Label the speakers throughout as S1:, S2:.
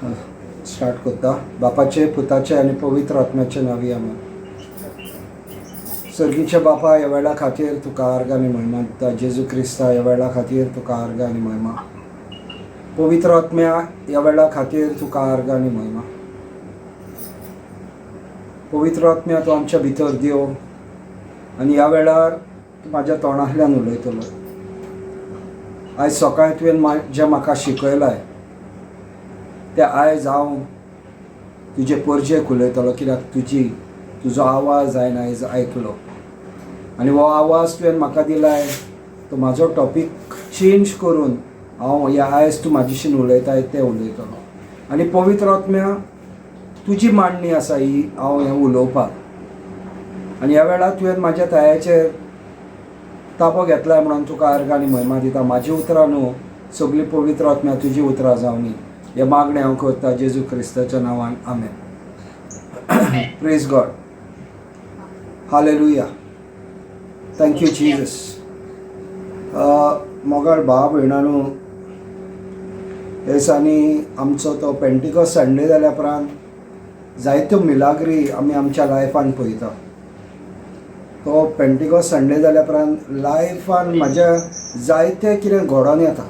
S1: Start करता. बापाचे, पुताचे आनी पवित्र आत्म्याचे नांवी, आमेन. सर्गीच्या बापा, ह्या वेळा खातीर तुका आर्गां आनी म्हयमा दिता. जेजू क्रिस्ता, ह्या वेळा खातीर तुका आर्गां आनी म्हयमा. पवित्र आत्म्या, ह्या वेळा खातीर तुका आर्गां आनी म्हयमा. पवित्र आत्म्या, तूं आमच्या भितर देव आनी ह्या वेळार तूं म्हाज्या तोंडांतल्यान उलयतलो. आयज सकाळी तुवें जें म्हाका शिकयलाय तें आयज हांव तुजे परजेक उलयतलो, कित्याक तुजो आवाज हांवें आयज आयकलो आनी हो आवाज तुवें म्हाका दिलाय तो म्हाजो टॉपीक चेंज करून हांव ह्या आयज तूं म्हाजेशीन उलयताय तें उलयतलो. आनी पवित्र आत्म्या, तुजी मांडणी आसा ही हांव हें उलोवपाक आनी ह्या वेळार तुवें म्हाज्या तायाचेर ताबो घेतलाय म्हणून तुका आर्गां आनी म्हयमा दिता. म्हाजी उतरां न्हू, सगळीं पवित्र आत्म्या तुजी उतरां जावनी. हें मागणें हांव करता जेजू क्रिस्ताच्या नांवान, आमेन. Praise God, hallelujah, thank you Jesus. मोगाळ भाव भयणानू, हे दिसांनी आमचो तो पेंटिकॉस संडे जाल्या उपरांत जायत्यो मिलाग्री आमी आमच्या लायफान पळयता. तो पेंटिकॉस संडे जाल्या उपरांत लायफान म्हाज्या जायतें कितें घडोन येता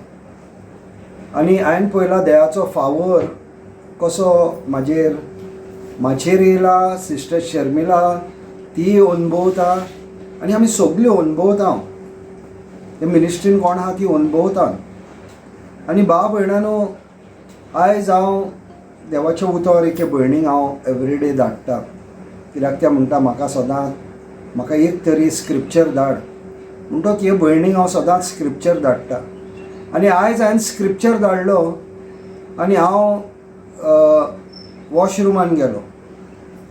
S1: आनी हांवें पळयला देवाचो फावोर कसो म्हाजेर येयला. सिस्टर शर्मिला ती अनुभवता आनी आमी सगळीं अनुभवता. हे मिनिस्ट्रीन कोण आहा ती अनुभवता. आनी भाव भयणानो, आयज हांव देवाचें उतर एके भयणीक हांव एवरीडे धाडटा, कित्याक त्या म्हणटा म्हाका सदांच म्हाका एक तरी स्क्रिप्चर धाड. म्हणटकच हे भयणीक हांव सदांच स्क्रिप्चर धाडटा आनी आयज हांवें स्क्रिप्चर धाडलो आनी हांव वॉशरुमान गेलो.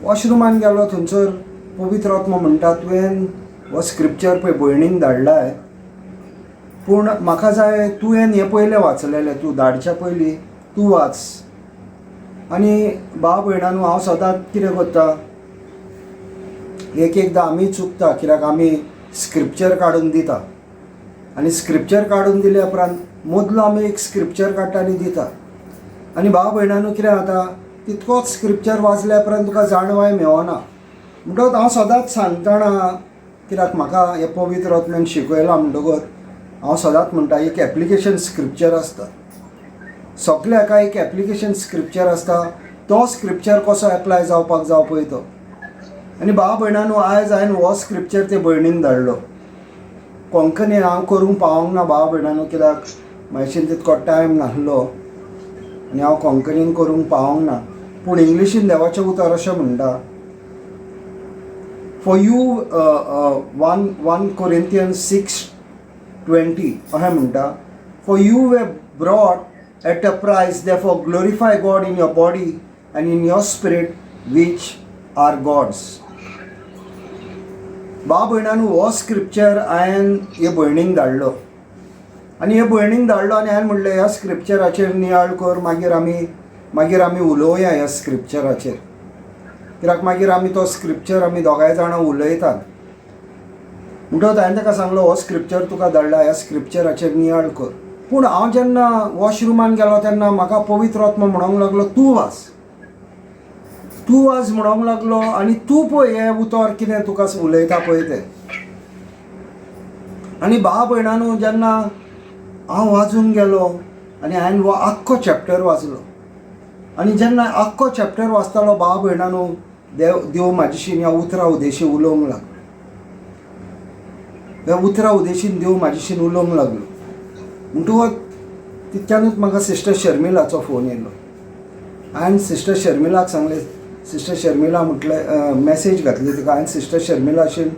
S1: वॉशरुमान गेलो, थंयसर पवित्र आत्मो म्हणटा, तुवें हो स्क्रिप्चर पळय भयणीक धाडलाय, पूण म्हाका जाय तुवें हें पयलें वाचलेलें. तूं धाडच्या पयलीं तूं वाच. आनी भाव भयणानू, हांव सदांच कितें करता, एक एकदां आमी चुकता, कित्याक आमी स्क्रिप्चर काडून दिता आनी स्क्रिप्चर काडून दिल्या उपरांत मदलो आमी एक स्क्रिप्चर काडटा आनी दिता. आनी भाव भयणानू, कितें जाता, तितकोच स्क्रिप्चर वाचल्या उपरांत तुका जाणवाय मेळना. म्हणटकच हांव सदांच सांगतना, कित्याक म्हाका हें पवित्र आत्म्यान शिकयलां, म्हणटकच हांव सदांच म्हणटा, एक एप्लिकेशन स्क्रिप्चर आसता. सगल्या हाका एक एप्लिकेशन स्क्रिप्चर आसता. तो स्क्रिप्चर कसो एप्लाय जावपाक जाव पळय तो. आनी भाव भयणानू, आयज हांवें हो स्क्रिप्चर ते भयणीन धाडलो. कोंकणी हांव करूंक पावोंक ना भाव भयणानू, कित्याक म्हाजेशीन तितको टायम नासलो आनी हांव कोंकणीन करूंक पावोंक ना. पूण इंग्लिशीन देवाचें उतर अशें म्हणटा, for you 1 Corinthian 6:20 अशें म्हणटा, "For you were bought at a price. Therefore glorify God in your body and in your spirit, which are God's." भाव भयणानू, हो स्क्रिप्चर हांवें हे भयणीक धाडलो आनी हे भयणीक धाडलो आनी हांवें म्हणलें, ह्या स्क्रिप्चराचेर नियाळ कर, मागीर आमी उलोवया ह्या स्क्रिप्चराचेर, कित्याक मागीर आमी तो स्क्रिप्चर आमी दोगांय जाणां उलयतात. म्हणटकच हांवें ताका सांगलो, हो स्क्रिप्चर तुका धाडला, ह्या स्क्रिप्चराचेर नियाळ कर. पूण हांव जेन्ना वॉशरुमान गेलो तेन्ना म्हाका पवित्र आत्मो म्हणोंक लागलो, तूं वाच, तूं वाच म्हणोंक लागलो आनी तूं पळय हें उतर कितें तुका उलयता पळय तें. आनी भाव भयणानू, जेन्ना हांव वाचूंक गेलो आनी हांवें हो आख्खो चॅप्टर वाचलो आनी जेन्ना आख्खो चॅप्टर वाचतालो, भाव भयणानू, देव म्हाजेशीन ह्या उतरां उदेशी उलोवंक लागलो. ह्या उतरां उदेशीन देव म्हाजेशीन उलोवंक लागलो. म्हणटकच तितक्यानूच म्हाका सिस्टर शर्मिलाचो फोन येयलो. हांवें सिस्टर शर्मिलाक सांगलें, सिस्टर शर्मिला म्हटलें, मॅसेज घातली तिका. हांवें सिस्टर शर्मिलाशीन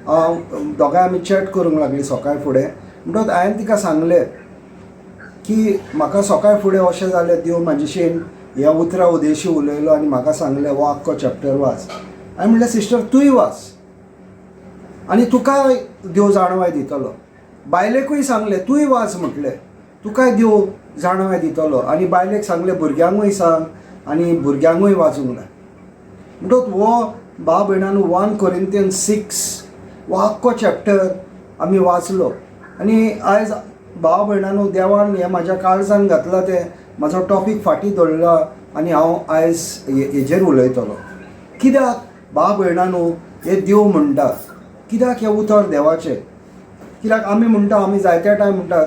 S1: हांव दोगांय आमी चॅट करूंक लागली सकाळ फुडें. म्हणटकच हांवें तिका सांगलें की म्हाका सकाळ फुडें अशें जालें, देव म्हाजेशीन ह्या उतरां उदेशी उलयलो आनी म्हाका सांगलें हो आख्खो चॅप्टर वाच. हांवें म्हणलें, सिस्टर, तूंय वाच आनी तुका देव जाणवाय दितलो. बायलेकूय सांगलें, तूंय वाच म्हटलें, तुकाय देव जाणवाय दितलो. आनी बायलेक सांगलें, भुरग्यांकूय सांग आनी भुरग्यांकूय वाचूंक लाय. म्हणटकच हो भाव भयणानू, 1 कोरिंथियन 6 हो आख्खो चॅप्टर आमी वाचलो. आनी आयज भाव भयणानू, देवान हें म्हाज्या काळजान घातलां तें म्हाजो टॉपीक फाटीं दवरला. आनी हांव आयज हेजेर उलयतलो. कित्याक भाव भयणांनो हे देव म्हणटा, कित्याक हें उतर देवाचें? कित्याक आमी म्हणटा, आमी जायते टायम म्हणटा,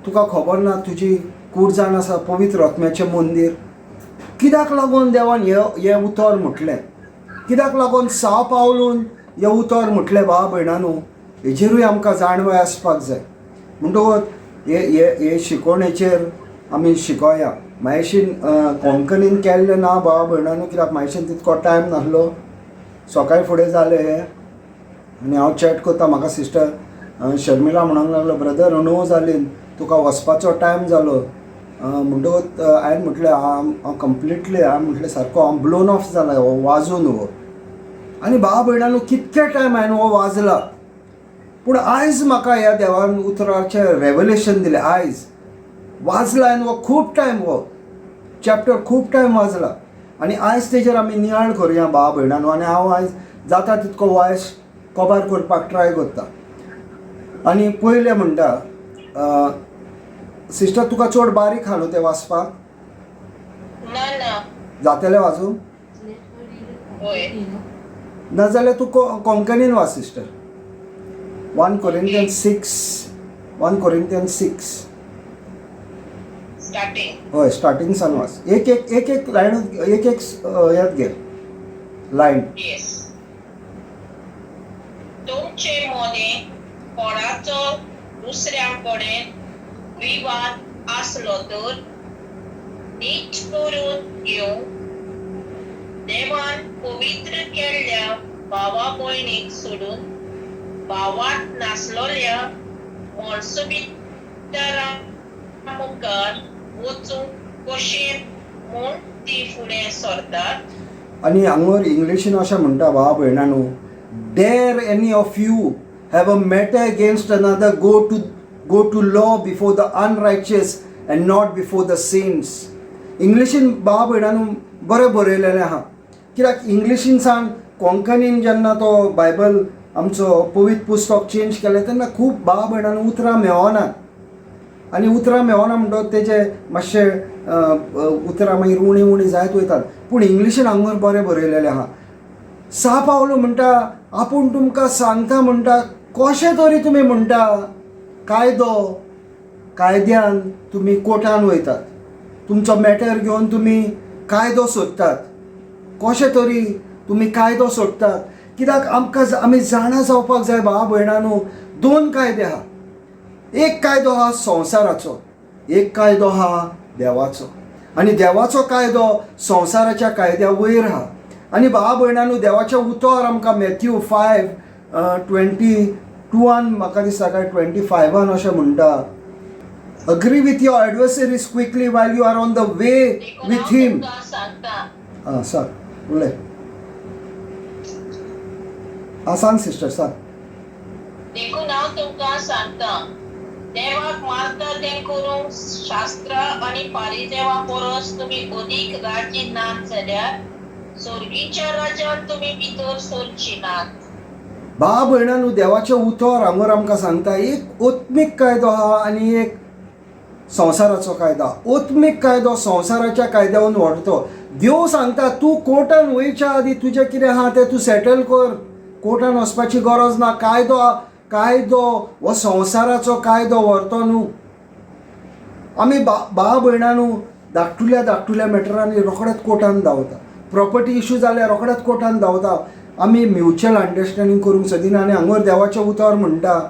S1: तुका खबर ना तुजी कूड जावन आसा पवित्र आत्म्याचें मंदीर. कित्याक लागून देवान हें उतर म्हटलें? कित्याक लागून सा पावलून हें उतर म्हटलें? भाव भयणांनो, हेजेरूय आमकां जाणवाय आसपाक जाय. म्हणटकूच हे हे हे शिकवणेचेर आमी शिकोया. मातशेन कोंकणीन केल्लें ना भाव भयणांनो, कित्याक मातशेन तितको टायम नासलो. सकाळी फुडें जालें हें आनी हांव चॅट करता, म्हाका सिस्टर शर्मिला म्हणूंक लागलो, ब्रदर णव जाली, तुका वचपाचो टायम जालो. म्हणटकूच हांवें म्हटलें, हांव कंप्लिटली, हांवें म्हटलें सारको हांव ब्लोन ऑफ जाला हो वाजून हो. आनी भाव भयणांनो, कितके टायम हांवें हो वाजला, पूण आयज म्हाका ह्या देवान उतराचें रेवलेशन दिलें. आयज वाजला हांवें हो खूब टायम, हो चॅप्टर खूब टायम वाजला आनी आयज तेजेर आमी नियाळ करुया भाव भयणांनो. आनी हांव आयज जाता तितको वॉयस कबार करपाक ट्राय करता. आनी पयलें म्हणटा, सिस्टर तुका चड बारीक हा न्हू तें वाचपाक?
S2: ना ना.
S1: जातलें वाजूंक?
S2: हय.
S1: नाजाल्यार तूं कोंकणीन वाच sister. 1 Corinthian 6, 1 Corinthian 6.
S2: Starting?
S1: हय, स्टार्टींग सान वाच. एक एक एक एक लायन, एक एक याद घे लायन.
S2: येस. तुमचे मोने कोणाचो दुसऱ्या कडेन विवाद आसलो तर नीट करून घेवंक देवान पवित्र केल्ल्या भावा भयणीक सोडून भावात नासलोल्या मोलसुबिदारा मुखार वचूंक कशें म्हूण ती फुडें सरतात?
S1: आनी हांगर इंग्लिशीन अशें म्हणटा भावा भयणांनो, "Dare any of you have a matter against another, go to law before the unrighteous and not before the saints?" इंग्लिशीन भावा भयणांनो बरें बरयलेलें आहा, कित्याक इंग्लिशीन सान कोंकणीन जेन्ना तो बायबल आमचो पवित्र पुस्तक चेंज केलें तेन्ना खूब भावा भयणांनो उतरां मेवनात. आनी उतरां मेवना म्हणटकच तेजे मातशे उतरां मागीर उणी उणी जायत वयतात. पूण इंग्लिशीन हांगर बरें बरयलेलें आहा. सा पावलो म्हणटा, आपूण तुमकां सांगता म्हणटा, कशें तरी तुमी म्हणटा कायदो कायद्यान तुमी कोर्टान वयतात, तुमचो मॅटर घेवन तुमी कायदो सोदतात, कशें तरी तुमी कायदो सोदतात. कित्याक आमकां आमी जाणा जावपाक जाय भावा भयणांनो, दोन कायदे आहा. एक कायदो आहा संवसाराचो, एक कायदो आहा देवाचो. आनी देवाचो कायदो संवसाराच्या कायद्या वयर आहा. आनी भावा भयणांनो, देवाचें उतर आमकां मॅथ्यू 5:22 म्हाका दिसता काय 25 अशें म्हणटा, "Agree with your adversaries quickly while you are on the way
S2: देखून
S1: with
S2: हांव
S1: him."
S2: तुमकां सांगता.
S1: आं, सांग, उलय. आं, सांग सिस्टर, सांग.
S2: देखून हांव तुमकां सांगता, देवाक मानता तें करूंक शास्त्रां आनी पारिजेवा परस तुमी अदीक राजी नात जाल्यार सर्गीच्या राज्यांत तुमी भितर सरची नात.
S1: भाव भयणांनो, देवाचें उतर हांगर आमकां सांगता, एक आत्मीक कायदो आहा आनी एक संवसाराचो कायदो. आत्मीक कायदो संवसाराच्या कायद्याहून व्हरतो. देव सांगता, तूं कोर्टान वयच्या आदी तुजें कितें आहा तें तूं सेटल कर. कोर्टान वचपाची गरज ना. कायदो कायदो हो संवसाराचो कायदो व्हरतो न्हू. आमी भाव भयणांनो, धाकटुल्या धाकटुल्या मॅटरांनी रोखडेच कोर्टान धांवता. प्रॉपर्टी इशू जाल्यार रोखडेच कोर्टान धांवता. आमी म्युच्युअल अंडरस्टँडींग करूंक सोदिना. आनी हांगर देवाचें उतर म्हणटा,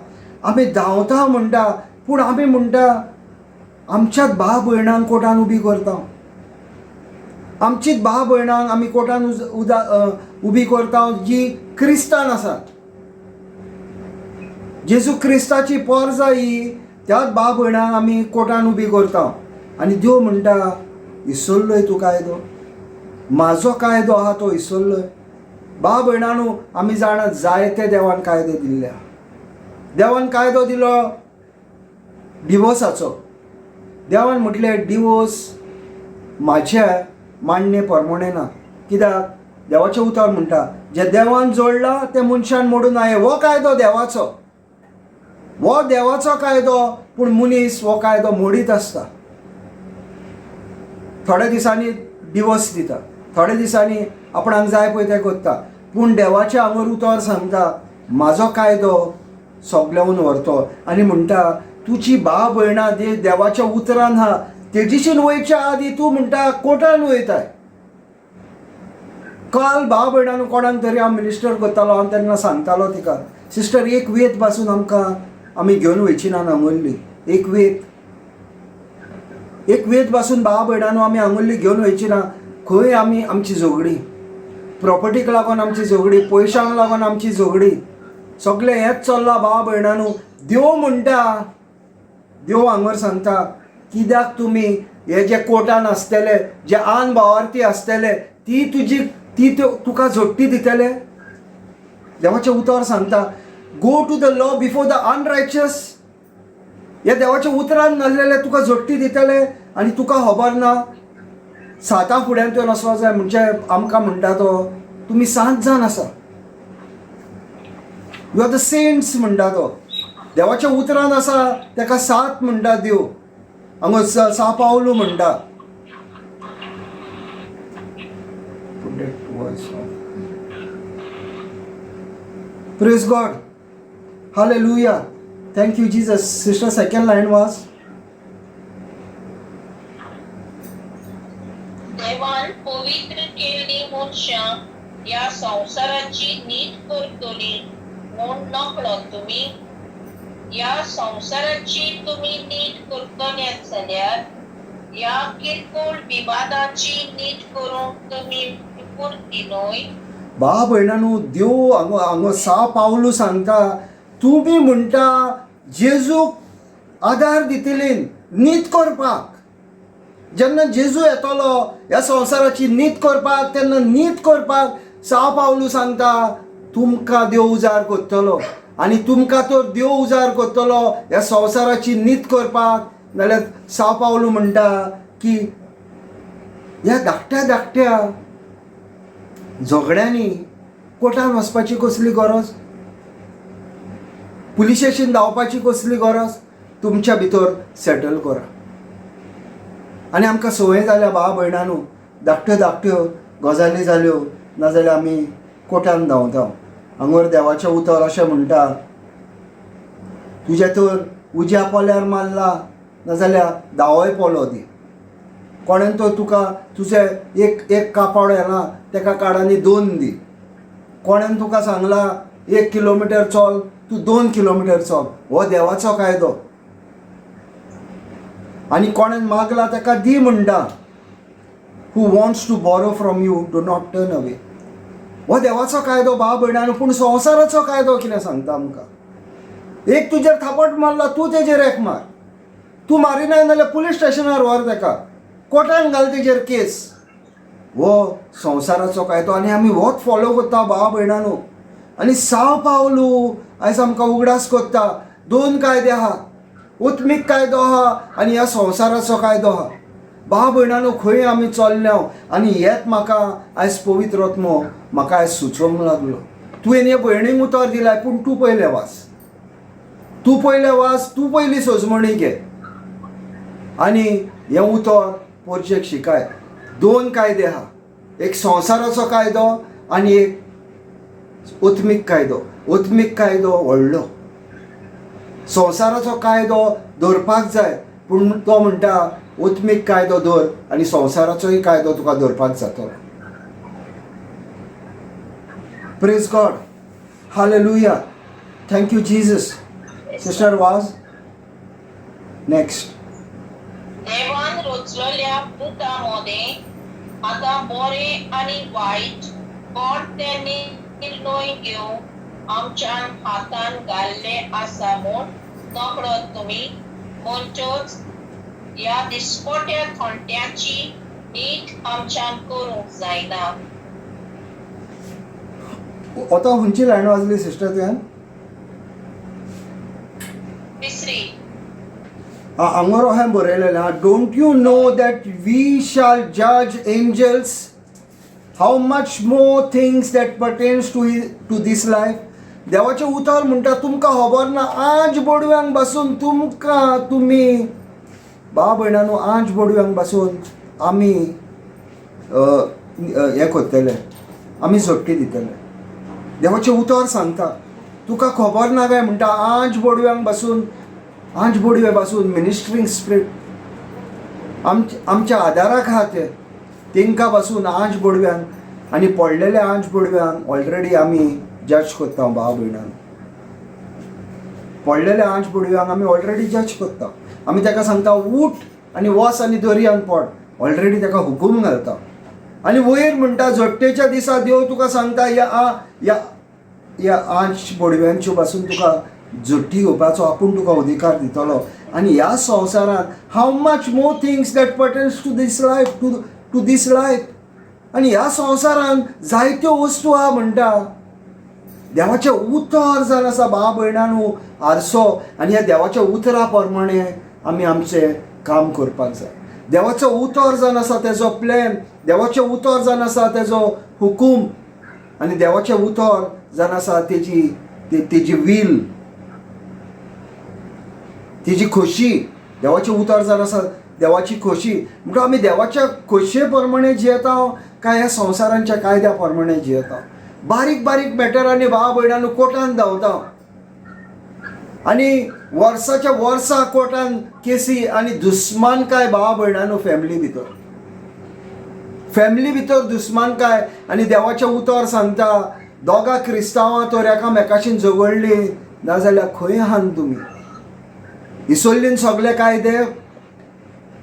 S1: आमी धांवता म्हणटा, पूण आमी म्हणटा आमच्याच भाव भयणांक कोर्टान उबी करता. आमचीच भाव भयणांक आमी कोर्टान उबी करता जी क्रिस्तान आसात. जेजू क्रिस्ताची पोरजा ही, त्याच भाव भयणांक आमी कोर्टान उबी करता. आनी देव म्हणटा, इसरलोय तूं कायदो, म्हाजो कायदो आहा तो इसरलोय. भाव भयणांनो, आमी जाणा जायते देवान कायदे दिल्ले आहा. देवान कायदो दिलो डिवोर्साचो. देवान म्हटलें, डिवोर्स म्हाज्या मांडणे प्रमाणे ना. कित्याक देवाचें उतर म्हणटा, जें देवान जोडलां तें मनशान मोडूं नये. हो कायदो देवाचो, हो देवाचो कायदो. पूण मनीस हो कायदो मोडीत आसता. थोड्या दिसांनी डिवोर्स डिवोर्स दिता, थोडे दिसांनी आपणाक जाय पळय तें करता. पूण देवाचें हांगर उतर सांगता, म्हाजो कायदो सगल्याहून व्हरतो. आनी म्हणटा तुजी भाव भयणां देवाच्या उतरान आहा तेजीशीन वयच्या आदी तूं म्हणटा कोर्टान वयताय. काल भाव भयणान कोणाक तरी हांव मिनिस्टर करतालो, हांव तेन्ना सांगतालो तिका, सिस्टर एक वेत पासून आमकां आमी घेवन वयची ना आंगुल्ली. एक वेत, एक वेत पासून भाव भयणान आमी आंगुल्ली घेवन वयची ना. खंय आमी आमची झगडी, प्रॉपर्टीक लागून आमची झगडी, पयशांक लागून आमची झगडी, सगळें हेंच चल्लां भाव भयणानू. देव म्हणटा, देव हांगर सांगता, कित्याक तुमी हे जे कोर्टान आसतले, जे आन भावार्थी आसतले, ती तुजी ती तुका झोडटी दितले. देवाचें उतर सांगता, go to the law before the unrighteous. ह्या देवाच्या उतरान नासलेले तुका झोडटी दितले आनी तुका खबर ना. साता फुड्यान तुवें वचपाक जाय. म्हणजे आमकां म्हणटा तो, तुमी 7 जाण आसा, you are the saints म्हणटा तो. देवाच्या उतरान आसा तेका 7 म्हणटा देव. हांगा सा पावलू म्हणटा. Praise God, hallelujah, thank you Jesus. Sister second line was,
S2: देवान पवित्र केल्ली मनशां ह्या संवसाराची नीत करतली म्हूण नकळो तुमी. ह्या संवसाराची तुमी नीत करतले जाल्यार ह्या किरकोळ विवादाची नीत करूंक तुमी पुरती न्हय.
S1: बा भयणानू, देव हांगा हांगा सा पावलू सांगता, तुमी म्हणटा जेजूक आदार दितली नीत करपाक. जेन्ना जेजू येतलो ह्या संवसाराची नीत करपाक, तेन्ना नीत करपाक सा पावलू सांगता तुमकां देव उजार करतलो. आनी तुमकां तर देव उजार करतलो ह्या संवसाराची नीत करपाक, नाल्यार सा पावलू म्हणटा की ह्या धाकट्या धाकट्या झगड्यांनी कोर्टान वचपाची कसली गरज, पुलीस स्टेशन धांवपाची कसली गरज, तुमच्या भितर सेटल करा. आनी आमकां संवय जाल्या भाव भयणानू, धाकट्यो धाकट्यो गजाली जाल्यो नाजाल्यार आमी कोर्टान धांवता. हांगर देवाचें उतर अशें म्हणटा, तुज्या तर उज्या पोल्यार मारला नाजाल्यार दावोय पोलो दी. कोणेन तर तुका तुजें एक एक कापड येना तेका काड आनी 2 दी. कोणेन तुका सांगला 1 किलोमिटर चल, तूं 2 किलोमिटर चल. हो देवाचो कायदो. आनी कोणेन मागला तेका दी म्हणटा. Who wants to borrow from you do not turn away. हो देवाचो कायदो भाव भयणानो. पूण संवसाराचो कायदो कितें सांगता आमकां, एक तुजेर थापट मारला तूं तेजेर एक मार, तूं मारिना जाल्यार पुलीस स्टेशनार व्हर तेका, कोर्टान घाल तेजेर केस. हो संवसाराचो कायदो आनी आमी होच फॉलो करता भाव भयणानो. आनी साव पावलू आयज आमकां उगडास करता, 2 कायदे आहा, उत्मीक कायदो आहा आनी ह्या संवसाराचो कायदो आहा. भाव भयणानो, खंय आमी चल्ल्या. आनी हेच म्हाका आयज पवित्र आत्मो म्हाका आयज सुचोवंक लागलो. तुवें हे भयणीक उतर दिलाय, पूण तूं पयलें वाच, तूं पयलें वाच, तूं पयली सोजमणी घे आनी हें उतर पोरचेक शिकाय. 2 कायदे आहा, एक संवसाराचो कायदो आनी एक उत्मीक कायदो. उत्मीक कायदो व्हडलो, संवसाराचो कायदो दवरपाक जाय, पूण तो म्हणटा उत्मीक कायदो दवर आनी संवसाराचोय कायदो तुका दवरपाक जातलो. Praise God, hallelujah, thank you Jesus. Sister was next.
S2: देवान रचलेल्या पुता मदें आतां बरें आनी वायट कोण तें निर्णय घेवंक आमच्या हातान घाल्लें आसा म्हूण नकळत तुमी. म्हणटच ह्या दिसपट्या थोंट्याची नीट आमच्यान करूंक जायना.
S1: आतां खंयची लायन वाजली सिस्टर तुवें?
S2: तिसरी.
S1: हांगर अशें बरयलेलें आहा, don't you know that we shall जज angels, how much more things that pertains to this life. देवाचें उतर म्हणटा तुमकां खबर ना, आज बोडव्यांक बसून तुमकां तुमी भाव भयणानो, आज बोडव्यांक बसून आमी हें करतले, आमी झोटकी दितले. देवाचें उतर सांगता, तुका खबर ना काय म्हणटा, आंज बोडव्यांक बसून, आंज बोडवे बसून मिनिस्ट्रींग स्पिरीट आमच्या आदाराक आहा ते, तेंकां बसून आंज बोडव्यांक आनी पडलेल्या आंज बोडव्यांक ऑलरेडी आमी जज करता. भाव भयणान, पडलेल्या आंज बोडव्यांक आमी ऑलरेडी जज करता. आमी ताका सांगता उठ आनी वच आनी दर्यान पड, ऑलरेडी ताका हुकूम घालता. आनी वयर म्हणटा झोट्टेच्या दिसा देव तुका सांगता ह्या ह्या ह्या आंज बोडव्यांच्यो पासून तुका झोट्टी घेवपाचो आपूण तुका अधिकार दितलो. आनी ह्या संवसारांत how much more things that pertains to this life, to this life. आनी ह्या संवसारांत जायत्यो वस्तू आहा म्हणटा. देवाचें उतर जावन आसा भाव भयणांनो आरसो, आनी ह्या देवाच्या उतरा प्रमाणे आमी आमचें काम करपाक जाय. देवाचो उतर जावन आसा तेजो प्लॅन, देवाचें उतर जावन आसा तेजो हुकूम, आनी देवाचें उतर जावन आसा तेजी तेजी वील, तेजी खोशी. देवाचें उतर जावन आसा देवाची खोशी. म्हणटा आमी देवाच्या खोशये प्रमाणे जियेता काय ह्या संवसारांच्या कायद्या प्रमाणे जियेता? बारीक बारीक मॅटरांनी भाव भयणांनो कोर्टान धांवता आनी वर्साच्या वर्सा कोर्टान केसी आनी दुस्मानकाय भाव भयणांनो फॅमिली भितर, फॅमिली भितर दुस्मानकाय. आनी देवाचें उतर सांगता दोगां क्रिस्तांवां तर एकामेकाशीन झगडलीं नाजाल्यार खंय आहान तुमी? विसरलीन सगळे कायदे,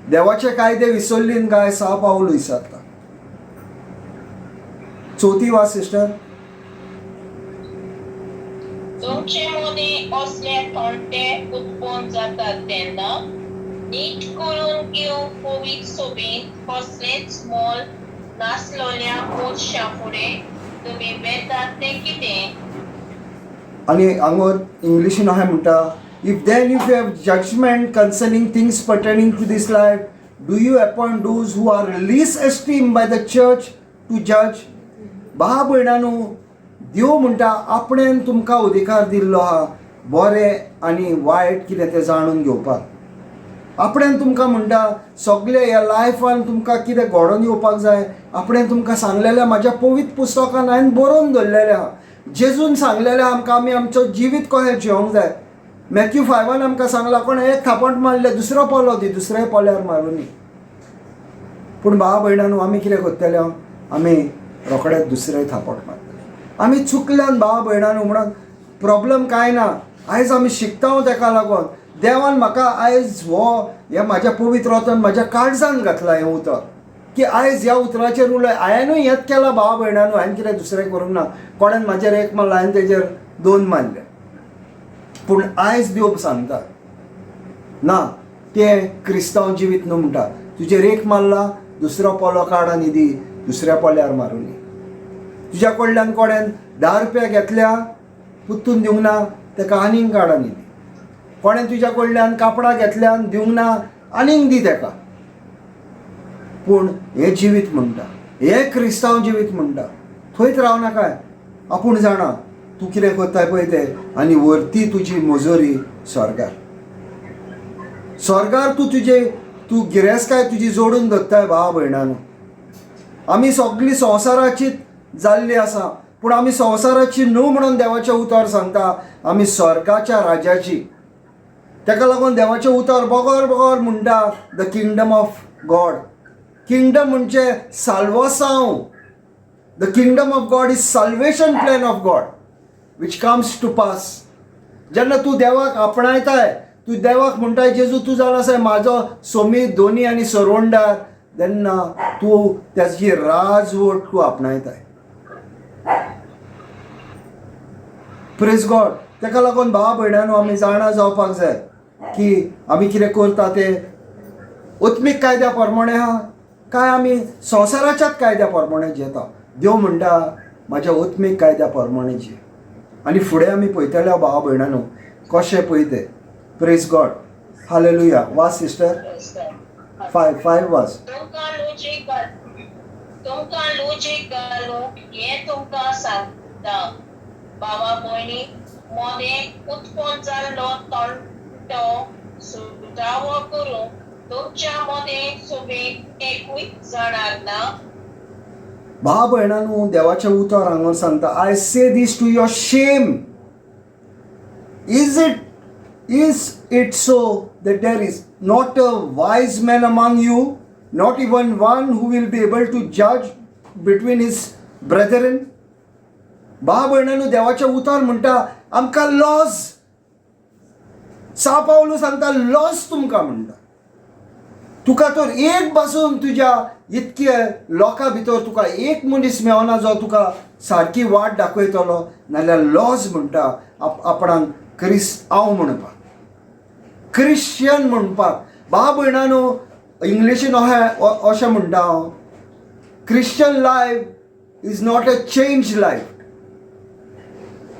S1: देवाचे कायदे विसरलीन काय? सा पावल विसरता. चवथी वाच सिस्टर.
S2: तुमचे मदीं असले तंटे उत्पन्न जातात तेन्ना नीट करून घेवंक पवित्र सभेंत कसलेंच मोल नासलेल्या मनशां फुडें तुमी वेतात तें कितें?
S1: आनी हांगा इंग्लिशीन अशें म्हणटा, if then if you have judgment concerning things pertaining to this life, do you appoint those who are least esteemed by the church to judge? भाव भयणांनो, देव म्हणटा आपणेन तुमकां अधिकार दिल्लो आहा बरें आनी वायट कितें तें जाणून घेवपाक. आपणेन तुमकां म्हणटा सगळे ह्या लायफान तुमकां कितें घडोवन येवपाक जाय, आपणेन तुमकां सांगलेलें म्हाज्या पवित्र पुस्तकान हांवें बरोवन दवरलेलें आहा. जेजून सांगलेलें आमकां आमी आमचो जिवीत कशें जिवंक जाय. मॅथ्यू 5 आमकां सांगलां, कोण एक थापट मारलें दुसरो पोलो दी, दुसऱ्या पोल्यार मारुनी. पूण भाव भयणांनो आमी कितें करतले? आमी रोखडेच दुसरें थापट मारतले. आमी चुकल्यान भाव भयणांनो म्हणून प्रॉब्लम कांय ना. आयज आमी शिकता, तेका लागून देवान म्हाका आयज हो हें म्हाज्या पवित्र वचून म्हाज्या काळजान घातलां हें उतर की आयज ह्या उतराचेर उलय. हांवेनूय हेंच केलां भाव भयणांनो, हांवें कितें दुसरें करूंक ना. कोणेन म्हाजेर एक मारलो, हांवें तेजेर दोन मारले. पूण आयज देव सांगता ना, तें क्रिस्तांव जिवीत न्हू. म्हणटा तुजेर एक मारला, दुसरो पोलो काड आनी दी, दुसऱ्या पोल्यार मारुनी. तुज्या कडल्यान कोणेन 10 रुपया घेतल्या, पुत्तून दिवंक ना, तेका आनीक काड आनी दी. कोणें तुज्या कडल्यान कापडां घेतल्यान दिवंक ना, आनीक दी तेका. पूण हें जिवीत म्हणटा, हें क्रिस्तांव जिवीत म्हणटा, थंयच रावनाकाय. आपूण जाणा तूं कितें करताय पळय तें, आनी व्हरती तुजी मजुरी स्वर्गार. स्वर्गार तूं तुजे तूं गिरेस्तकाय तुजी जोडून दवरताय. भाव भयणांनो, आमी सगळीं संवसाराचीच जाल्ली आसा, पूण आमी संवसाराची न्हू म्हणून देवाचें उतर सांगता, आमी स्वर्गाच्या राजाची. तेका लागून देवाचें उतर बगर बगर म्हणटा the kingdom of God. Kingdom म्हणजे साल्वासांव. The kingdom of God is salvation plan of God which comes to pass. जेन्ना तूं देवाक आपणायताय, तूं देवाक म्हणटाय जेजू तूं जावन आसाय म्हाजो सोमीत, दोनी आनी सरवंडार, तेन्ना तूं ताजी राजवट तूं आपणायताय. प्रेज गॉड. तेका लागून भावा भयणांनो आमी जाणा जावपाक जाय की आमी कितें करता तें आत्मीक कायद्या प्रमाणे आहा काय आमी संवसाराच्याच कायद्या प्रमाणे जियेता. देव म्हणटा म्हाज्या आत्मीक कायद्या प्रमाणे जिये. आनी फुडें आमी पळयतले भावा भयणांनो कशें पळय तें. प्रेज गॉड, हालेलुया. वाच सिस्टर, 5 वाच.
S2: तुमकां लुचीक घालूंक हें तुमकां सांगता भावा भयणी, मोदें उत्पन्न जाल्लो तंटो सुटावो करूंक तुमच्या मदें सभेक एकूय जाणार ना.
S1: भाव भयणांनो, देवाचें उतर हांगा सांगता, I say this to your shame. Is it so that there is not a wise man among you, not even one who will be able to judge between his brethren? भाव भयणांनो, देवाचें उतर म्हणटा आमकां लॉस. सा पावलू सांगता, loss तुमकां म्हणटा. तुका तर एक पासून तुज्या इतके लोकां भितर तुका एक मनीस मेळना जो तुका सारकी वाट दाखयतलो, नाल्यार लॉस म्हणटा आपणाक क्रिस्तांव म्हणपाक, क्रिश्चन म्हणपाक. भाव भयणांनो, इंग्लिशीन अशें अशें म्हणटा हांव, Christian life is not a change life.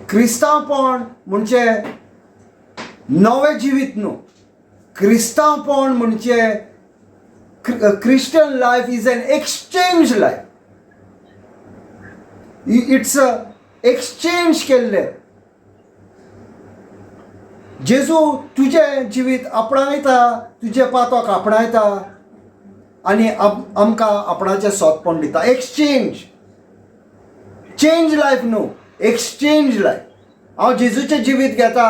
S1: क्रिस्तांवपण म्हणजे नवें जिवीत न्हू. क्रिस्तांवपण म्हणजे Christian life is an exchange life. It's a exchange केल्लें. जेजू तुजें जिवीत आपणायता, तुजें पातक आपणायता आनी आमकां आपणाचें सोंतपण दिता. एक्सचेंज, चेंज लायफ न्हू, एक्सचेंज लायफ. हांव जेजूचें जिवीत घेता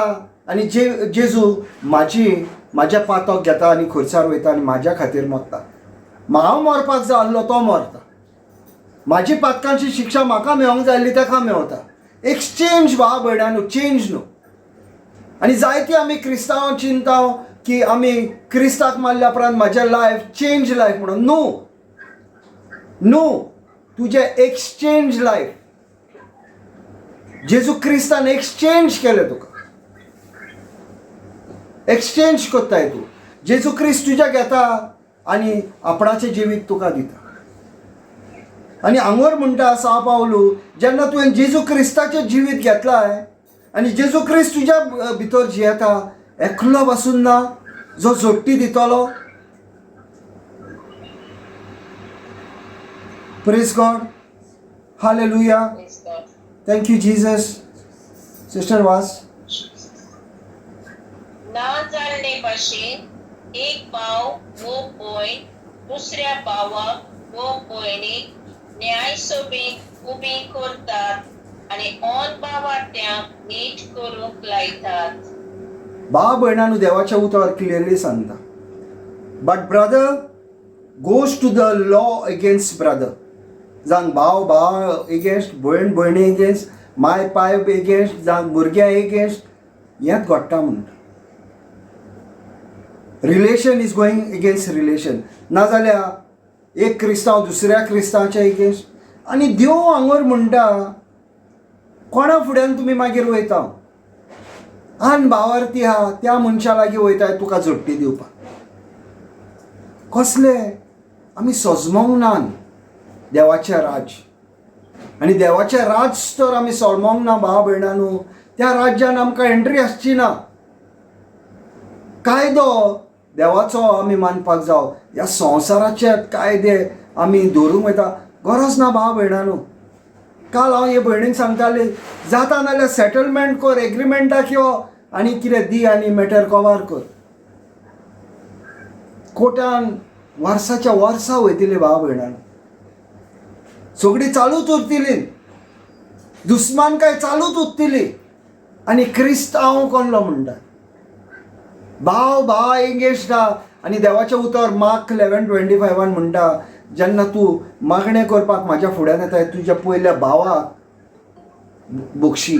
S1: आनी जेजू म्हाज्या पातक घेता आनी खुर्सार वयता आनी म्हाज्या खातीर मरता. हांव मरपाक जाय आसलो, तो मरता. म्हाजी पातकांची शिक्षा म्हाका मेळोंक जाय आसली, ताका मेवता. एक्सचेंज भाव भयणांनो, चेंज न्हू. आनी जायती आमी क्रिस्तांव चिंता की आमी क्रिस्ताक मारल्या उपरांत म्हाजें लायफ चेंज लायफ म्हणून. न्हू, न्हू, तुजें एक्सचेंज लायफ. जेजू क्रिस्तान एक्सचेंज केलें तुका. एक्सचेंज करताय तूं. जेजू क्रिस्त तुज्या घेता आनी आपणाचें जिवीत तुका दिता. आनी हांगर म्हणटा सा पावलू, जेन्ना तुवें जेजू क्रिस्ताचें जिवीत घेतलाय आनी जेजू क्रिस्त तुज्या भितर जियेता, एकलो पासून ना जो जोडटी दितलो. Praise God, hallelujah.
S2: Praise God.
S1: Thank you Jesus. Sister वास.
S2: ना जाल्ले भाशेन एक भाव वो भयण दुसऱ्या भावाक वो भयणीक न्यायसभेंत उबी करतात आनी ऑन भावार्थ्यांक नीट करूंक लायतात.
S1: भाव भयणांनो, देवाच्या उतर क्लियरली सांगता, but brother goes to the law against brother. जावं भाव भाव एगेन्स्ट, भयण भयणी एगेन्स्ट, my पाय एगेन्स्ट, जावं भुरग्यां एगेन्स्ट, हेंच घडटा म्हणटा. Relation is going against relation. नाजाल्यार एक क्रिस्तांव दुसऱ्या क्रिस्तांवच्या एगेन्स्ट. आनी देव हांगर म्हणटा, कोणा फुड्यान तुमी मागीर वयता? आन भावार्थी आहा त्या मनशा लागीं वयताय तुका जोडटी दिवपाक. कसले आमी सजमोंक ना देवाचें राज्य. आनी देवाचें राज तर आमी सोलमोंक ना भाव भयणांनो, त्या राज्यान आमकां एंट्री आसची ना. कायदो देवाचो आमी मानपाक जाव. ह्या संवसाराचे कायदे आमी धरूंक वयता, गरज ना भाव भयणांनो. काल हांव हे भयणीक सांगतालें, जाता नाल्यार सेटलमेंट कर, एग्रीमेंटाक यो आनी कितें दी आनी मॅटर कवर कर. कोर्टान वर्साच्या वर्सां वयतली भाव भयणान, सगळी चालूच उरतली, दुस्मानकाय चालूच उरतली. आनी क्रिस्तांव कोणलो म्हणटा, भाव भाव एंगेज आहा. आनी देवाचें उतर मार्क 11:25 म्हणटा, जेन्ना तूं मागणें करपाक म्हाज्या फुड्यान येता, तुज्या पयल्या भावाक बक्षी.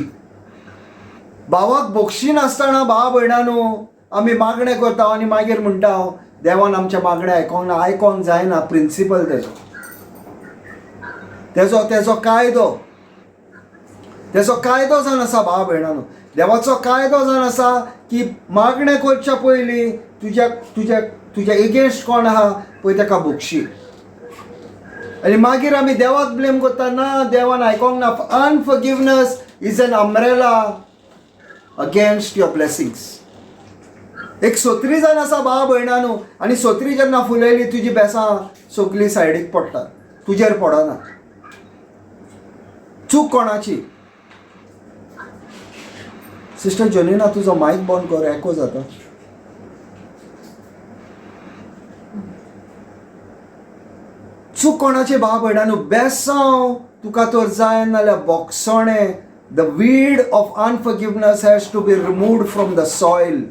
S1: भावाक बक्षी नासतना भाव भयणांनो आमी मागणें करता आनी मागीर म्हणटा हांव देवान आमचें मागणें आयकोंक ना. आयकोंक जायना. प्रिंसिपल तेजो तेजो तेजो कायदो, तेजो कायदो जावन आसा भाव भयणांनो. देवाचो कायदो जावन आसा की मागणें करच्या पयलीं तुज्या तुज्या तुज्या एगेन्स्ट कोण आहा पळय ताका बक्षी. आनी मागीर आमी देवाक ब्लेम करता, ना देवान आयकोंक ना. Unforgiveness is an umbrella against your blessings. एक सोत्री जावन आसा भाव भयणांनो, आनी सोत्री जेन्ना फुलयली, तुजी बेसां सगळीं सायडीक पडटात, तुजेर पडना. चूक कोणाची? सिस्टर जोनिना, तुजो मायक बंद कर, एको जाता. चूक कोणाचे भाव भयणांनो, बेसांव तुका तर जाय नाल्यार बोगसणें. The weed of unforgiveness has to be removed from the soil.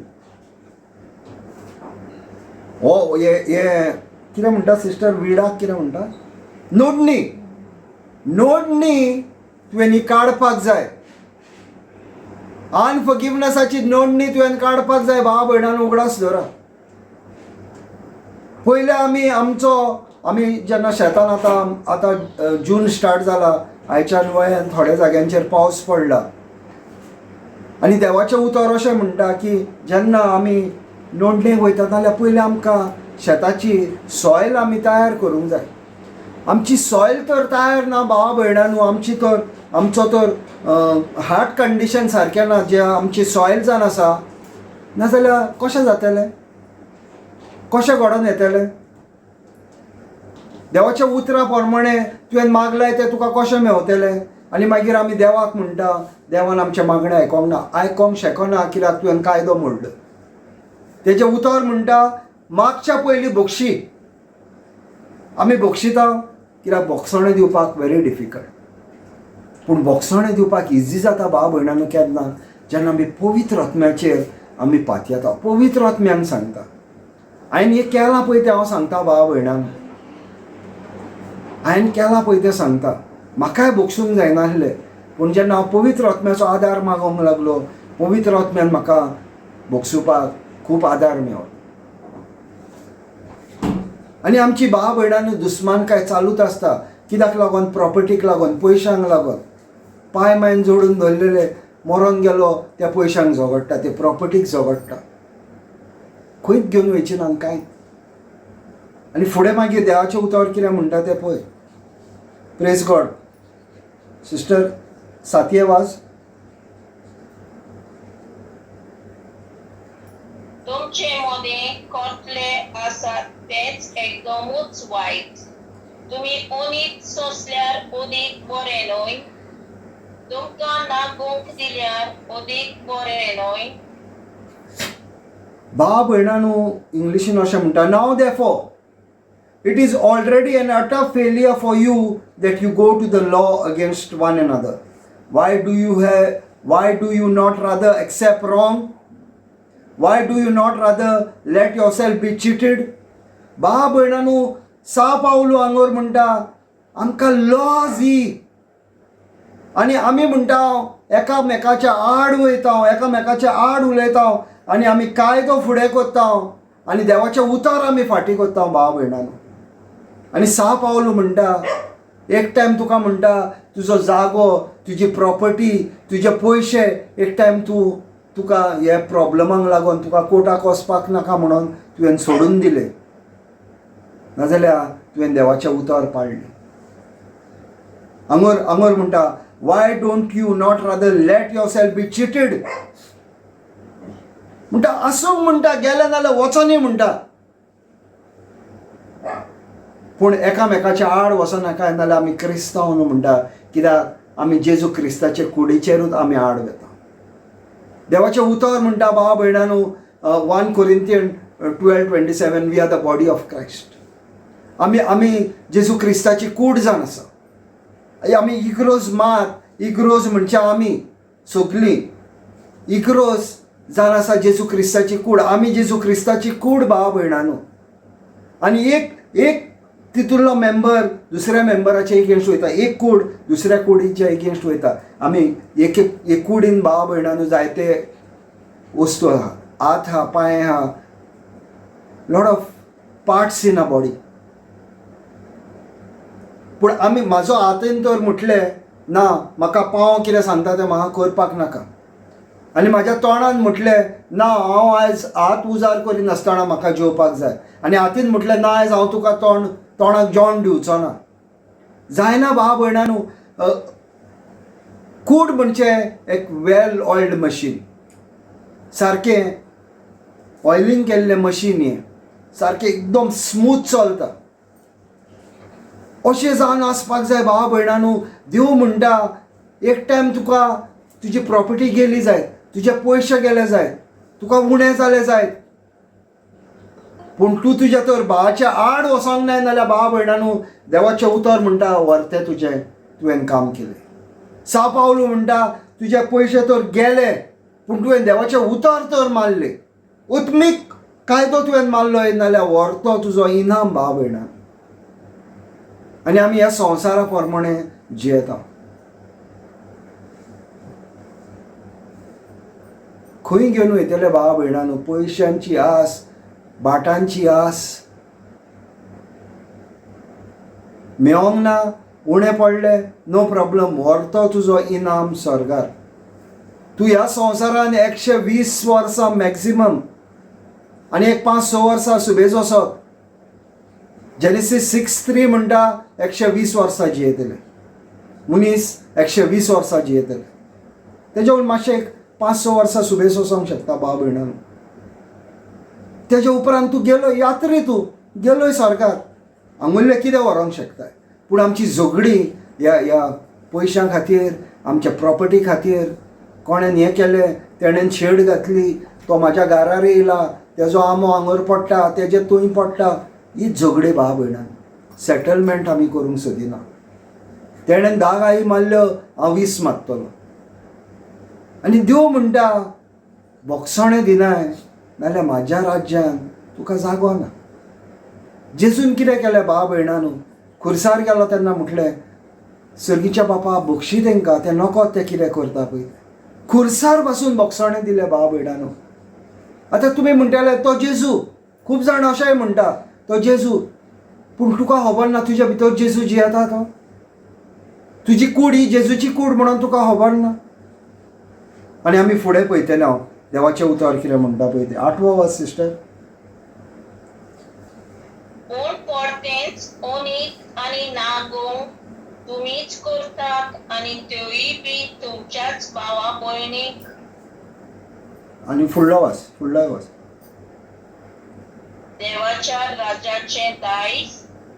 S1: हो हे हे कितें म्हणटा सिस्टर, विडाक कितें म्हणटा? नोडणी. नोडणी तुवें ही काडपाक जाय. अनफॉरगिवनसाची नोंदणी तुवें काडपाक जाय. भाव भयणान, उगडास दवरा, पयले आमी आमचो आमी जेन्ना शेतान, आतां आतां जून स्टार्ट जाला, आयच्यान वयान थोड्या जाग्यांचेर पावस पडला आनी देवाचें उतर अशें म्हणटा की जेन्ना आमी नोंदणेक वयता जाल्यार पयलीं आमकां शेताची सॉयल आमी तयार करूंक जाय. आमची सॉयल तर तयार ना भावा भयणांनो, आमची तर आमचो तर हार्ट कंडिशन सारकें ना, जे आमची सॉयल जावन आसा. नाजाल्यार कशें जातलें, कशें घडोवन येतलें? देवाच्या उतरा प्रमाणे तुवें मागलें तें तुका कशें मेवतलें? आनी मागीर आमी देवाक म्हणटा, देवान आमचें मागणें आयकोंक ना. आयकोंक शकना, कित्याक तुवें कायदो मोडलो. तेजें उतर म्हणटा, मागच्या पयलीं बक्षी. आमी बक्षिता कित्याक बोगसणें दिवपाक व्हेरी डिफिकल्ट. पूण बोगसणें दिवपाक इजी जाता भाव भयणांनो, केन्ना? जेन्ना आमी पवित्र आत्म्याचेर आमी पातयेता. पवित्र आत्म्यान सांगता, हांवें हें केलां पळय तें हांव सांगता. भाव भयणांनो, हांवें केलां पळय तें सांगता. म्हाकाय बक्षूंक जायनासलें, पूण जेन्ना हांव पवित्र आत्म्याचो आदार मागोंक लागलो, पवित्र आत्म्यान म्हाका बक्षुपाक खूब आदार मेवलो. आनी आमची भाव भयणांनी दुस्मानकाय चालूच आसता. कित्याक लागून? प्रॉपर्टीक लागून, पयशांक लागून. पाय मायन जोडून दवरलेले, मरोन गेलो, त्या पयशांक झगडटा, ते प्रॉपर्टीक झगडटा. खंयच घेवन वयचे ना कांय. आनी फुडें मागीर देवाचें उतर कितें म्हणटा तें पळय. प्रेज गॉड. सिस्टर सातये वाज.
S2: तुमचे मदें कोतले आसात तेच एकदमूच वायट. तुमी अनीत सोंसल्यार अदीक बरें न्हय? तुमकां नागूंक दिल्यार अदीक बरें न्हय?
S1: भाव भयणांनो, इंग्लिशीन अशें म्हणटा, "Now therefore it is already an utter failure for you that you go to the law against one another. Why do you not rather accept wrong? Why do you not rather let yourself be cheated?" भाव भयणांनो, सा पावलू हांगर म्हणटा, आमकां lodge ही आनी आमी म्हणटा एकामेकाच्या आड वयता, एकामेकाच्या आड उलयता आनी आमी कायदो फुडें करता आनी देवाचें उतर आमी फाटीं करता. भाव भयणांनो, आनी सा पावलू म्हणटा, एक टायम तुका म्हणटा, तुजो जागो, तुजी प्रॉपर्टी, तुजे पयशे एक टायम तूं तुका हे प्रॉब्लमांक लागून तुका कोर्टाक वचपाक नाका म्हणून तुवें सोडून दिले, नाजाल्यार तुवें देवाचें उतर पाळ्ळें. हांगर हांगर म्हणटा, "Why don't you not rather let yourself be cheated?" म्हणटा, आसूंक म्हणटा, गेले नाल्यार वचोनी म्हणटा, पूण एकामेकाच्या आड वचनाका, नाल्यार आमी क्रिस्तांव न्हू म्हणटा. कित्याक आमी जेजू क्रिस्ताचे कुडीचेरूच आमी आड वता. देवाचें उतर म्हणटा भाव भयणांनो, 1 Corinthian 12:27, we are the body of Christ. आमी आमी जेजू क्रिस्ताची कूड जावन आसा. आमी इग्रोज मात, इग्रोज म्हणचे आमी सगलीं इग्रोज जावन आसा जेजू क्रिस्ताची कूड. आमी जेजू क्रिस्ताची कूड भाव भयणांनो. आनी एक एक तितूंतलो मेंबर दुसऱ्या मेंबराचे एगेन्स्ट वयता, एक कूड दुसऱ्या कुडीच्या एगेन्स्ट वयता. आमी एक एक कुडीन भाव भयणांनो जायते वस्तू आहा, हात आहा, पांय आहा, lot of parts in a body. पूण आमी म्हाजो हातीन तर म्हटलें ना, म्हाका पांव कितें सांगता तें म्हाका करपाक नाका, आनी म्हाज्या तोंडान म्हटलें ना, हांव आयज हात उजार करिनासतना म्हाका जेवपाक जाय, आनी हातीन म्हटलें ना, आयज हांव तुका तोंड तोंडाक जेवण दिवचो ना, जायना भाव भयणांनो. कूड म्हणजे एक वेल ऑयल्ड मशीन, सारकें ऑयलिंग केल्लें मशीन हें, सारकें एकदम स्मूथ चलता. अशें जावन आसपाक जाय भाव भयणांनो. देव म्हणटा, एक टायम तुका तुजी प्रॉपर्टी गेली जायत, तुजे पयशे गेले जायत, तुका उणें जालें जायत. पूण तूं तुज्या तर भावाच्या आड वचोंक नाय नाल्यार भावा भयणानू, देवाचें उतर म्हणटा व्हरतें तुजें तुवें काम केलें. सा पावलू म्हणटा तुजे पयशे तर गेले, पूण तुवें देवाचें उतर तर मारलें, उत्मीक कायदो तुवें मारलो नाल्यार व्हरतो तुजो इनाम भाव भयणान. आनी आमी ह्या संवसारा प्रमाणे जियेता. खंय घेवन वयतले भावा भयणानू? पयशांची आस, भाटांची आस मेवोंक ना, उणें पडलें, नो प्रॉब्लम, व्हरतो तुजो इनाम स्वर्गार. तूं ह्या संवसारान 120 वर्सां मॅक्झिमम आनी एक 5-6 वर्सां सुबेज वचत. जेनेसीस 6:3 म्हणटा 120 वर्सां जियेतले मनीस, 120 वर्सां जियेतले. तेज्या वयर मातशें एक 5-6 वर्सां सुबेज वचोंक शकता भाव भयणान. तेज्या उपरांत तूं गेलो यात्री, तूं गेलोय स्वर्गार, हांगुल्लें कितें व्हरोंक शकताय? पूण आमची झगडीं ह्या ह्या पयशां खातीर, आमच्या प्रॉपर्टी खातीर, कोणेन हें केलें, तेणेन शेड घातली, तो म्हाज्या घरार येयला, तेजो आंबो हांगर पडटा, तेजे थंय पडटा, ही झगडीं भाव भयणान. सेटलमेंट आमी करूंक सोदिना. तेणेन 10 गाळी मारल्यो, हांव 20 मारतलो. आनी देव म्हणटा बोगसणें दिनाय नाल्यार म्हाज्या राज्यान तुका जागो ना. जेजून कितें केलें भाव भयणानू? खुर्सार गेलो तेन्ना म्हटलें, सर्गीच्या बापा बक्षी तेंकां, तें नको तें कितें करता पळय. खुर्सार पासून बोगसणें दिलें भाव भयणानू. आतां तुमी म्हणटले तो जेजू, खूब जाण अशेंय म्हणटा तो जेजू, पूण तुका खबर ना तुज्या भितर जेजू जियेता तो. तुजी कूड ही जेजूची कूड म्हणून तुका खबर ना. आनी आमी फुडें पळयतले हांव देवाचें उतर कितें म्हणटा पळय तें. आठवो वाच सिस्टर.
S2: पूण परतेंच अनीत आनी नागोवंक तुमीच करतात आनी त्योय बी तुमच्याच भावा भयणीक.
S1: आनी फुडलो वाच, फुडलो वाच.
S2: देवाच्या राज्याचें दायज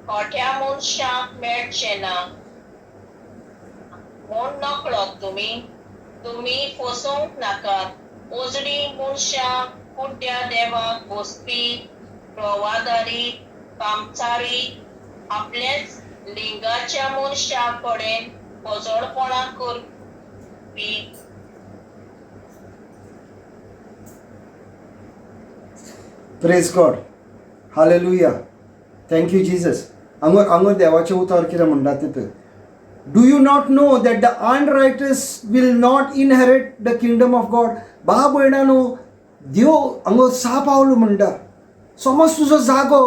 S2: खोट्या मनशांक मेळचें ना म्हूण नकळत तुमी. तुमी फसोवंक नाकात. उजडी मनशां कुड्ड्या देवाक बसपी प्रवादारी कामचारी आपलेच लिंगाच्या मनशा कडेन पजळपणां करपी.
S1: Praise God, hallelujah, thank you Jesus. हांगर हांगर देवाचें उतर कितें म्हणटा तें. Do you not know that the unrighteous will not inherit the kingdom of God? भाव भयणानू, देव हांगा सा पावलो म्हणटा, समज तुजो जागो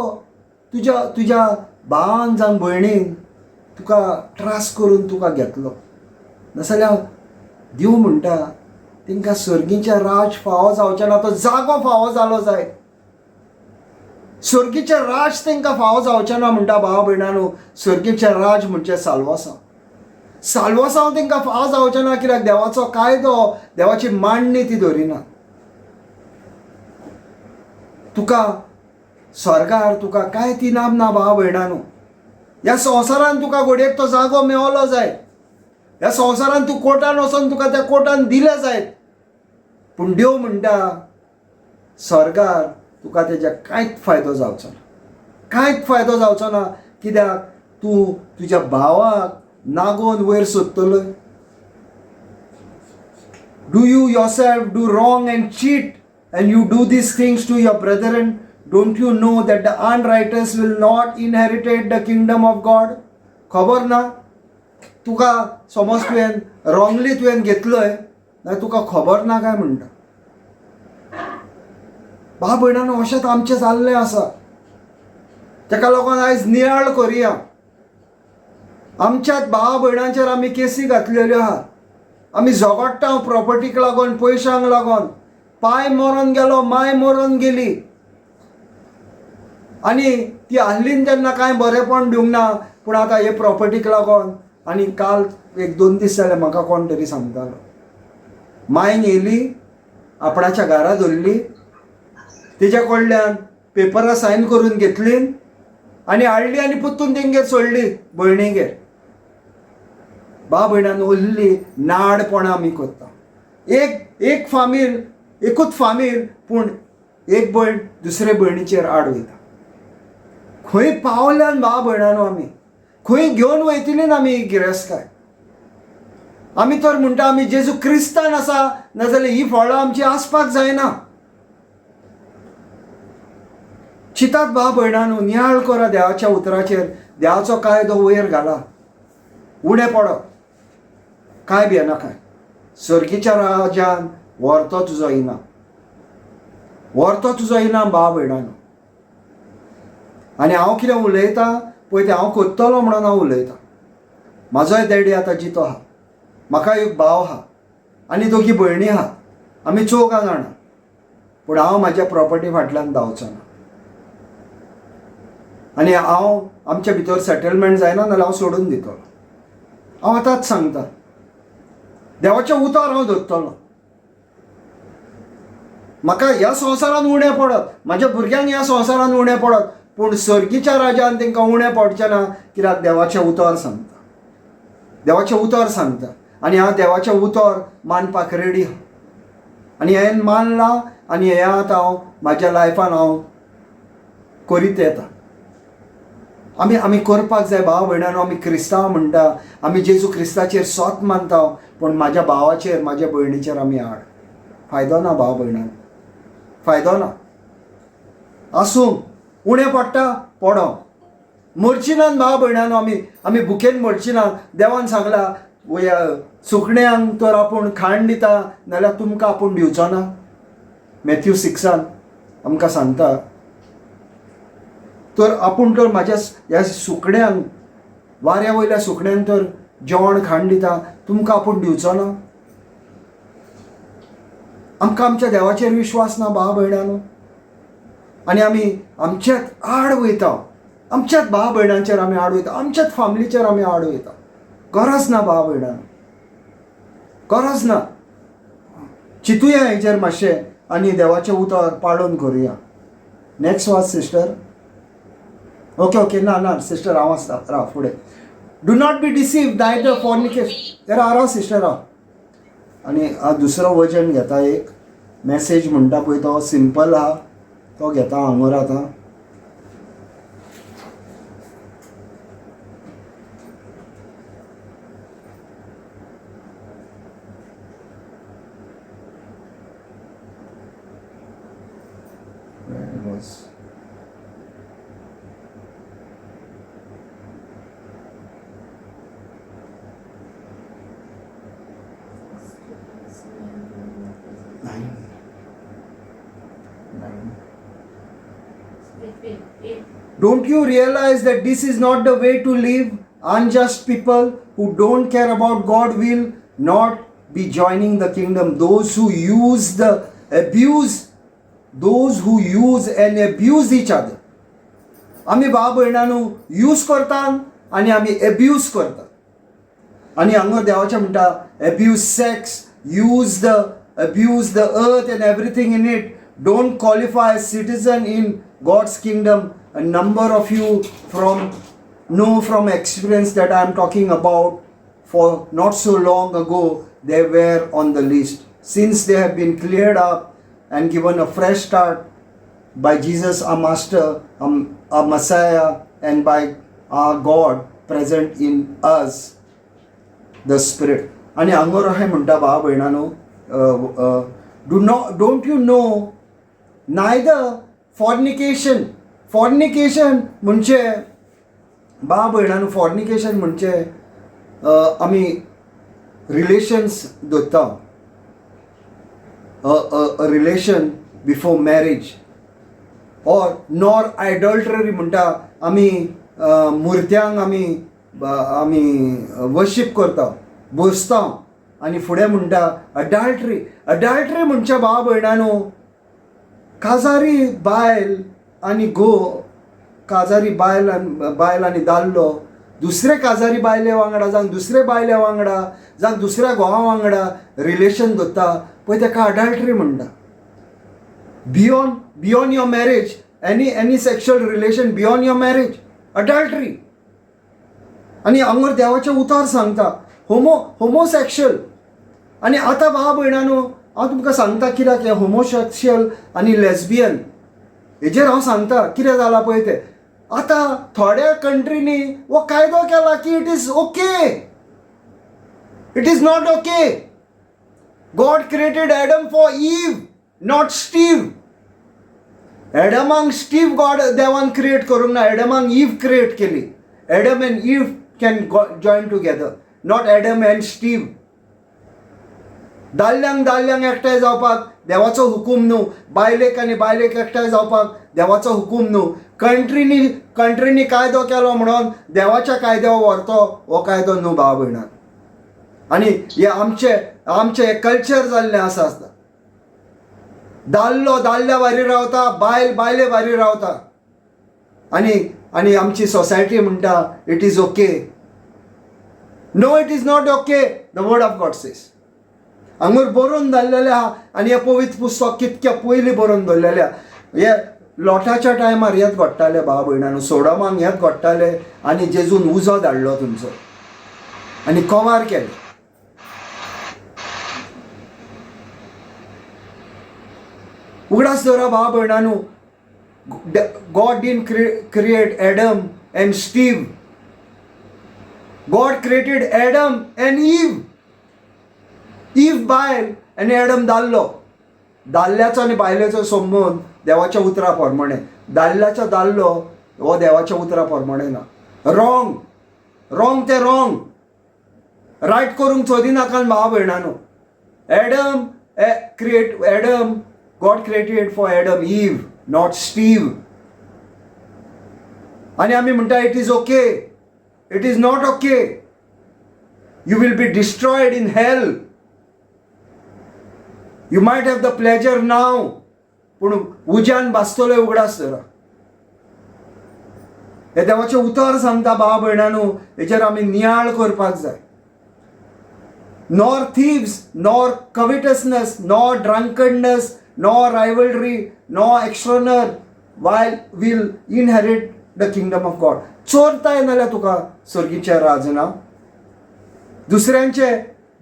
S1: तुज्या तुज्या भावान जावं भयणीन तुका त्रास करून तुका घेतलो, नाजाल्यार देव म्हणटा तांकां सर्गीचें राज फावो जावचें ना. तो जागो फावो जालो जाय, सर्गीचें राज तांकां फावो जावचें ना म्हणटा. भाव भयणानू, सर्गीचें राज म्हणजे साल्वासांव. साल्वासांव तांकां फावो जावचें ना, कित्याक देवाचो कायदो, देवाची मांडणी ती दवरिना. तुका स्वर्गार तुका कांय ती नाम ना भाव भयणानू. ह्या संवसारान तुका घडयेक तो जागो मेवलो जाय, ह्या संवसारान तूं कोर्टान वचोन तुका त्या कोर्टान दिलें जायत, पूण देव म्हणटा स्वर्गार तुका तेज्या कांयच फायदो जावचो ना, कांयच फायदो जावचो ना. कित्याक तूं तुज्या भावाक नागोवन वयर सोदतलो. Do you yourself do wrong and cheat and you do these things to your brethren? Don't you know that the unrighteous will not inherit the kingdom of God? खबर ना तुका? समज तुवें रॉंगली तुवें घेतलोय ना, तुका खबर ना काय म्हणटा? भाव भयणानो, अशेंच आमचें जाल्लें आसा. ताका लागून आयज नियाळ करुया. आमच्याच भावा भयणांचेर आमी केसी घातलेल्यो आहात. आमी झगडटा प्रॉपर्टीक लागून, पयशांक लागून. पाय मरोन गेलो, माय मरोन गेली, आनी ती आहलीन तेन्ना कांय बरेंपण दिवंक ना, पूण आतां हे प्रॉपर्टीक लागून. आनी काल एक 2 दीस जाले म्हाका कोण तरी सांगतालो, मायन येयली आपणाच्या घरा धरली, तेज्या कडल्यान पेपरां सायन करून घेतली आनी हाडली आनी परतून तेंगेर सोडली भयणीगेर. बा भयणान, उरली नाडपणां आमी करता. एक एक फामील, एकूच फामील, पूण एक भयण दुसरे भयणीचेर आड वयता. खंय पावल्यान भाव भयणानो आमी, खंय घेवन वयतली ना आमी ही गिरेस्तकाय. आमी तर म्हणटा आमी जेजू क्रिस्तान आसा, नाजाल्यार ही फळां आमची आसपाक जायना. चितात भाव भयणानो, नियाळ करा देवाच्या उतराचेर, देवाचो कायदो वयर घाला, उणें पडप काय भियेनाकाय. सर्गीच्या राजान व्हरतो तुजो इनाम, व्हरतो तुजो इनाम भाव भयणानो. आनी हांव कितें उलयतां पळय तें हांव करतलो म्हणून हांव उलयतां. म्हाजोय डॅडी आतां जितो आहा, म्हाका एक भाव आहा आनी दोगी भयणी आहा, आमी चौगां जाणां. पूण हांव म्हाज्या प्रोपर्टी फाटल्यान धांवचो ना. आनी हांव आमच्या भितर सेटलमेंट जायना नाल्यार हांव सोडून दितलो. हांव आतांच सांगता, देवाचें उतर हांव धरतलो. म्हाका ह्या संवसारान उणें पडत, म्हाज्या भुरग्यांक ह्या संवसारान उणें पडत, पूण सर्गीच्या राजान तांकां उणें पडचें ना. कित्याक देवाचें उतर सांगता, देवाचें उतर सांगता. आनी हांव देवाचें उतर मानपाक रेडी आहा. आनी हांवें मानलां आनी हें आतां हांव म्हाज्या लायफान हांव करीत येता. आमी आमी करपाक जाय भाव भयणानो. आमी क्रिस्तांव म्हणटा, आमी जेजू क्रिस्ताचेर सोत मानता, पूण म्हाज्या भावाचेर म्हाज्या भयणीचेर आमी आड. फायदो ना भाव भयणानो, फायदो ना. आसूं, उणें पडटा पडो, मरची नात भाव भयणानो. आमी आमी भुकेन मरची ना. देवान सांगला सुकण्यांक तर आपूण खाण दिता, नाल्यार तुमकां आपूण दिवचो ना. मॅथ्यू 6 आमकां सांगता, तर आपूण तर म्हाज्या ह्या सुकण्यांक, वाऱ्या वयल्या सुकण्यांक तर जेवण खाण दिता, तुमकां आपूण दिवचो ना. आमकां आमच्या देवाचेर विश्वास ना भाव भयणानो. आनी आमी आमच्याच आड वयता, आमच्याच भाव भयणांचेर आमी आड वयता, आमच्याच फामिलीचेर आमी आड वयता. गरज ना भाव भयणानो, गरज ना. चिंतुया हेचेर मातशें आनी देवाचें उतर पाळून करुया. नेक्स्ट वाच सिस्टर. ओके ओके, ना ना सिस्टर, हांव आसता, राव फुडें. Do not be deceived, neither fornication. राव राव सिस्टर राव. आनी हांव दुसरो वर्जन घेता, एक मॅसेज म्हणटा पळय तो सिंपल आहा, तो घेता हांगर आतां. Where it was? Nine. Nine.
S3: Wait, wait, eight.
S1: Don't you realize that this is not the way to live? Unjust people who don't care about God will not be joining the kingdom. Those who use the abuse, those who use and abuse each other. आमी भाव भयणांनो use करतात आनी आमी abuse करतात. आनी हांगा देवाचें म्हणटा, abuse sex, use the abuse the earth and everything in it, don't qualify citizen in God's kingdom. A number of you from know from experience that I am talking about, for not so long ago they were on the list. Since they have been cleared up and given a fresh start by Jesus our Master, our Messiah, and by our God present in us, the Spirit. आनी हांगर अशें म्हणटा भाव भयणानो, do not don't you know neither fornication. Fornication म्हणजे भाव भयणानो, fornication म्हणजे आमी relations दवरता, a relation before marriage, or nor idolatry म्हणटा आमी मुर्त्यांक आमी आमी वर्शीप करता, बसता. आनी फुडें म्हणटा अडाल्ट्री. अडाल्ट्री म्हणचे भाव भयणानो, काजारी बायल आनी घोव, काजारी बायल आनी बायल आनी दादलो दुसरे काजारी बायले वांगडा जावं दुसरे बायले वांगडा जावं दुसऱ्या घोवा वांगडा रिलेशन दवरता पळय, ताका अडाल्ट्री म्हणटा. Beyond your marriage, any sexual relation beyond your marriage, adultery. आनी हांगर देवाचें उतर सांगता होमोसेक्शुअल. आनी आतां भाव भयणानो, हांव तुमकां सांगता कित्याक हें होमोसेक्शुअल आनी लेस्बियन हेजेर हांव सांगता कितें जालां पळय तें. आतां थोड्या कंट्रींनी हो कायदो केला की it is okay. It is not okay. God created Adam for Eve, not Steve. एडमांक Steve God देवान क्रिएट करूंक ना, एडमांक ईव क्रिएट केली. Adam and Eve can join together, not Adam and Steve. दादल्यांक दादल्यांक एकठांय जावपाक देवाचो हुकूम न्हू, बायलेक आनी बायलेक एकठांय जावपाक देवाचो हुकूम न्हू. कंट्रीनी कंट्रीनी कायदो केलो म्हणून देवाच्या कायद्यावर व्हरतो हो कायदो न्हू भाव भयणां. आनी हे आमचे आमचे कल्चर जाल्लें आसा आसता, दादलो दादल्या बारी रावता, बायल बायले बारी रावता आनी आनी आमची सोसायटी म्हणटा it is okay. No, it is not okay. The word of God says, हांगर बरोवन जाल्लेलें आहा. आनी हें पवित्र पुस्तक कितक्या पयलीं बरोवन दवरलेलें आहा. हे लोटाच्या टायमार हेंच घडटालें भाव भयणांनो, सोडोमाक हेंच घडटालें आनी जेजून उजो धाडलो तुमचो आनी कवार केलें. उगडास दवरा भाव भयणांनो, God didn't create Adam and Steve. God created Adam and Eve. Eve बायल आनी एडम दादलो. दादल्याचो आनी बायलेचो संबंद देवाच्या उतरा प्रमाणे. दादल्याचो दादलो हो देवाच्या उतरा प्रमाणे ना. रॉंग रॉंग तें रॉंग, रायट करूंक सोदिनाका भाव भयणानो. Adam create Adam, God created for Adam Eve, not Steve. आनी आमी म्हणटा it is okay. It is not okay. You will be destroyed in hell. You might have the pleasure now, पूण उज्यान भाजतले उगडास धरा. हे देवाचें उतर सांगता भाव भयणानो, हेचेर आमी नियाळ करपाक जाय. Nor thieves, nor covetousness, nor drunkenness, nor rivalry, nor extortioner while will inherit the kingdom of God. चोरताय नाल्यार तुका सर्गीचें राज ना. दुसऱ्यांचे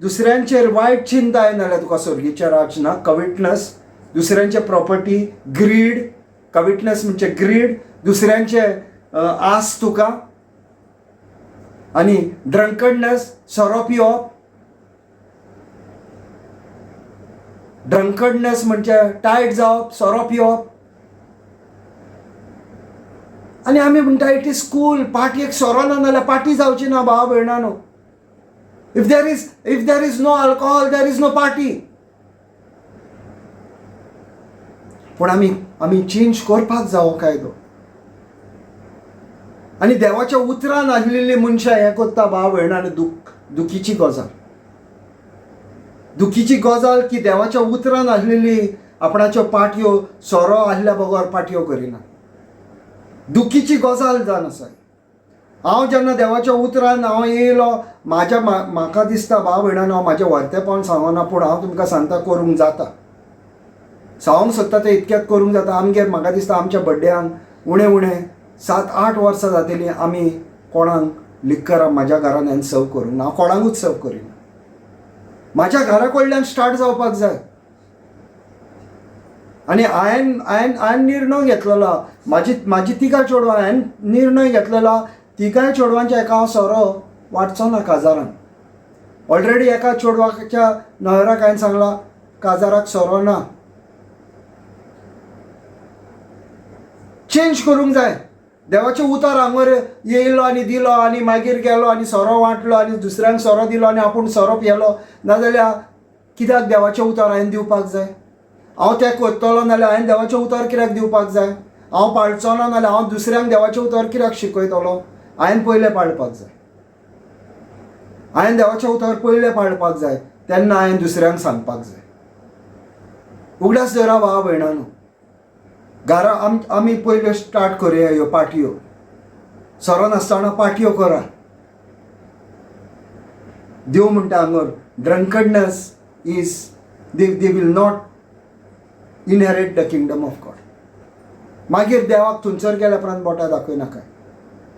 S1: दुसऱ्यांचेर वायट चिंताय नाल्यार तुका सर्गीचें राज ना. कविटनस, दुसऱ्यांचे प्रॉपर्टी, ग्रीड. कविटनस म्हणजे ग्रीड, दुसऱ्यांचे आस तुका. आनी ड्रंकडनस, सोरो पिवप. ड्रंकडनस म्हणजे टायट जावप, सोरो पिवप. आनी आमी म्हणटा it is cool. पार्टयेक सोरो ना जाल्यार पार्टी जावची ना भाव भयणानो. If there is no alcohol, there is no party. पूण आमी आमी चेंज करपाक जावो कायदो. आनी देवाच्या उतरान आसलेली मनशां हें करता भाव भयणां. दुख दुखीची गजाल, दुखीची गजाल की देवाच्या उतरान आसलेली आपणाच्यो पाटयो सोरो आसल्या बगर पाटयो करिना. दुखीची गजाल जावन आसा. हांव जेन्ना देवाच्या उतरान हांव येयलो, म्हाज्या म्हाका दिसता भाव भयणांनो, हांव म्हाजें व्हरतेपण सांगना, पूण हांव तुमकां सांगता करूंक जाता. सांगूंक सोदता तें इतक्यात करूंक जाता. आमगेर म्हाका दिसता आमच्या बड्ड्यांक उणें उणें 7-8 वर्सां जातलीं आमी कोणाक लिक्करां म्हाज्या घरान हांवें सर्व करूंक ना. हांव कोणाकूच सर्व करिना. म्हाज्या घरा कडल्यान स्टार्ट जावपाक जाय. आनी हांवें हांवें हांवें निर्णय घेतलेलो, म्हाजी म्हाजी तिगां चेडवां, हांवें निर्णय घेतलेलो तिगांय चेडवांच्या एका हांव सोरो वांटचो ना काजारान. ऑलरेडी एका चेडवाच्या न्हवऱ्याक हांवें सांगलां काजाराक सोरो ना. चेंज करूंक जाय. देवाचें उतर हांगर येयलो आनी दिलो आनी मागीर गेलो आनी सोरो वांटलो आनी दुसऱ्यांक सोरो दिलो आनी आपूण सोरो पियेलो नाजाल्यार कित्याक देवाचें उतर हांवें दिवपाक जाय? हांव तें करतलो नाल्यार हांवें देवाचें उतर कित्याक दिवपाक जाय? हांव पाळचो ना नाल्यार हांव दुसऱ्यांक देवाचें उतर कित्याक शिकयतलो? हांवें पयलें पाळपाक जाय. हांवें देवाचें उतर पयलें पाळपाक जाय, तेन्ना हांवें दुसऱ्यांक सांगपाक जाय. उगडास दवरा भाव भयणांनो, घरा आमी पयल्यो स्टार्ट करुया ह्यो पाटयो. सोरो नासतना पाटयो करा. देव म्हणटा हांगर drunkenness is they will not inherit the kingdom of God. मागीर देवाक थंयसर गेल्या उपरांत बोटां दाखयनाका.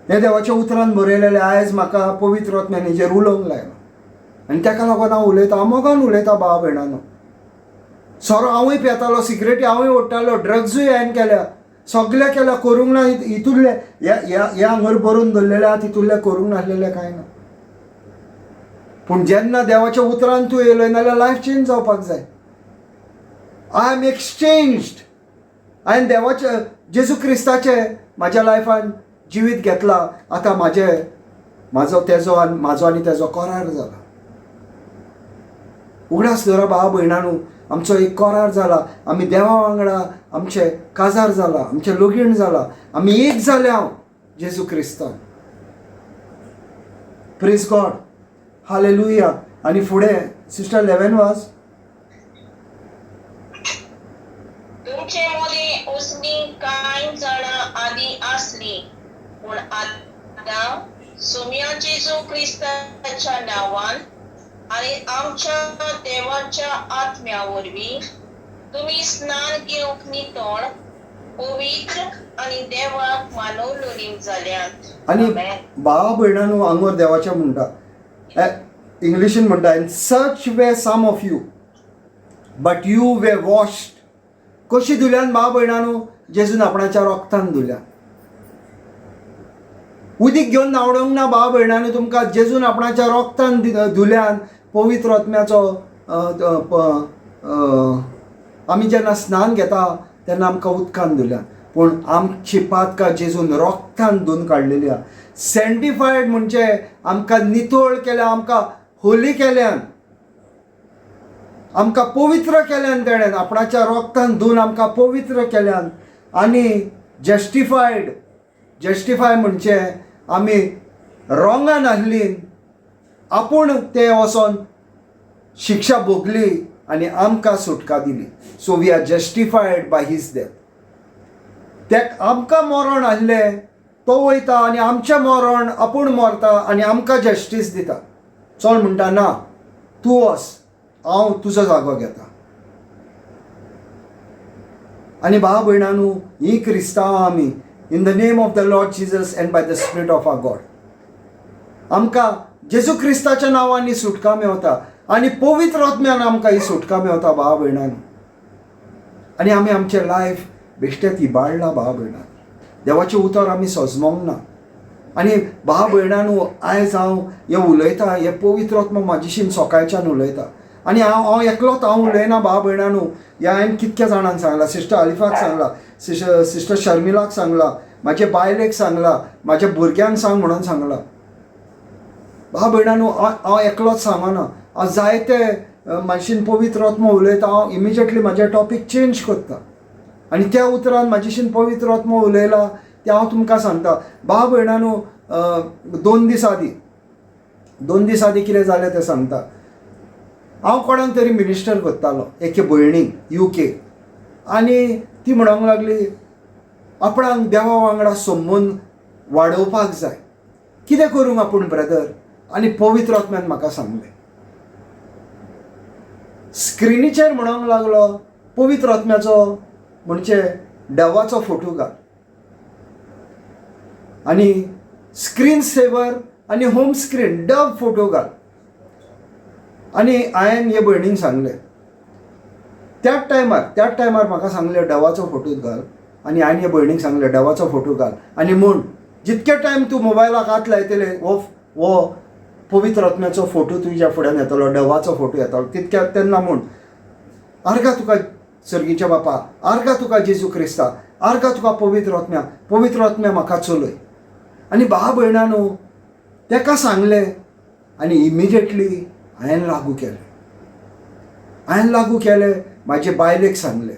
S1: हें देवाच्या उतरान बरयलेलें. आयज म्हाका पवित्र आत्म्यान हेजेर उलोवंक लायलो आनी ताका लागून हांव उलयतां. हांव मोगान उलयतां भाव भयणांनो. सोरो हांवूय पियेतालो, सिगरेटी हांवूय ओडटालो, ड्रग्सूय हांवें केल्या. सगळें केलां, करूंक ना हितूंतलें ह्या ह्या हांगर बरोवन दवरलेलें आहा तितूंतलें करूंक नासलेलें कांय ना. पूण जेन्ना देवाच्या उतरान तूं येयलो नाल्यार लायफ चेंज जावपाक जाय. I am exchanged. हांवें देवाचें जेजू क्रिस्ताचें म्हाज्या लायफान जिवीत घेतलां. आतां म्हाजें म्हाजो तेजो आनी म्हाजो आनी तेजो करार जाला. उगडास दवरा भावा भयणानू, आमचो एक करार जाला. आमी देवा वांगडा आमचें काजार जाला, आमचें लगीण जाला, आमी एक जाले हांव जेजू क्रिस्तान. Praise God, hallelujah. आनी फुडें सिस्टर 11 वाज.
S2: तुमचे मदीं असलीं कांय जाणां आदीं आसलीं, पूण आतां सोम्या जेजू क्रिस्ताच्या नांवान आनी आमच्या देवाच्या आत्म्या वरवीं तुमी स्नान घेवंक नितळ, पवित्र आनी देवाक मानवलोलीं जाल्यात.
S1: आनी
S2: आमेन.
S1: भावा भयणानू, आंगोर देवाचें म्हणटा, इंग्लिशीन म्हणटा, "And such were some of you, but you were washed." कशी धुल्यान भाव भयणानू? जेजून आपणाच्या रोगतान धुल्या. उदीक घेवन न्हावडोवंक ना भाव भयणानू तुमकां. जेजून आपणाच्या रोगतान धुल्यान. पवित्र आत्म्याचो आमी जेन्ना स्नान घेता तेन्ना आमकां उदकान धुल्यान, पूण आमची पातकां जेजून रोगतान धुवन काडलेली आहा. सँक्टिफायड म्हणजे आमकां नितळ केल्या, आमकां होली केल्यान, आमकां पवित्र केल्यान. तेणेन आपणाच्या रोगतान धुवन आमकां पवित्र केल्यान. आनी जस्टिफायड, जस्टिफाय म्हणजे आमी रोंगान आसली, आपूण ते वचोन शिक्षा भोगली आनी आमकां सुटका दिली. So we are justified by his death. ते आमकां मरण आसलें, तो वयता आनी आमचें मरण आपूण मरता आनी आमकां जस्टीस दिता. चल म्हणटा, ना तूं वच, हांव तुजो जागो घेता. आनी भाव भयणानू, ही क्रिस्तांव आमी, in the name of the Lord Jesus and by the Spirit of our God, आमकां जेजू क्रिस्ताच्या नांवांनी सुटका मेवता आनी पवित्र आत्म्यान आमकां ही सुटका मेवता भाव भयणानू. आनी आमी आमचें लायफ बेश्टेच इबाडलां भाव भयणान. देवाचें उतर आमी सजमोंक ना. आनी भाव भयणानू, आयज हांव हें उलयतां, हें पवित्र आत्मा म्हाजेशीन सकाळच्यान उलयता. आनी हांव हांव एकलोच हांव उलयना भाव भयणानू, ह्या हांवें कितक्या जाणांक सांगलां. सिस्टर अलिफाक सांगलां, सिस्टर शर्मिलाक सांगलां, म्हाजे बायलेक सांगलां, म्हाज्या भुरग्यांक सांग म्हणून सांगलां. भाव भयणानू, हांव हांव एकलोच सांगना. हांव जायते मातशेन पवित्र आत्मा उलयता, हांव इमिजिएटली म्हाजें टॉपीक चेंज करता आनी त्या उतरान म्हाजेशीन पवित्र आत्मा उलयला तें हांव तुमकां सांगता. भाव भयणानू, 2 दीस आदीं कितें जालें तें सांगता. हांव कोणाक तरी मिनिस्टर करतालो, एके भयणीक युके, आनी ती म्हणूंक लागली आपणाक देवा वांगडा संबंद वाडोवपाक जाय, कितें करूंक आपूण ब्रदर? आनी पवित्र आत्म्यान म्हाका सांगलें, स्क्रिनीचेर म्हणूंक लागलो, पवित्र आत्म्याचो म्हणजे देवाचो फोटो घाल आनी स्क्रीन सेवर आनी होम स्क्रीन डव फोटो घाल. आनी हांवें हे भयणीक सांगलें त्याच टायमार म्हाका सांगलें डवाचो फोटो घाल. आनी हांवें हे भयणीक सांगलें, डवाचो फोटो घाल आनी म्हूण जितके टायम तूं मोबायलाक हात लायतले, हो हो पवित्र आत्म्याचो फोटो तुज्या फुड्यान येतलो, डवाचो फोटो येतलो तितक्या तेन्ना म्हूण, आर्गा तुका सर्गीच्या बापा, आर्गा तुका जेजू क्रिस्ता, आर्गा तुका पवित्र आत्म्या, पवित्र आत्म्या म्हाका चलय. आनी भाव भयणानू, तेका सांगलें आनी इमिजिएटली हांवें लागू केलें. हांवें लागू केलें, म्हाजे बायलेक सांगलें,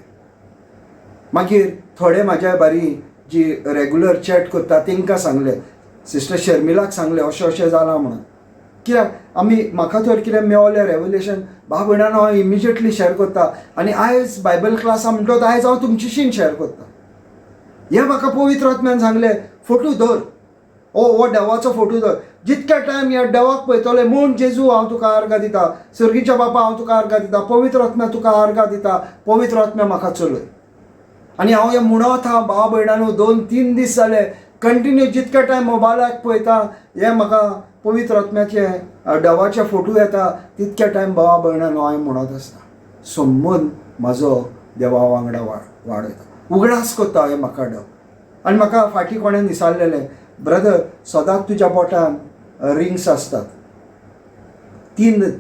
S1: मागीर थोडे म्हाज्या बारी जी रेगुलर चॅट करता तेंकां सांगलें, सिस्टर शर्मिलाक सांगलें, अशें अशें जालां म्हणून. कित्याक आमी म्हाका तर कितें मेवलें रेवलेशन भाव भयणानो, हांव इमिजिएटली शेअर करता. आनी आयज बायबल क्लास आहा म्हणटकच आयज हांव तुमच्याशीन शेअर करता. हें म्हाका पवित्र आत्म्यान सांगलें, फोटो धर, ओ हो देवाचो फोटो धर, जितके टायम ह्या देवाक पळयतले म्हूण, जेजू हांव तुका आर्गां दिता, सर्गीच्या बापा हांव तुका आर्गां दिता, पवित्र आत्म्या तुका आर्गां दिता, पवित्र आत्म्या म्हाका चलय. आनी हांव हें म्हणत आहा भाव भयणानो, 2-3 दीस जाले कंटिन्यू जितके टायम मोबायलाक पळयता, हें म्हाका पवित्र आत्म्याचे देवाचे फोटो येता, तितके टायम भावा भयणानो हांवें म्हणत आसता, संबंद म्हाजो देवा वांगडा वाडयता. उगडास कोत्ता हें म्हाका डब. आनी म्हाका फाटीं कोणें विचारलेलें, ब्रदर सदांच तुज्या बोटान रिंग्स आसतात. तीन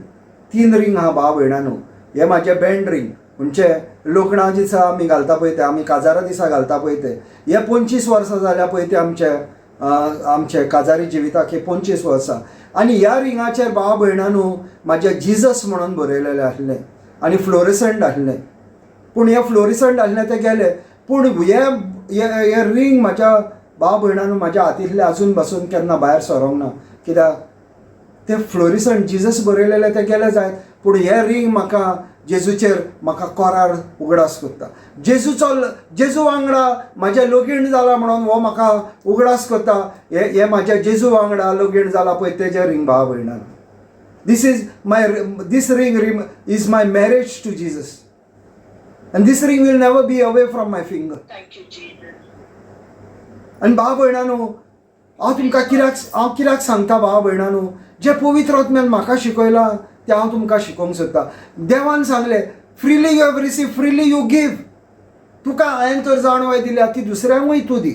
S1: तीन रिंग आहा भाव भयणांनो. हे म्हाजे बँड रिंग, म्हणजे लोकणां दिसा आमी घालता पळय ते, आमी काजारा दिसा घालता पळय ते. हे 25 वर्सां जाल्या पळय ते आमचे आमचे काजारी जिविताक हे 25 वर्सां. आनी ह्या रिंगाचेर भाव भयणांनो म्हाजें जिजस म्हणून बरयलेलें आसलें आनी फ्लोरिसंट आसलें. पूण हे फ्लोरिसंट आसलें तें गेलें, पूण हे हे रिंग म्हाज्या भाव भयणांनो म्हाज्या हातींतलें आजून पासून केन्ना भायर सरोंक ना. कित्याक ते फ्लोरिसंट जिजस बरयलेलें तें गेलें जायत, पूण हे रिंग म्हाका जेजूचेर म्हाका कोरार उगडास करता. जेजूचो जेजू वांगडा म्हाजें लगीण जालां म्हणून हो म्हाका उगडास करता. हे हे म्हाज्या जेजू वांगडा लगीण जालां पळय तेजें रिंग भाव भयणान. This ring is my marriage to Jesus and this ring will never be away from my finger.
S2: Thank you, Jesus.
S1: आनी भाव भयणानो, हांव तुमकां कित्याक, हांव कित्याक सांगता भाव भयणानो, जें पवित्र आत्म्यान म्हाका शिकयलां तें हांव तुमकां शिकोवंक सोदता. देवान सांगलें, freely you have receive, freely you give. तुका हांवें तर जाणवाय दिल्या ती दुसऱ्यांकूय तूं दी.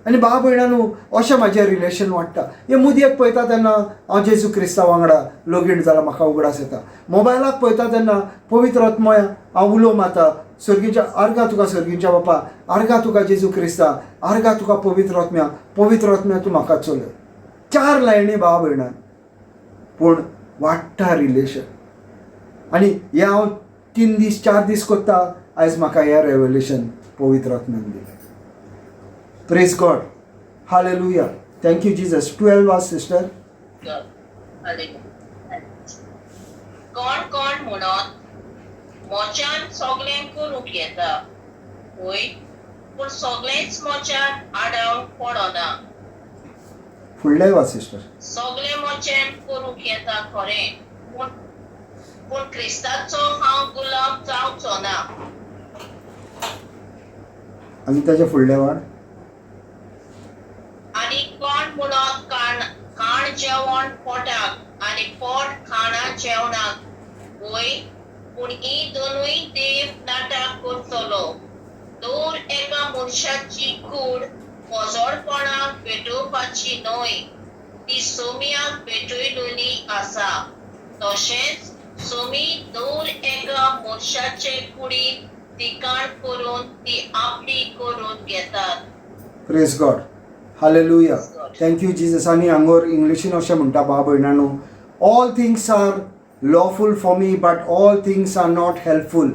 S1: आनी भाव भयणानो, अशें म्हाजें रिलेशन वाडटा. हे मुदयेक पळयता तेन्ना हांव जेजू क्रिस्ता वांगडा लगीण जालां म्हाका उगडास येता. मोबायलाक पळयता तेन्ना पवित्र आत्मय हांव उलो मारता, सर्गीच्या आर्गां तुका, सर्गीच्या बापा आर्गां तुका, जेजू क्रिस्ता आर्गां तुका, पवित्र आत्म्या, पवित्र आत्म्या तूं म्हाका चलय. चार लायनी भाव भयणान, पूण वाडटा रिलेशन. आनी हें हांव 3 दीस 4 दीस कोत्ता, आयज म्हाका हें रेवलेशन पवित्र आत्म्यान दिलें. Praise God, hallelujah, thank you Jesus. 12 was sister.
S2: God. Hallelujah. कोण कोण म्हणत मोच्यान सगळें करूंक येता, वय, पूण सगळेंच मोच्यान आडावंक पडना.
S1: फुडलें वा सिस्टर.
S2: सगळें मोच्यान करूंक येता खरें, पूण पूण क्रिस्ताचो हांव गुलाम जावचो ना.
S1: आनी ताजे फुडलें वाड.
S2: आनी कोण म्हणत खाण खाण जेवण पोटाक आनी पोट खाणा जेवणाक, वय, पूण ही दोनूय देव नाटक करतलो. दर एका मनशाची कूड पोजोडपणाक पेटोवपाची न्हय, ती सोम्याक पेटयलेली आसा. तशेंच सोमी दर एका मनशाचे कुडीन ठिकाण करून ती आपली करून घेतात.
S1: Praise God, hallelujah, thank you Jesus. आनी हांगोर इंग्लिशीन अशें म्हणटा भाव भयणानो, all things are lawful for me, but all things are not helpful.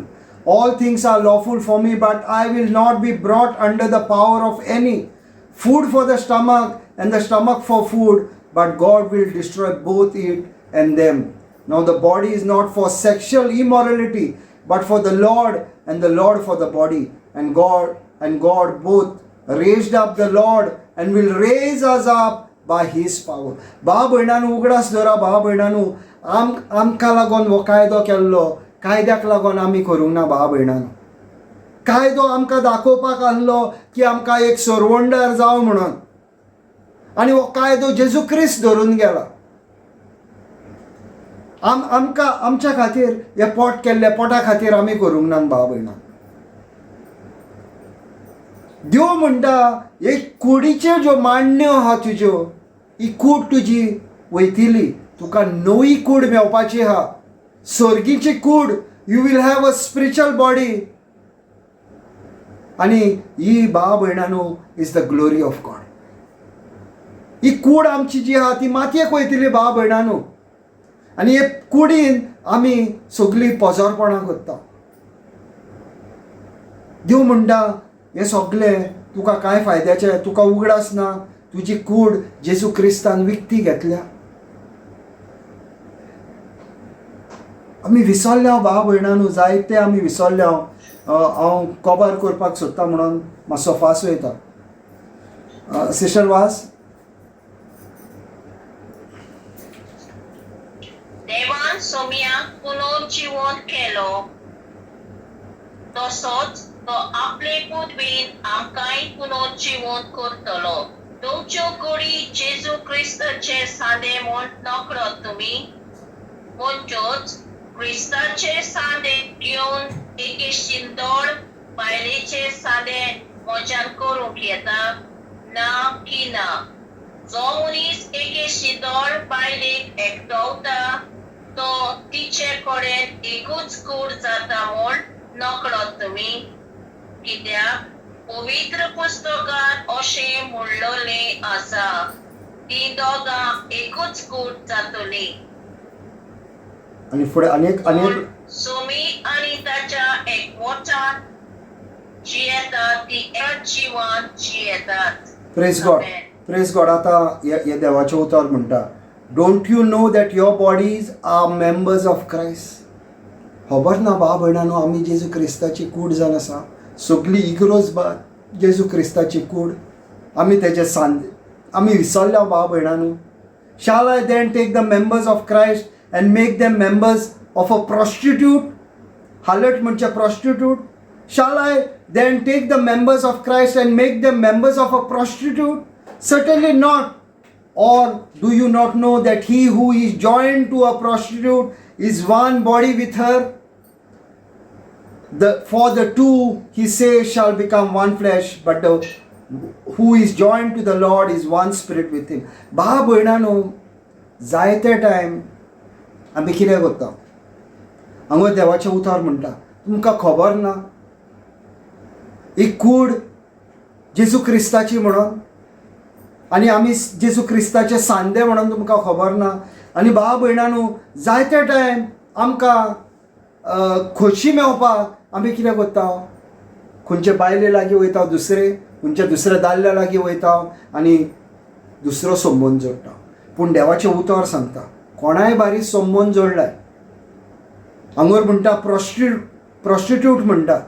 S1: All things are lawful for me, but I will not be brought under the power of any. Food for the stomach and the stomach for food, but God will destroy both it and them. Now the body is not for sexual immorality, but for the Lord, and the Lord for the body. And God both raised up the Lord and will raise us up by His power. भाव भयणांनो, उगडास दवरा भाव भयणांनो, आमकां लागून हो कायदो केल्लो, कायद्याक लागून आमी करूंक ना भाव भयणांनो. कायदो आमकां दाखोवपाक आहलो की आमकां एक सरवंडार जावं म्हणून, आनी हो कायदो जेजू क्रिस्त धरून गेला. आमकां आमच्या खातीर हे पोट केल्ले, पोटा खातीर आमी करूंक ना भाव भयणां. देव म्हणटा, एक कुडीच्यो ज्यो मांडण्यो आहा तुज्यो, ही कूड तुजी वयतली, तुका नवी कूड मेवपाची आहा, सर्गीची कूड. You will have a spiritual body. आनी ही भाव भयणानो is the glory of God. ही कूड आमची जी आहा ती मातयेक वयतली भाव भयणानो, आनी हे कुडीन आमी सगळीं पोजोरपणां करता. देव म्हणटा, हें सगळें तुका कांय फायद्याचें, तुका उगडास ना तुजी कूड जेजू क्रिस्तान विकती घेतल्या. आमी विसरल्या भाव भयणांनो, जायते आमी विसरल्या. हांव कबार करपाक सोदता म्हणून मातसो फास्ट वयता. सिस्टर वास.
S2: देवान सोम्याक पुनर्जिवन केलो, तसोच तो आपले बुदवीन आमकांय पुनर्जिवन करतलो. तुमच्यो कुडी जेजू क्रिस्ताचे सांदे म्हूण नकळत तुमी, म्हणच्योच क्रिस्ताचे सांदे घेवन एके शिंदोळ बायलेचे सादे म्हज्यान करूंक येता ना की ना. जो मनीस एके शिदोळ बायलेक एकटवता तो तिचे कडेन एकूच कूड जाता म्हूण नकळत तुमी. कित्याक पवित्र पुस्तकात अशें म्हणलोलें आसा, ती दोगां एकूच कूड जातली.
S1: आनी फुडें आनी
S2: पूण
S1: एक
S2: सोमी आनी ताच्या एकवटान जियेतात ती एक जिवान जियेतात.
S1: Praise God.
S2: Amen.
S1: Praise God. आतां हे देवाचें उतर म्हणटा, don't you know that your bodies are members of Christ? खबर ना भाव भयणानो, आमी जेजू क्रिस्ताची कूड जावन आसा. सगली इगरोज बा जेजू क्रिस्ताची कूड, आमी तेजे सांद आमी विसरल्या भाव भयणानो. Shall I then take the members of Christ and make them members of a prostitute? Harlot म्हणजे prostitute. Shall I then take the members of Christ and make them members of a prostitute? Certainly not. Or do you not know that he who is joined to a prostitute is one body with her? For the two, he says, shall become one flesh, but the who is joined to the Lord is one spirit with him. भाव भयणानो, जायते time आमी कितें करता? हांगा देवाचें उतर म्हणटा, तुमकां खबर ना ही कूड जेजू क्रिस्ताची म्हणून आनी आमी जेजू क्रिस्ताचे सांदे म्हणून तुमकां खबर ना? आनी भाव भयणानो, जायते टायम आमकां खोशी मेवपाक आमी कितें करता? खंयचे बायले लागीं वयता, दुसरे खंयच्या दुसऱ्या दादल्या लागीं वयता आनी दुसरो संबंद जोडटा. पूण देवाचें उतर सांगता, कोणाय बारी संबंद जोडलाय, हांगर म्हणटा प्रोस्टिट्यूट म्हणटा,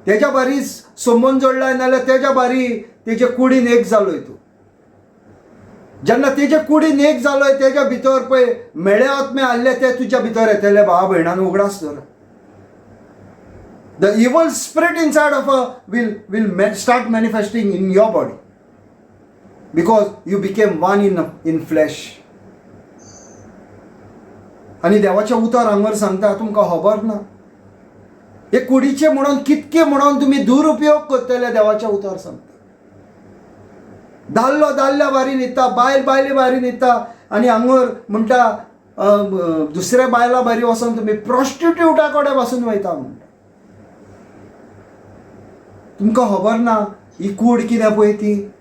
S1: तेज्या बारी संबंद जोडलाय नाल्यार तेज्या बारी तेजे कुडीन एक जालोय तूं. जेन्ना तेजे कुडीन एक जालोय, तेज्या भितर पळय म्हेळे आत्मे आहले, ते तुज्या भितर येतले. भावा भयणान, उगडास धर, the evil spirit inside of a will start manifesting in your body because you became one in flesh. आनी देवाचें उतर हांगर सांगता, तुमकां खबर ना हे कुडीचे म्हणून कितके म्हणून तुमी दुरुपयोग करतले? देवाचें उतर सांगता, दादलो दादल्या बारी न्हिदता, बायल बायले बारी न्हिदता आनी हांगर म्हणटा, दुसऱ्या बायलां बारी वचोन तुमी प्रोस्टिट्युटा कडेन पासून वयता म्हणटा. तुमकां खबर ना ही कूड कितें पळय ती?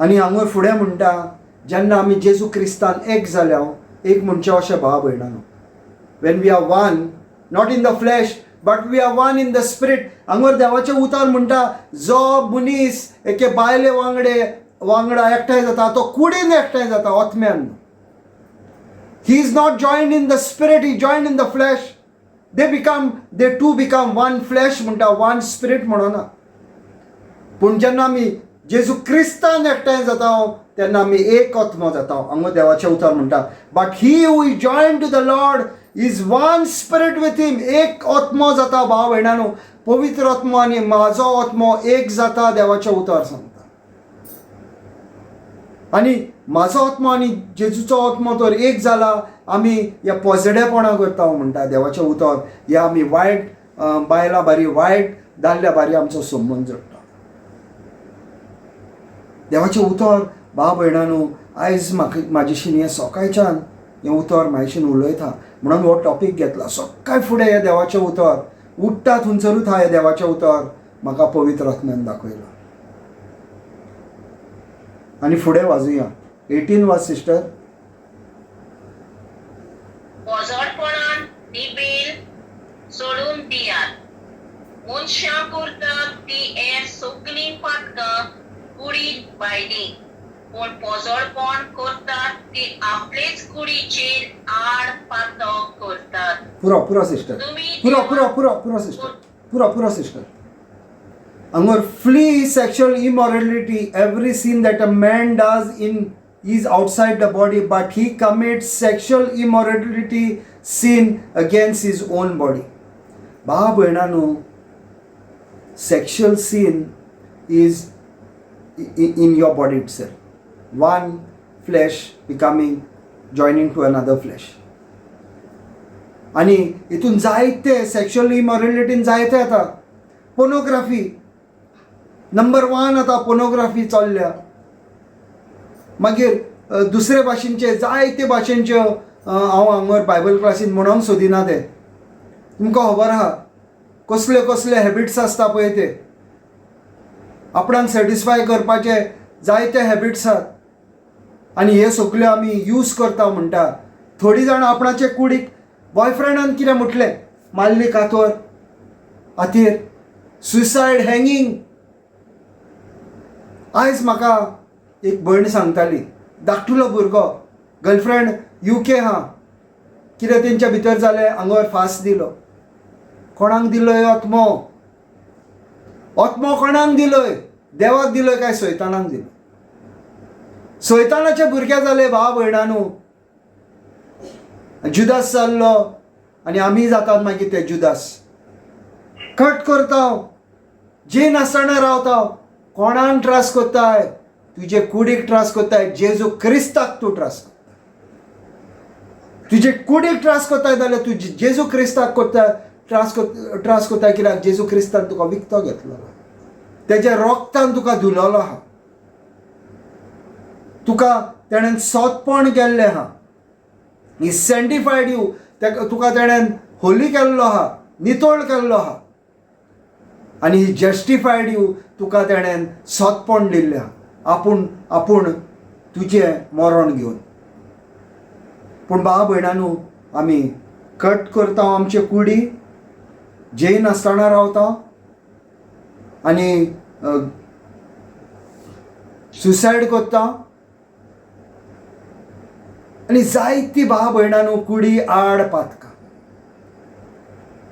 S1: आनी हांगर फुडें म्हणटा, जेन्ना आमी जेजू क्रिस्तान एक जाल्या, एक म्हणचे अशें भाव भयणानो, when we are one, not in the flesh, but we are one in the spirit. हांगर देवाचें उतर म्हणटा, जो मनीस एके बायले वांगडा एकठांय जाता, तो कुडीन एकठांय जाता, आत्म्यान. He is not joined in the spirit, he joined in the flesh. They two become one flesh म्हणटा, वन स्पिरीट म्हणना. पूण जेन्ना आमी जेजू क्रिस्तान एकठांय जाता, तेन्ना आमी एक आत्मो जाता. हांगा देवाचें उतर म्हणटा, but he who is joined to the Lord is one spirit with him. एक आत्मो जाता. भाव भयणानो, पवित्र आत्मो आनी म्हाजो आत्मो एक जाता, देवाचें उतर सांगता. आनी म्हाजो आत्मो आनी जेजूचो आत्मो तर एक जाला, आमी ह्या पोजडेपणां करता म्हणटा देवाचें उतर. ह्या आमी वायट बायलां बारी, वायट दादल्या बारी आमचो संबंद जोडटा. देवाचें उतर भाव भयणानो, आयज म्हाका म्हाजेशीन हें सकाळच्यान हें उतर म्हाजेशीन उलयता म्हणून हो टॉपीक घेतला. सकाळ फुडें हें देवाचें उतर उठ्ठा थंयसरूच हा हें देवाचें उतर म्हाका पवित्र आत्म्यान दाखयलां. आनी फुडें वाजुया, 18 वाज सिस्टर.
S2: पोजडपणान निबेल सोडून दियात. मनशां करतात ती हेर सगलीं पातकां कुडीन भायलीं, पूण पोजडपण करतात ती आपलेच कुडीचेर आड पातक करतात.
S1: पुरो, पुरो सिस्टर.
S2: तुमी
S1: पुरो, पुरो, पुरो, पुरो सिस्टर, पुरो, पुरो sister. हांगर, flee sexual immorality. Every sin that a man does in is outside the body, but he commits sexual immorality sin against his own body. भाव भयणानो, sexual sin is in your body itself, one flesh becoming joining to another flesh. आनी हितून जायते sexual इमॉरलिटीन जायते येता. Pornography number 1 आतां pornography चल्ल्या. मागीर दुसरे भाशेनचे जायते भाशेनच्यो हांव हांगर बायबल क्लासीन म्हणोंक सोदिना ते तुमकां खबर आहा कसले कसले हॅबिट्स आसता पळय ते आपणाक सॅटिस्फाय करपाचे जायते हॅबिट्स आहात आनी हे सगल्यो आमी यूज करता म्हणटा. थोडीं जाणां आपणाचे कुडीक बॉयफ्रेंडान कितें म्हटलें मारली कातोर हातीर, सुसायड, हँगींग. आयज म्हाका एक भयण सांगताली, धाकटुलो भुरगो, गर्लफ्रेंड UK आहा, कितें तेंच्या भितर जालें, आंगार फास दिलो. कोणाक दिलोय आत्मो? आत्मो कोणाक दिलोय? देवाक दिलोय काय सैतानाक दिलो? सैतानाचे भुरगे जाले भाव भयणानू. जुदास जाल्लो आनी आमी जातात मागीर ते जुदास. कट करता, जे नासतना रावता, कोणाक त्रास कोत्ताय? तुजे कुडीक त्रास कोत्ताय. जेजू क्रिस्ताक तूं त्रास कोत्ता. तुजे कुडीक त्रास कोत्ताय जाल्यार तूं जेजू क्रिस्ताक कोत्ता त्रास त्रास कोत्ताय. कित्याक जेजू क्रिस्तान तुका विकतो घेतलो, तेज्या रोगतान तुका धुलोलो आहा, तुका तेणेन सोतपण केल्लें आहा. ही सँक्टिफायड you, तुका तेणेन होली केल्लो आहा, नितळ केल्लो आहा. आनी ही जस्टिफायड you, तुका तेणेन सोतपण दिल्लें आहा आपूण आपूण तुजें मरण घेवन. पूण भाव भयणानू, आमी कट करता आमचे कुडी, जेयनासतना रावता आनी सुसायड करता. आनी जायती भाव भयणानू कुडी आड पातकां,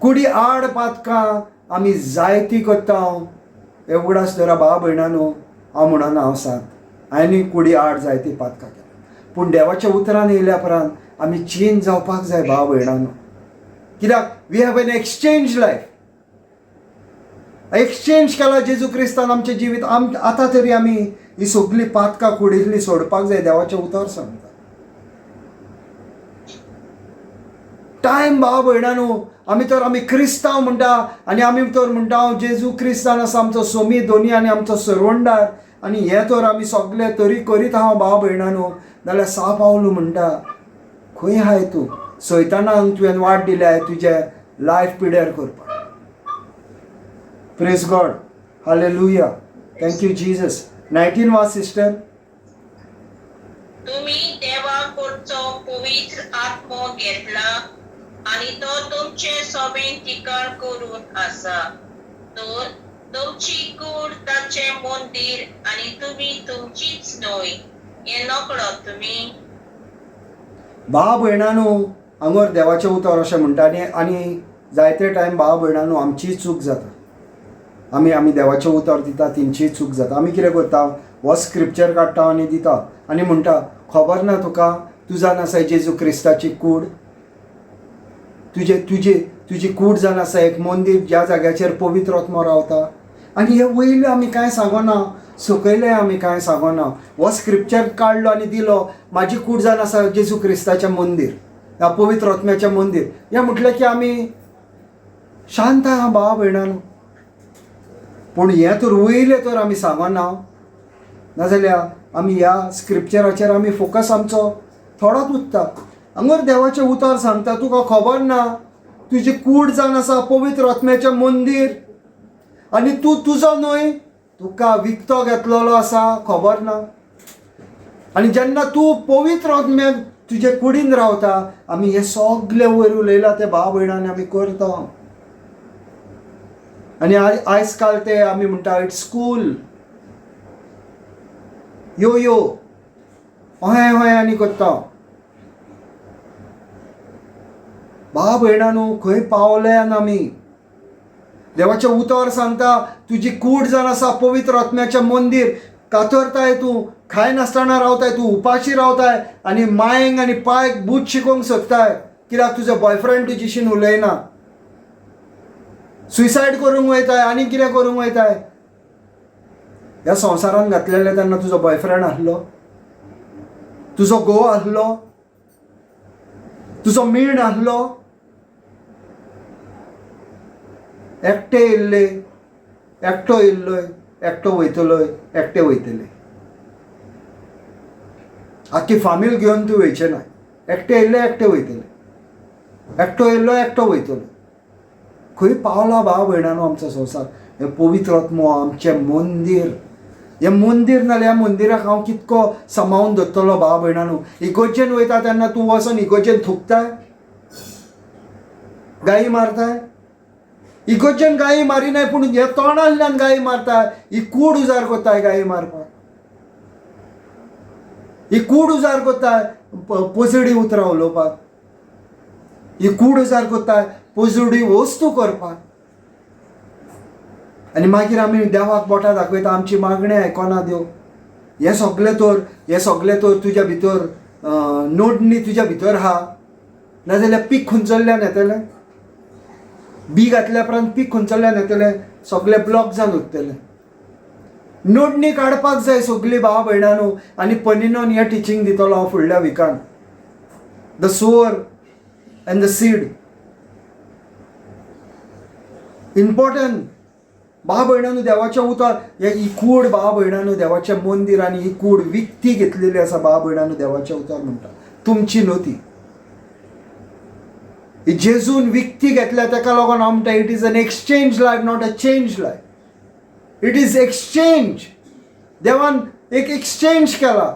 S1: कुडी आड पातकां आमी जायती करता. एवढाच धरा भाव भयणानू, हांव म्हणना हांव सांत, हांवें कुडी आड जायती पातकां केल्या. पूण देवाच्या उतरान येयल्या उपरांत आमी चेंज जावपाक जाय भाव भयणानू. कित्याक we have an exchange life. Exchange केला जेजू क्रिस्तान आमचें जिवीत. आतां तरी आमी ही सगळी पातकां कुडींतली सोडपाक जाय. देवाचें उतर सांगता. टायम भाव भयणानू, आमी तर आमी क्रिस्तांव म्हणटा आनी आमी तर म्हणटा जेजू क्रिस्तान आसा आमचो सोमी दोनी आनी आमचो सरवंडार, आनी हें तर आमी सगळे तरी करीत आहा भाव भयणानू. जाल्यार सा पावलू म्हणटा, खंय आहाय तूं? सैतानाक तुवें वाट दिल्या तुजें लायफ पिड्यार करपाक. Praise God, hallelujah, thank you Jesus. 19 वाच सिस्टर.
S2: तुमी देवा कडचो पवित्र आत्मो घेतला आनी तो तुमचे सोबेन ठिकाण करून आसा, तर तुमची कूड ताचें मंदीर आनी तुमी तुमचीच न्हय हें नकळत तुमी.
S1: भाव भयणानू, हांगर देवाचें उतर अशें म्हणटा. आनी आनी जायते टायम भाव भयणानू आमचीय चूक जाता. आमी आमी देवाचें उतर दिता तेंचीय चूक जाता. आमी कितें करता, हो स्क्रिप्चर काडटा आनी दिता आनी म्हणटा, खबर ना तुका, तूं जावन आसा जेजू क्रिस्ताची कूड, तुजे तुजे तुजी कूड जावन आसा एक मंदीर ज्या जाग्याचेर पवित्र आत्मो रावता. आनी हे वयले आमी कांय सांगना, सकयले आमी कांय सांगना. हो स्क्रिप्चर काडलो आनी दिलो, म्हाजी कूड जावन आसा जेजू क्रिस्ताचें मंदीर, ह्या पवित्र आत्म्याचें मंदीर. हें म्हटलें की आमी शांत आहा भाव भयणानू. पूण हें तर वयलें तर आमी सांगना, नाजाल्यार आमी ह्या स्क्रिप्चराचेर आमी फोकस आमचो थोडोच उरता. हांगर देवाचें उतर सांगता, तुका खबर ना तुजी कूड जावन आसा पवित्र आत्म्याचें मंदीर आनी तूं तुजो न्हय, तुका विकतो घेतलेलो आसा, खबर ना. आनी जेन्ना तूं पवित्र आत्म्याक तुजे कुडीन रावता, आमी हे सगळे वयर उलयला ते भाव भयणांनी आमी करता. आनी आयज काल ते आमी म्हणटा it's cool, यो यो अहें अहें आनी करता. भाव भयणानू, खंय पावल्यान आमी? देवाचें उतर सांगता तुजी कूड जावन आसा पवित्र आत्म्याचें मंदीर. कातरताय तूं, खायनासतना रावताय तूं, उपाशी रावताय आनी मायेंक आनी पायक बूद शिकोवंक सोदताय कित्याक तुजो बॉयफ्रेंड तुजीशीन उलयना. सुसायड करूंक वयताय आनी कितें करूंक वयताय. ह्या संवसारान घातलेलें तेन्ना तुजो बॉयफ्रेंड आसलो, तुजो घोव आसलो, तुजो मीण आसलो, एकटे येयल्ले. एकटो येयल्लोय एकटो वयतलोय एकटे वयतले. आख्खी फामील घेवन तूं वयचें ना. एकटे येयल्ले एकटे वयतले, एकटो येयल्लो एकटो वयतलो. खंय पावला भाव भयणानो आमचो संवसार. हें पवित्र आत्मो आमचें मंदीर. हें मंदीर नाल्यार ह्या मंदिराक हांव कितको सांबाळून दवरतलो भाव भयणानो. इगोर्जेन वयता तेन्ना तूं वचोन इगोर्जेन थुकताय, गायी मारताय. इगोर्जेन गायी मारिनाय पूण हे तोंडांतल्यान गायी मारताय. ही कूड उजार करताय गायी मारपाक, ही कूड उजार करताय पोजडी उतरां उलोवपाक, ही कूड उजार करताय पोजडी वस्तू करपाक. आनी मागीर आमी देवाक बोटां दाखयता, आमची मागणें आयकना देव. हें सगलें तर, हें सगलें तर तुज्या भितर नोडणी तुज्या भितर आहा. नाजाल्यार पीक खंयचल्यान येतलें? बी घातल्या उपरांत पीक खंयचल्यान येतलें? सगलें ब्लॉक जावन उरतलें. नोडणी काडपाक जाय सगळी भाव भयणानो. आनी पनिनोन हें टिचींग दितलो हांव फुडल्या विकान, the sower and the seed important. भाव भयणानो देवाचें उतर हें ही कूड भाव भयणानो देवाचें मंदीर आनी ही कूड विकती घेतलेली आसा. भाव भयणानो देवाचें उतर म्हणटा तुमची न्हू ती, ही जेजून विकती घेतल्या. ताका लागून हांव म्हणटा it is an exchange life, not a change life. It is exchange. देवान एक एक्सचेंज केला.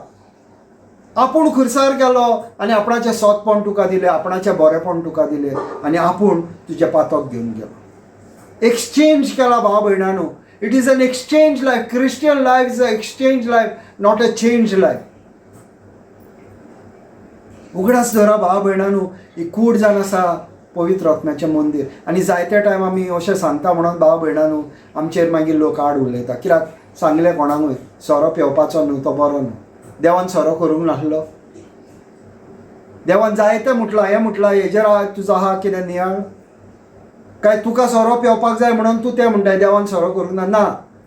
S1: आपूण खुर्सार गेलो आनी आपणाचें सोतपण तुका दिलें, आपणाचें बरेंपण तुका दिलें आनी आपूण तुजें पातक घेवन गेलो. एक्सचेंज केला भाव भयणानो. It is an exchange life. Christian life is a exchange life, not a change life. उगडास दवरा भाव भयणानो, ही कूड जावन आसा पवित्र आत्म्याचें मंदीर. आनी जायते टायम आमी अशें सांगता म्हणून भाव भयणानो आमचेर मागीर लोक आड उलयता. कित्याक सांगलें कोणाकूय सोरो पिवपाचो न्हू, तो बरो न्हू. देवान सोरो करूंक नासलो? देवान जायतें म्हटलां, हें म्हटलां, हेजेर तुजो आहा कितें नियाळ? काय तुका सोरो पिवपाक जाय म्हणून तूं तें म्हणटाय देवान सोरो करूंक ना? ना,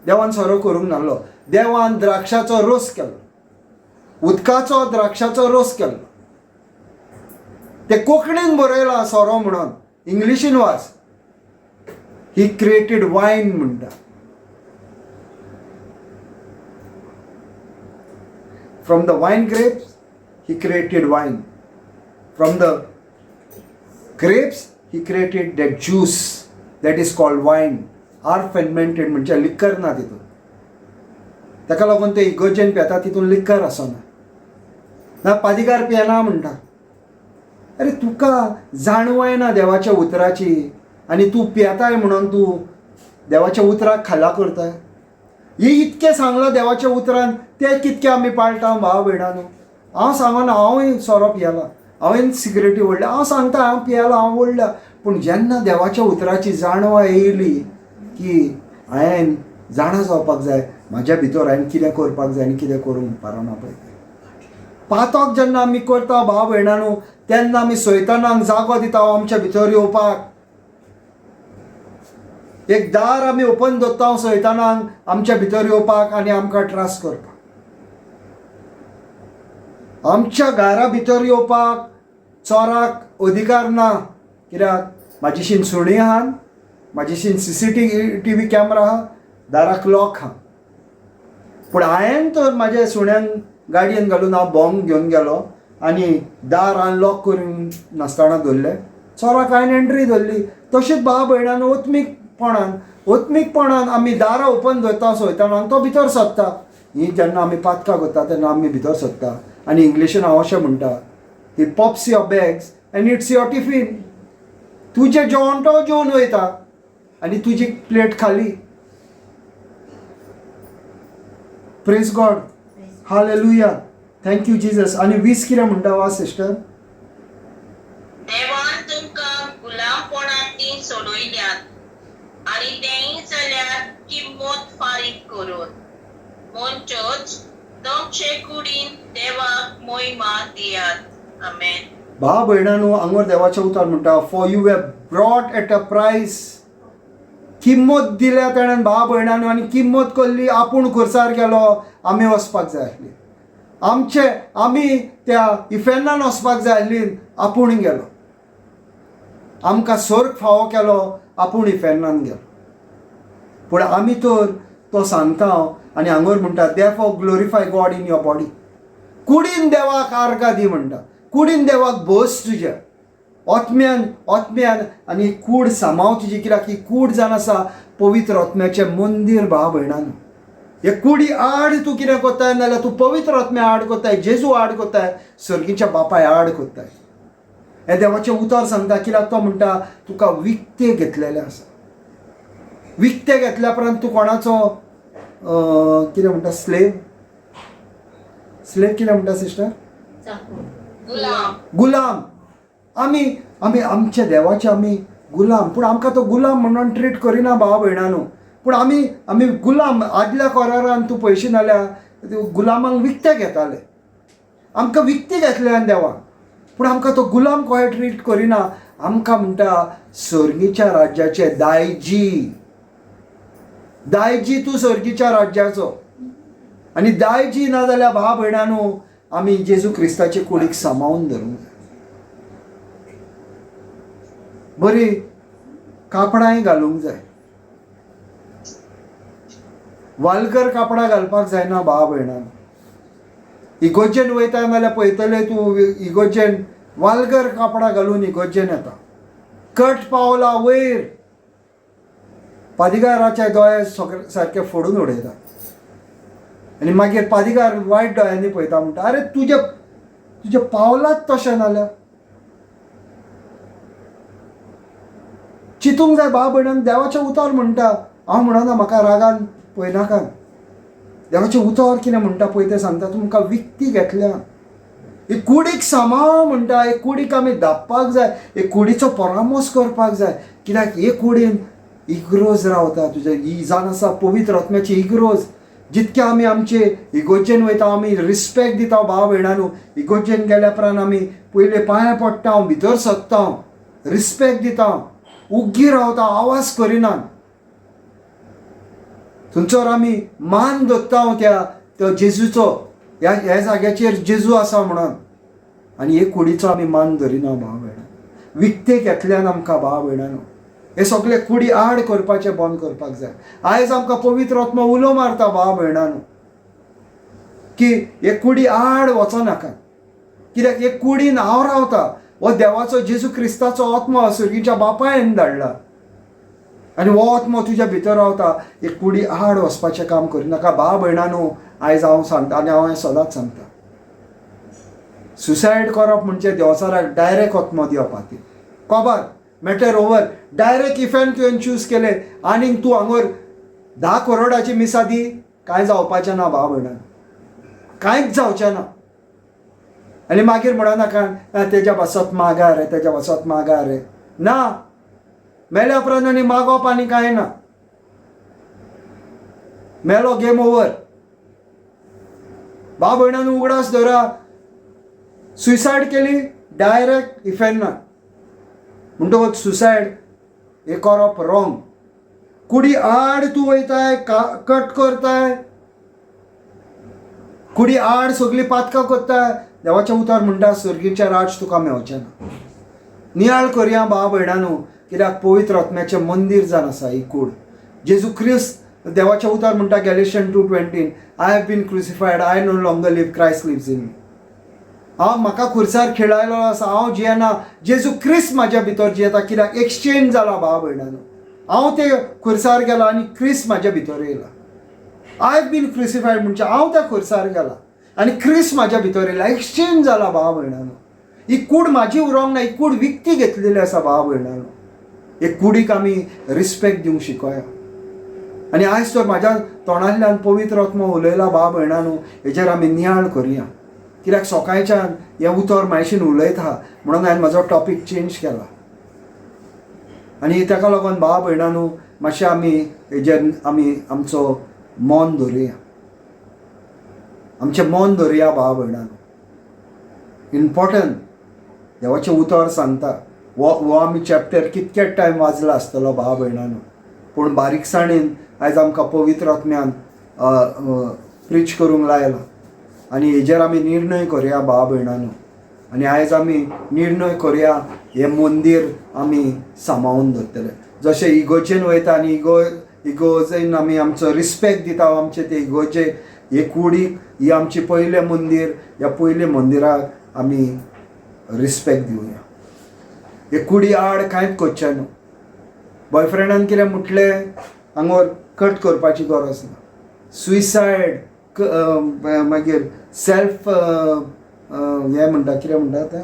S1: देवान सोरो करूंक नासलो. देवान द्राक्षाचो रोस केलो, उदकाचो द्राक्षाचो रोस केलो. ते कोंकणीन बरयलां सोरो म्हणून, इंग्लिशीन वाच, ही क्रिएटेड वायन म्हणटा. From the wine grapes he created wine, from the grapes he created that juice that is called wine or fermented. म्हणजे लिकर ना तितून, ताका लागून ते इगोर्जेन पिता तितून लिकर आसना ना. पादिकार पियेना म्हणटा. अरे तुका जाणवाय ना देवाच्या उतराची आनी तूं पियेताय म्हणून तूं देवाच्या उतराक खाला करताय. हे इतकें सांगलां देवाच्या उतरान, तें कितकें आमी पाळटा भाव भयणानो. हांव सांगना, हांवूय सोरो पियेला, हांवें सिगरेटी ओडल्या, हांव सांगता हांव पियेला, हांव ओडल्या. पूण जेन्ना देवाच्या उतराची जाणवाय येयली की हांवें जाणा जावपाक जाय म्हाज्या भितर हांवें कितें करपाक जाय आनी कितें करूंक पारना पळय. पातक जेन्ना आमी करता भाव भयणानो तेन्ना आमी सैतानाक जागो दिता आमच्या भितर येवपाक. एक दार आमी ओपन दवरता सैतानाक आमच्या भितर येवपाक आनी आमकां त्रास करपाक. आमच्या घरा भितर येवपाक चोराक अधिकार ना. कित्याक म्हाजीशीन सुणी आहा, म्हाजीशीन CCTV camera आहा, दाराक लॉक आहा. पूण हांवें तर म्हाज्या सुण्यांक गाडयेन घालून हांव भोंग घेवन गेलो आनी दार अनलॉक करून नासतना दवरलें, चोराक हांवें एंट्री धरली. तशीच भाव भयणान ओत्मीकपणान ओत्मीकपणान आमी दारां ओपन दवरता सोयताना तो भितर सरता. ही जेन्ना आमी पातकां करता तेन्ना आमी भितर सरता. आनी इंग्लिशीन हांव अशें म्हणटा, he pops your bags and eats your tiffin. तुजें जेवण तो जेवन वयता आनी तुजी प्लेट खाली. Praise God, hallelujah, thank you Jesus. आनी 20 कितें म्हणटा वा सिस्टर?
S2: देवान तुमकां गुलामपणांतली सोडयल्यात आनी तेंय जाल्यार किंमत फारीक करून, म्हणचोच तुमचे कुडीन देवाक मोहिमा दियात. आमेन.
S1: भाव भयणानो हांगर देवाचें उतर म्हणटा, for you have bought at a price. किंमत दिल्या तेणेन भाव भयणानो, आनी किंमत करली आपूण खुर्सार गेलो. आमी वचपाक जाय आसली, आमचे आमी त्या इफेर्नान वचपाक जाय आसली, आपूण गेलो. आमकां सर्ग फावो केलो, आपूण इफेर्नान गेलो. पूण आमी तर तो सांगता आनी हांगर म्हणटा therefore glorify God in your body. कुडीन देवाक आर्गां दी म्हणटा, कुडीन देवाक भोस तुज्या आत्म्यान, आत्म्यान आनी कूड सामाव तुजी, कित्याक ही कूड जावन आसा पवित्र आत्म्याचें मंदीर. भाव भयणान, हे कुडी आड तूं कितें कोत्ताय नाल्यार तूं पवित्र आत्म्या आड कोत्ताय, जेजू आड कोत्ताय, सर्गीच्या बापाय आड कोत्ताय. हें देवाचें उतर सांगता, कित्याक तो म्हणटा तुका विकतें घेतलेलें आसा. विकतें घेतल्या उपरांत तूं कोणाचो कितें म्हणटा, स्लेव, स्लेव कितें म्हणटा सिस्टर?
S2: गुलाम.
S1: गुलाम. आमी आमी आमच्या देवाचे आमी गुलाम, पूण आमकां तो गुलाम म्हणून ट्रीट करिना भाव भयणानो. पूण आमी आमी गुलाम. आदल्या करारान तूं पयशे नाल्यार गुलामांक विकते घेताले, आमकां विकते घेतल्यान देवान, पूण आमकां तो गुलाम कशें ट्रीट करिना. आमकां म्हणटा सर्गीच्या राज्याचे दायजी, दायजी तूं सर्गीच्या राज्याचो. आनी दायजी ना जाल्यार भाव भयणानो आमी जेजू क्रिस्ताचे कुडीक सामावून धरूंक जाय. बरी कापडांय घालूंक जाय, वालकर कापडां घालपाक जायना भाव भयणान. इगोर्जेन वयता नाल्यार पळयतले तूं इगोर्जेन वालगर कापडां घालून इगोर्जेन येता, कट पावला वयर पादिगाराच्या दोळे सगळे सारके फोडून उडयता आनी मागीर पादिगार वायट दोळ्यांनी पळयता, म्हणटा अरे तुजे तुजे पावलाच तशें नाल्यार. चिंतूंक जाय भाव भयणान. देवाचें उतर म्हणटा, हांव म्हणना म्हाका रागान पळयनाका, देवाचें उतर कितें म्हणटा पळय तें सांगता, तुमकां विकती घेतल्या, ही कुडीक सांबाळ म्हणटा, हे कुडीक आमी धापपाक जाय, हे कुडीचो परामोस करपाक जाय, कित्याक हे कुडीन इग्रोज रावता तुजे, ही जावन आसा पवित्र आत्म्याची इग्रोज. जितके आमी आमचे इगोर्जेन वयता आमी रिस्पेक्ट दिता भाव भयणानू, इगोर्जेन गेल्या उपरांत आमी पयले पांय पडटा, भितर सरता, रिस्पेक्ट दिता, उग्गी रावता, आवाज करिना, थंयसर आमी मान दवरता त्या त्या जेजूचो, ह्या ह्या जाग्याचेर जेजू आसा म्हणून, आनी हे कुडीचो आमी मान धरिना भाव भयणां. विकते घेतल्यान आमकां भाव भयणानो हे सगळे कुडी आड करपाचें बंद करपाक जाय. आयज आमकां पवित्र आत्मो उलो मारता भाव भयणानो की हे कुडी आड वचनाका, कित्याक हे कुडीन हांव रावता, हो देवाचो जेजू क्रिस्ताचो आत्मो सर्गीच्या बापायन धाडला आनी हो आत्मो तुज्या भितर रावता. हे कुडी आड वचपाचें काम करिनाका भाव भयणानो. आयज हांव सांगता आनी हांव हें सदांच सांगता, सुसायड करप म्हणजे देवचाराक डायरेक्ट आत्मो दिवप, ती खबर मॅटर ओवर, डायरेक्ट इफेन तुवें चूज केलें आनीक तूं हांगर 10 करोडाची मिसा दी, कांय जावपाचें ना भाव भयणान, कांयच जावचें ना. आनी मागीर म्हणनाका तेज्या पासत मागा रे, तेज्या पासत मागा रे, ना मेल्या उपरांत आनी मागप आनी कांय ना, मेलो गेम ओवर. भाव भयणान उगडास दवरा, सुसायड केली डायरेक्ट इफेक्ट ना, म्हणटकच सुसायड हे करप रॉंग. कुडी आड तूं वयताय, कट करताय, कुडी आड सगळीं पातकां करताय, देवाचें उतर म्हणटा सर्गीचें राज तुका मेवचें ना. नियाळ करया भाव भयणानू, कित्याक पवित्र आत्म्याचें मंदीर जावन आसा ही कूड. जेजू क्रिस्त देवाचें उतर म्हणटा Galatians 2:20, I have been crucified, I no longer live, Christ lives in me. हांव म्हाका खुर्सार खेळायलो आसा, हांव जियेना, जेजू क्रिस्त म्हाज्या भितर जियेता, कित्याक एक्सचेंज जाला भाव भयणानो. हांव ते खुर्सार गेला आनी क्रिस्त म्हाज्या भितर येयला. I have been crucified म्हणजे हांव त्या खुर्सार गेला आनी क्रिस्त म्हाज्या भितर येयला, एक्सचेंज जाला भाव भयणानो. ही कूड म्हाजी उरोंक ना, ही कूड विकती घेतलेली आसा भाव भयणानो. हे कुडीक आमी रिस्पेक्ट दिवंक शिकोया. आनी आयज तर म्हाज्या तोंडांतल्यान पवित्र आत्मो उलयला भाव भयणानो, हेजेर आमी नियाळ करया, कित्याक सकाळच्यान हें उतर म्हायशीन उलयता म्हणून हांवें म्हाजो टॉपीक चेंज केला. आनी ताका लागून भाव भयणानो मातशें आमी हेजेर आमी आमचो मन धरुया, आमचें मन धरुया भाव भयणानो. इम्पॉर्टंट देवाचें उतर सांगता, हो हो आमी चॅप्टर कितके टायम वाजला आसतलो भाव भयणानो, पूण बारीकसाणेन आयज आमकां पवित्र आत्म्यान प्रिच करूंक लायला आनी हेजेर आमी निर्णय करया भाव भयणानो. आनी आयज आमी निर्णय करया हें मंदीर आमी सांबाळून दवरतले. जशें इगोर्जेन वयता आनी इगोर्जेन आमी आमचो रिस्पेक्ट दिता आमचे ते इगोर्जे हे कुडीक. ही आमची पयलें मंदीर. ह्या पयले मंदिराक आमी रिस्पेक्ट दिवया. हे कुडी आड कांयच करचें न्हू. बॉयफ्रेंडान कितें म्हटलें हांगार कट करपाची गरज ना. सुयसायड, मागीर सेल्फ हें म्हणटा, कितें म्हणटा तें,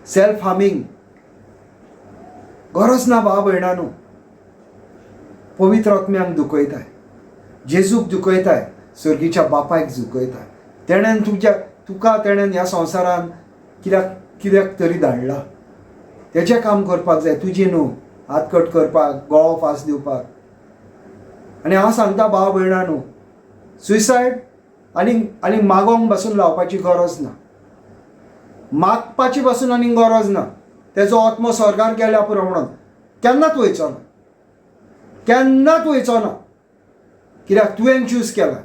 S1: सेल्फ हार्मींग, गरज ना भाव भयणांनो. पवित्र आत्म्याक दुखयताय, जेजूक दुखयताय, सर्गीच्या बापायक दुखयताय. तेणेन तुज्या तुका तेणेन ह्या संवसारान कित्याक कित्याक तरी धाडला. तेचें काम करपाक जाय, तुजी न्हू. हात कट करपाक, गळो फास दिवपाक. आनी हांव सांगता भाव भयणांनो, सुयसायड आनी आनी मागोंक पासून लावपाची गरज ना, मागपाची पासून आनी गरज ना. तेजो आत्मो स्वर्गार गेल्या पुरो म्हणून केन्नाच वयचो ना, केन्नाच वयचो ना. कित्याक तुवें चूज केला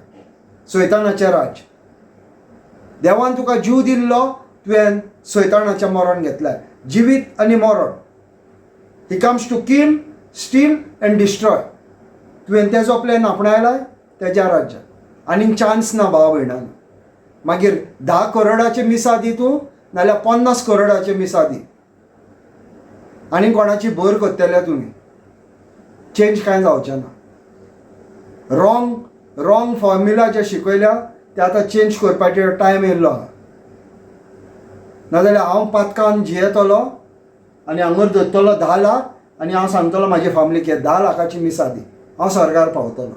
S1: सैतानाचें राज्य. देवान तुका जीव दिल्लो, तुवें सैतानाचें मरण घेतलें. जिवीत आनी मरण. He comes to kill, steal and destroy. तुवें तेजो प्लॅन आपणायलाय तेज्या राज्यात आनीक चान्स ना भाव भयणांनो. मागीर 10 करोडाचे मिसा दी तूं, नाल्यार 50 करोडाचे मिसा दी, आनी कोणाची भर करतले तुमी, चेंज कांय जावचें ना. रॉंग रॉंग फॉर्म्युला जे शिकयल्या ते आतां चेंज करपाचे टायम येयल्लो आहा. नाजाल्यार हांव पातकान जियेतलो आनी हांगर धरतलो 10 लाख आनी हांव सांगतलो म्हाजे फामिलीक, हे 10 लाखाची मिसा दी, हांव स्वर्गार पावतलो.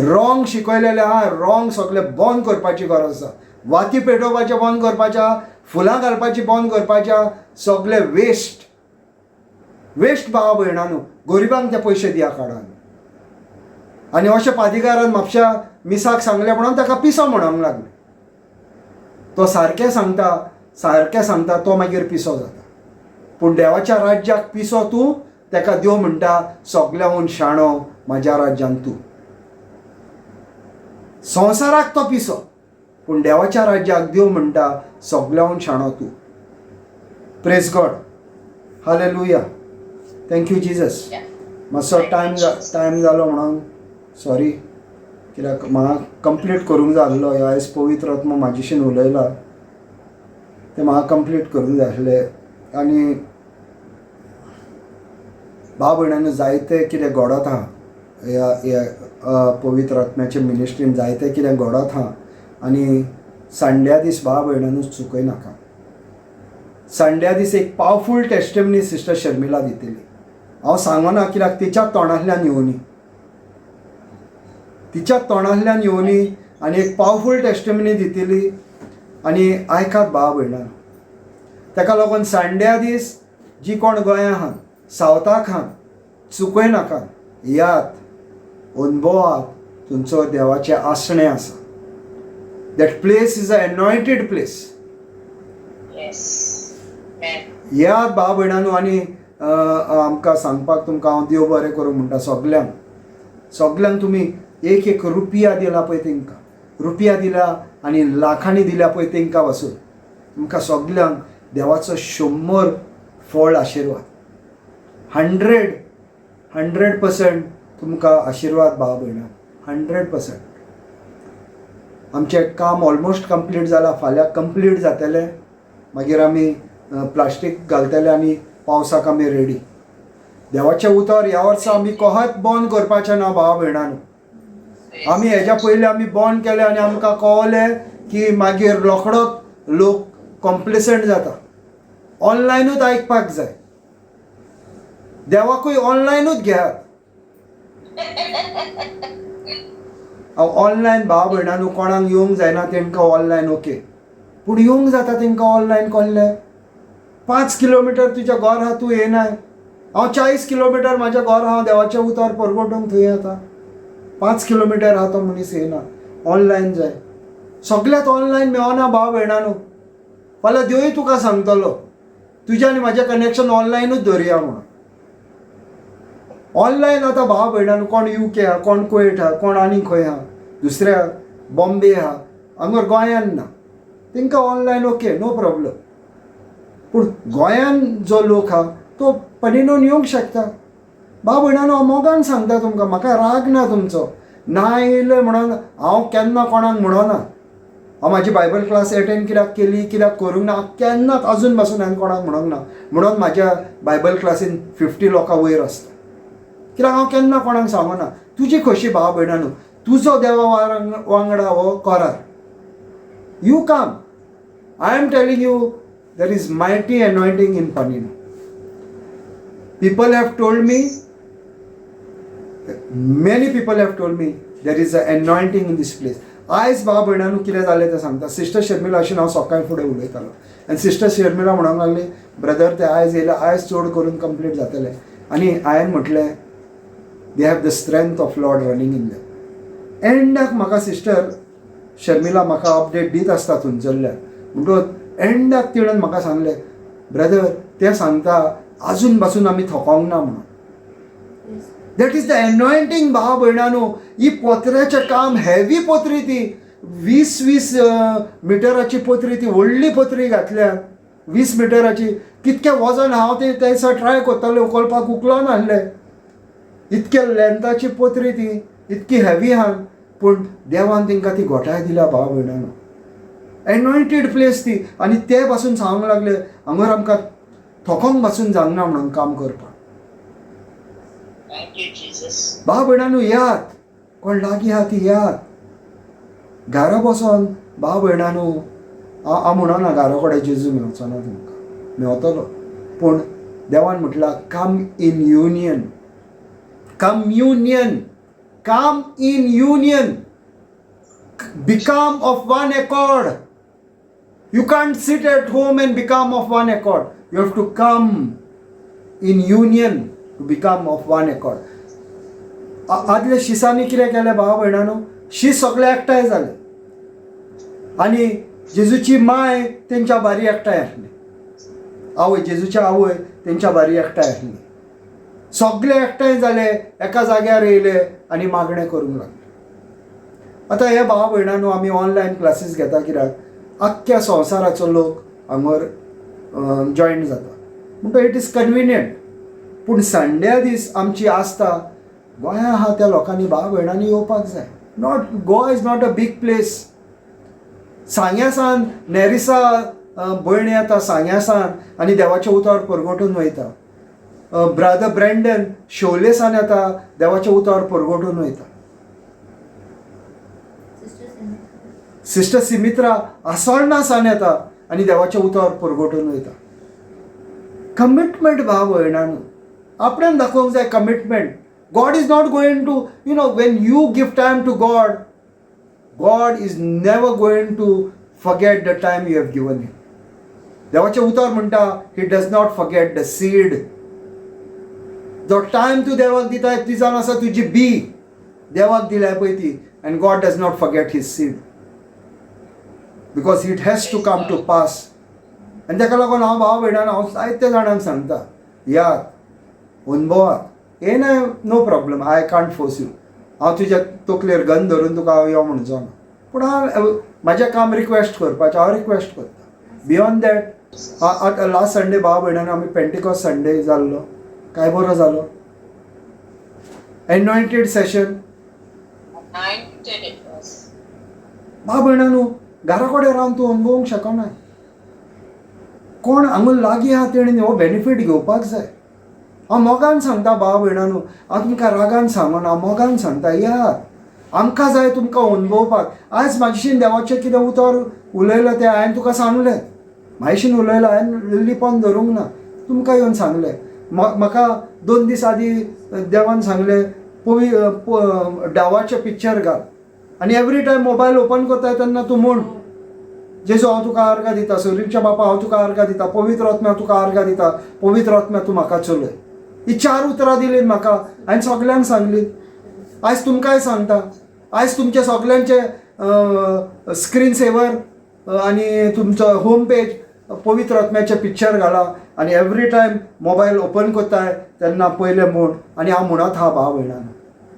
S1: रॉंग शिकयलेलें आहा, रॉंग सगळें बंद करपाची गरज आसा. वाती पेटोवपाचें बंद करपाचें आहा, फुलां घालपाची बंद करपाचें आहा. सगळें वेस्ट वेस्ट भावा भयणांनो. गरिबांक ते पयशे दिया काडान. आनी अशें पादिकारान म्हापश्या मिसाक सांगलें म्हणून ताका पिसो म्हणूंक लागले. तो सारकें सांगता, सारकें सांगता, तो मागीर पिसो जाता. पूण देवाच्या राज्याक पिसो तूं, ताका देव म्हणटा, सगळ्याहून शाणो म्हाज्या राज्यान तूं. संवसाराक तो पिसो, पूण देवाच्या राज्याक देव म्हणटा, सगळ्याहून शाणो तूं. Praise God, hallelujah, thank you Jesus. मातसो टायम जालो म्हणून सॉरी, कित्याक म्हाका कंप्लीट करूंक जाय आसलो. ह्या आयज पवित्र आत्मा म्हाजेशीन उलयला तें म्हाका कंप्लीट करूंक जाय आसलें. आनी भाव भयणांनो, जायते कितें घडत आहा ह्या ह्या पवित्र आत्म्याच्या मिनिस्ट्रीन, जायते कितें घडत आहा. आनी संड्या दीस भाव भयणांनो चुकयनाका. संड्या दीस एक पावरफूल टेस्टिमनी सिस्टर शर्मिला दितली. हांव सांगना, कित्याक तिच्या तोंडांतल्यान येवनी, तिच्या तोंडांतल्यान येवनी आनी एक पावरफूल टेस्टिमनी दितली. आनी आयकात भाव भयणां. ताका लागून संड्या दीस जी कोण गोंया आहा, सावथाक आहा, चुकयनाका, येयात, अनुभवात. तुमचो देवाचें आसणें आसा. That place is a anointed place.
S2: Yes. Amen.
S1: येयात भाव भयणांनो. आनी आमकां सांगपाक तुमकां हांव देव बरें करूं म्हणटा सगल्यांक. सगल्यांक तुमी एक एक रुपया दिला पळय तेंकां, रुपया दिला आनी लाखांनी दिल्या पळय तेंकां पासून तुमकां सगल्यांक देवाचो 100 फळ आशिर्वाद, 100% तुमकां आशिर्वाद भाव भयणां, 100%. आमचें काम ऑलमोस्ट कंप्लीट जालां, फाल्यां कंप्लीट जातलें. मागीर आमी प्लास्टीक घालतले आनी पावसाक आमी रेडी. देवाचें उतर ह्या वर्सा आमी कोहात बंद करपाचें ना भाव भयणांनो. आमी हेज्या पयलीं आमी बंद केलें आनी आमकां कळलें की मागीर रोखडोच लोक कॉम्प्लेसंट जाता. ऑनलायनूच आयकपाक जाय, देवाकूय ऑनलायनूच घेयात. ऑनलायन भाव भयणांनो, कोणाक येवंक जायना तेंकां ऑनलायन ओके, पूण येवंक जाता तेंकां ऑनलायन कसलें? 5 किलोमिटर तुजें घर आहा, तूं येनाय. हांव 40 किलोमिटर म्हाजें घर आहा, देवाचें उतर परगटूंक थंय येता. 5 किलोमिटर आहा तो मनीस येना, ऑनलायन जाय. सगल्यात ऑनलायन मेळना भाव भयणांनो. फाल्यां देवूय तुका सांगतलो, तुजें आनी म्हाजें कनेक्शन ऑनलायनूच धरया म्हणून. ऑनलायन आतां भाव भयणांनो, कोण युके आहा, कोण कुवेट आहा, कोण आनी खंय आहा, दुसऱ्या बॉम्बे आहा, हांगर गोंयान ना, तेंकां ऑनलायन ओके, नो प्रॉब्लम. पूण गोंयान जो लोक आहा तो पनेनून येवंक शकता. भाव भयणानो, हांव मोगान सांगता तुमकां, म्हाका राग ना तुमचो. ना येयलें म्हणून हांव केन्ना कोणाक म्हणना. हांव म्हाजी बायबल क्लास एटेंड कित्याक केली, कित्याक करूंक ना, केन्नाच अजून पासून हांवें कोणाक म्हणूंक ना. म्हणून म्हाज्या बायबल क्लासीन 50 लोकां वयर आसता, कित्याक हांव केन्ना कोणाक सांगना. तुजी खोशी भाव भयणानो, तुजो देवा वांगडा हो करार. You come. I am telling you, there is mighty anointing in Panina. People have told me, many people have told me there is a anointing in this place. आयज भाव भयणांनो कितें जालें तें सांगता. सिस्टर शर्मिला अशें हांव सकाळी फुडें उलयतालो आनी सिस्टर शर्मिला म्हणूंक लागली, ब्रदर, ते आयज येयले, आयज चड करून कंप्लीट जातलें. आनी हांवें म्हटलें, they have the strength of Lord running in them. एंडाक म्हाका सिस्टर शर्मिला म्हाका अपडेट दीत आसता थंयसरल्यान. म्हणटकच एंडाक तिणें म्हाका सांगलें, ब्रदर, ते सांगता अजून पासून आमी थकोंक ना म्हणून. That is the anointing. भाव भयणानो, ही पोत्र्याचें काम, हेवी पोत्री ती, 20-20 मिटराची पोत्री ती, व्हडली पोत्री घातल्या 20 मिटराची. कितकें वजन, हांव ते त्या दिसा ट्राय करतालें उखलपाक, उखलोन आहलें. इतके लेंथाची पोत्री ती, इतकी हेवी आहा, पूण देवान तांकां ती घोटाय दिल्या. भाव भयणानो, एनॉयंटेड प्लेस ती. आनी ते पासून सांगूंक लागले, हांगर आमकां थकोंक पासून जावंक ना म्हणून काम करपाक.
S2: Thank you, Jesus.
S1: भाव भयणानो, यात, कोण लागीं आहा ती यात. घरा बसोन भाव भयणानो, हांव हांव म्हणना घरा कडेन जेजू मेवचो ना तुमकां, मेवतलो. पूण देवान म्हटलां, come in union, communion, come in union, become of one accord. You can't sit at home and become of one accord. You have to come in union to become of one accord. आदल्या शिसांनी कितें केलें भाव भयणानो, शीस सगळे एकठांय जाले आनी जेजूची माय तेंच्या बारी एकठांय आसली. आवय, जेजूची आवय तेंच्या बारी एकठांय आसली. सगळे एकठांय जाले, एका जाग्यार येयले आनी मागणें करूंक लागले. आतां हे भाव भयणानो, आमी ऑनलायन क्लासीस घेता कित्याक आख्ख्या संवसाराचो लोक हांगर जॉयन जाता, म्हणटा it is convenient. पूण संड्या दीस आमची आसता. गोंया आहा त्या लोकांनी, भाव भयणांनी येवपाक जाय. Not Goa is not a big place. सांग्या सान नेरिसा भयण येता सांग्या सान आनी देवाचें उतर परगटून वयता. ब्रादर ब्रँडन शोले सान येता, देवाचें उतर परगटून वयता.
S3: Sister Sumitra.
S1: Sister Sumitra आसोळणा सान येता आनी देवाचें उतर परगटून वयता. कमिटमेंट, भाव भयणांनो, आपणान दाखोवंक जाय commitment. God is not going to when you give time to God, God is never going to forget the time you have given him. देवाचें उतर म्हणटा, he does not forget the seed. जो time तूं देवाक दिता, ती जावन आसा तुजी बी देवाक दिल्या पळय ती. And God does not forget his seed because it has to come to pass. आनी ताका लागून हांव भाव भयणान, हांव जायते जाणांक सांगता, यात, अनुभवात. हे ना, no problem, I can't force you. हांव तुज्या तकलेर गन धरून तुका हांव यो म्हणचो ना, पूण हांव म्हाजें काम रिक्वेस्ट करपाचें, हांव रिक्वेस्ट करता. बियोंड that, आतां लास्ट संडे भाव भयणान आमी पेंटिकॉस संडे जाल्लो, काय बरो जालो, एनॉयंटेड session.
S2: Anointed it was.
S1: भाव भयणानू, घरा कडेन रावन तूं अनुभवूंक शकना. कोण हांगा लागीं आहा तेणी हो बेनिफीट घेवपाक जाय. हांव मोगान सांगता भाव भयणानू, हांव तुमकां रागान सांगना, हांव मोगान सांगता, यात, आमकां जाय तुमकां अनुभवपाक. आयज म्हाजेशीन देवाचें कितें उतर उलयलें तें हांवें तुका सांगलें. म्हाजेशीन उलयलां, हांवें लिपोन धरूंक ना, तुमकां येवन सांगलें. म्हाका 2 दीस आदीं देवान सांगलें, पवी डावाचें पिक्चर घाल आनी एवरी टायम मोबायल ओपन करताय तेन्ना तूं म्हूण, जेजू, हांव तुका आर्गां दिता, सोरीच्या बापा, हांव तुका आर्गां दिता, पवित्र आत्म्या, तुका आर्गां दिता, पवित्र आत्म्या, तूं म्हाका चलय. ही चार उतरां दिलीं म्हाका, हांवें सगल्यांक सांगली. आयज तुमकांय सांगता. आयज तुमचे सगल्यांचे स्क्रीन सेवर आनी तुमचो होम पेज पवित्र आत्म्याचें पिक्चर घाला आनी एवरी टायम मोबायल ओपन करताय तेन्ना पयलें म्हूण. आनी हांव म्हणत आहा भाव भयणांनो,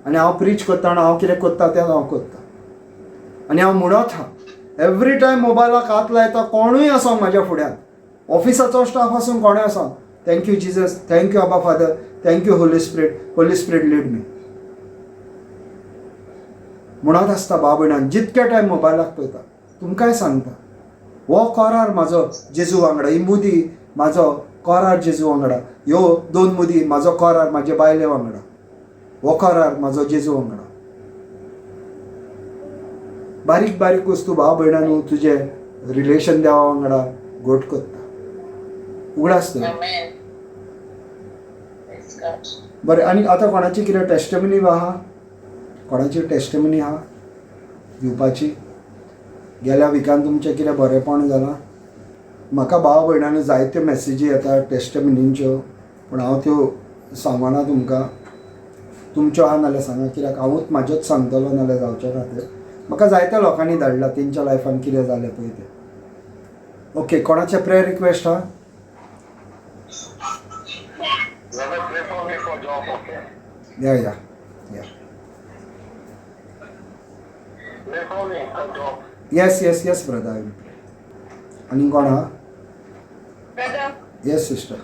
S1: आनी हांव प्रीच करतना हांव कितें करता तें हांव करता आनी हांव म्हणत आहा. एवरी टायम मोबायलाक हात लायता, कोणूय आसो म्हाज्या फुड्यान, ऑफिसाचो स्टाफ आसूं, कोणूय आसो, thank you Jesus, thank you Abba Father. Thank you Holy Spirit, Holy Spirit lead me म्हणत आसता. भाव भयणान, जितके टायम मोबायलाक पळयता, तुमकांय सांगता, हो कोरार म्हाजो जेजू वांगडा. ही मुदी म्हाजो कोरार जेजू वांगडा. ह्यो दोन मुदी म्हाजो कोरार म्हाजे बायले वांगडा. हो कोरार म्हाजो जेजू वांगडा. बारीक बारीक वस्तू, भाव भयणानू, तुजें रिलेशन देवा वांगडा घट करता. उगडास दवर.
S2: Amen. Praise God.
S1: बरें, आनी आतां कोणाची कितें टेस्टमनी आहा? कोणाची टेस्टमनी आहा दिवपाची? गेल्या विकान तुमचें कितें बरेंपण जालां? म्हाका भाव भयणांनी जायत्यो मॅसेजी येता टेस्टमनींच्यो, पूण हांव त्यो सांगना तुमकां. तुमच्यो आहा नाल्यार सांगा, कित्याक हांवूच म्हाज्योच सांगतलो नाल्यार जावचें ना तें. म्हाका जायत्या लोकांनी धाडला तेंच्या लायफान कितें जालें पळय तें. ओके, कोणाचें प्रेयर रिक्वेस्ट आहा?
S4: Brother, pray for me for job, okay?
S1: Yeah.
S4: Pray for me for job.
S1: Yes, brother, I will pray. आनी कोण आहा?
S5: Brother,
S1: yes sister.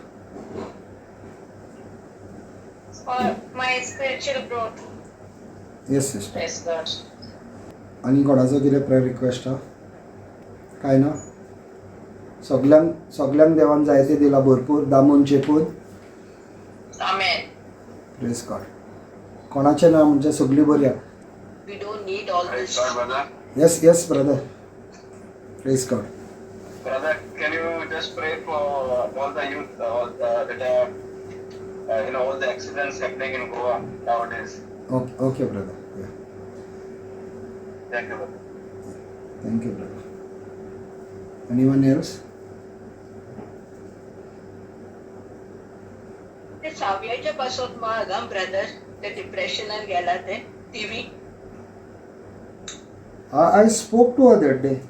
S5: For my spiritual growth.
S1: Yes sister.
S2: Praise God.
S1: आनी कोणाचो कितें prayer request आहा? काय ना? सगल्यांक सगल्यांक देवान जायते दिला भरपूर दामून चेपून.
S2: Amen.
S1: Praise God. कोणाचें ना म्हणजे सगळीं बरी आहा.
S2: We don't need all
S4: Praise
S2: this.
S4: God, brother.
S1: Yes, brother, praise God.
S4: Brother, can you just pray for all the youth, all the, that are, all the accidents happening in Goa nowadays?
S1: Okay, brother.
S4: Thank you, brother.
S1: Thank you, brother. Anyone else?
S2: ते सावयाच्या पासत माग हा brother, ते डिप्रेशनान गेला ते TV.
S1: I spoke to her that day.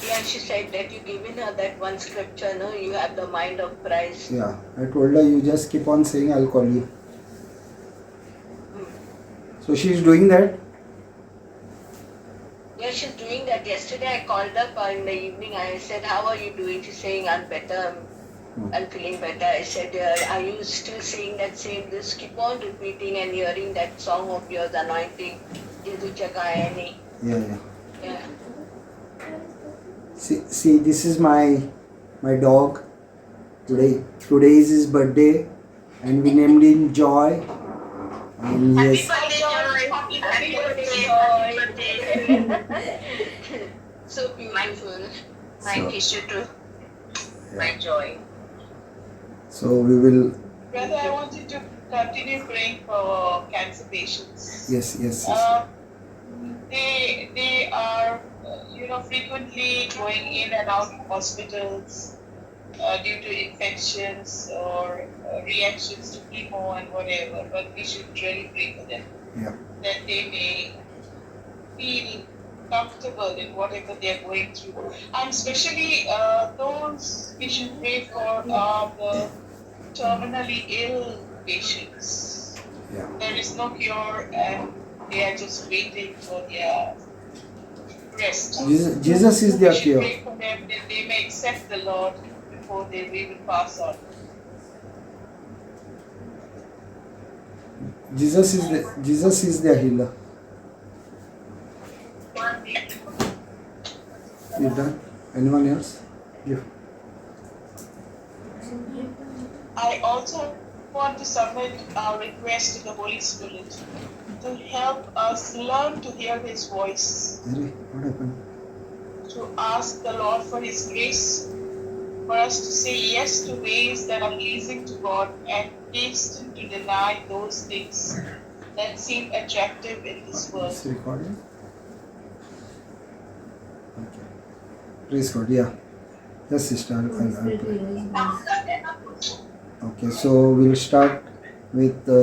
S2: Yeah, she said that you given her that one scripture, no? You have the mind of Christ.
S1: Yeah, I told her, you just keep on saying, I'll call you. So she is doing that.
S2: Yeah, she's doing that. Yesterday I called up in the evening. I said, "How are you doing?" She's saying, "I'm better. I'm feeling better." I said, "Are you still saying that same? Just keep on repeating and hearing that song of yours, Anointing, जेजूच्या गायांनी."
S1: Yeah.
S2: Yeah.
S1: See, this is my dog. Today is his birthday, and we named him Joy. And
S5: Happy
S1: yes,
S5: birthday, Joy.
S2: Happy
S5: Happy
S2: birthday,
S5: birthday.
S2: Joy.
S5: Happy birthday.
S2: So beautiful.
S5: My
S1: So-
S5: tissue too. My joy.
S1: So we will.
S6: Brother, I want you to continue praying for cancer patients.
S1: Yes.
S6: They are frequently going in and out of hospitals due to infections or reactions to chemo and whatever. But we should really pray for them that they may feel comfortable in whatever they are going through. And especially those we should pray for are the terminally ill patients. There is no cure and they are just waiting for their rest.
S1: Jesus is
S6: We
S1: their
S6: should
S1: cure.
S6: Pray for them that they may accept the Lord before they even pass on.
S1: Jesus is their healer. You done? Anyone else? Give.
S6: I also want to submit our request to the Holy Spirit to help us learn to hear His voice,
S1: Arey, what happened?
S6: To ask the Lord for His grace, for us to say yes to ways that are pleasing to God and hasten to deny those things that seem attractive in this world.
S1: It's recording. Okay. Praise God. Yeah. Yes, sister. I'll pray. Okay, so we'll start with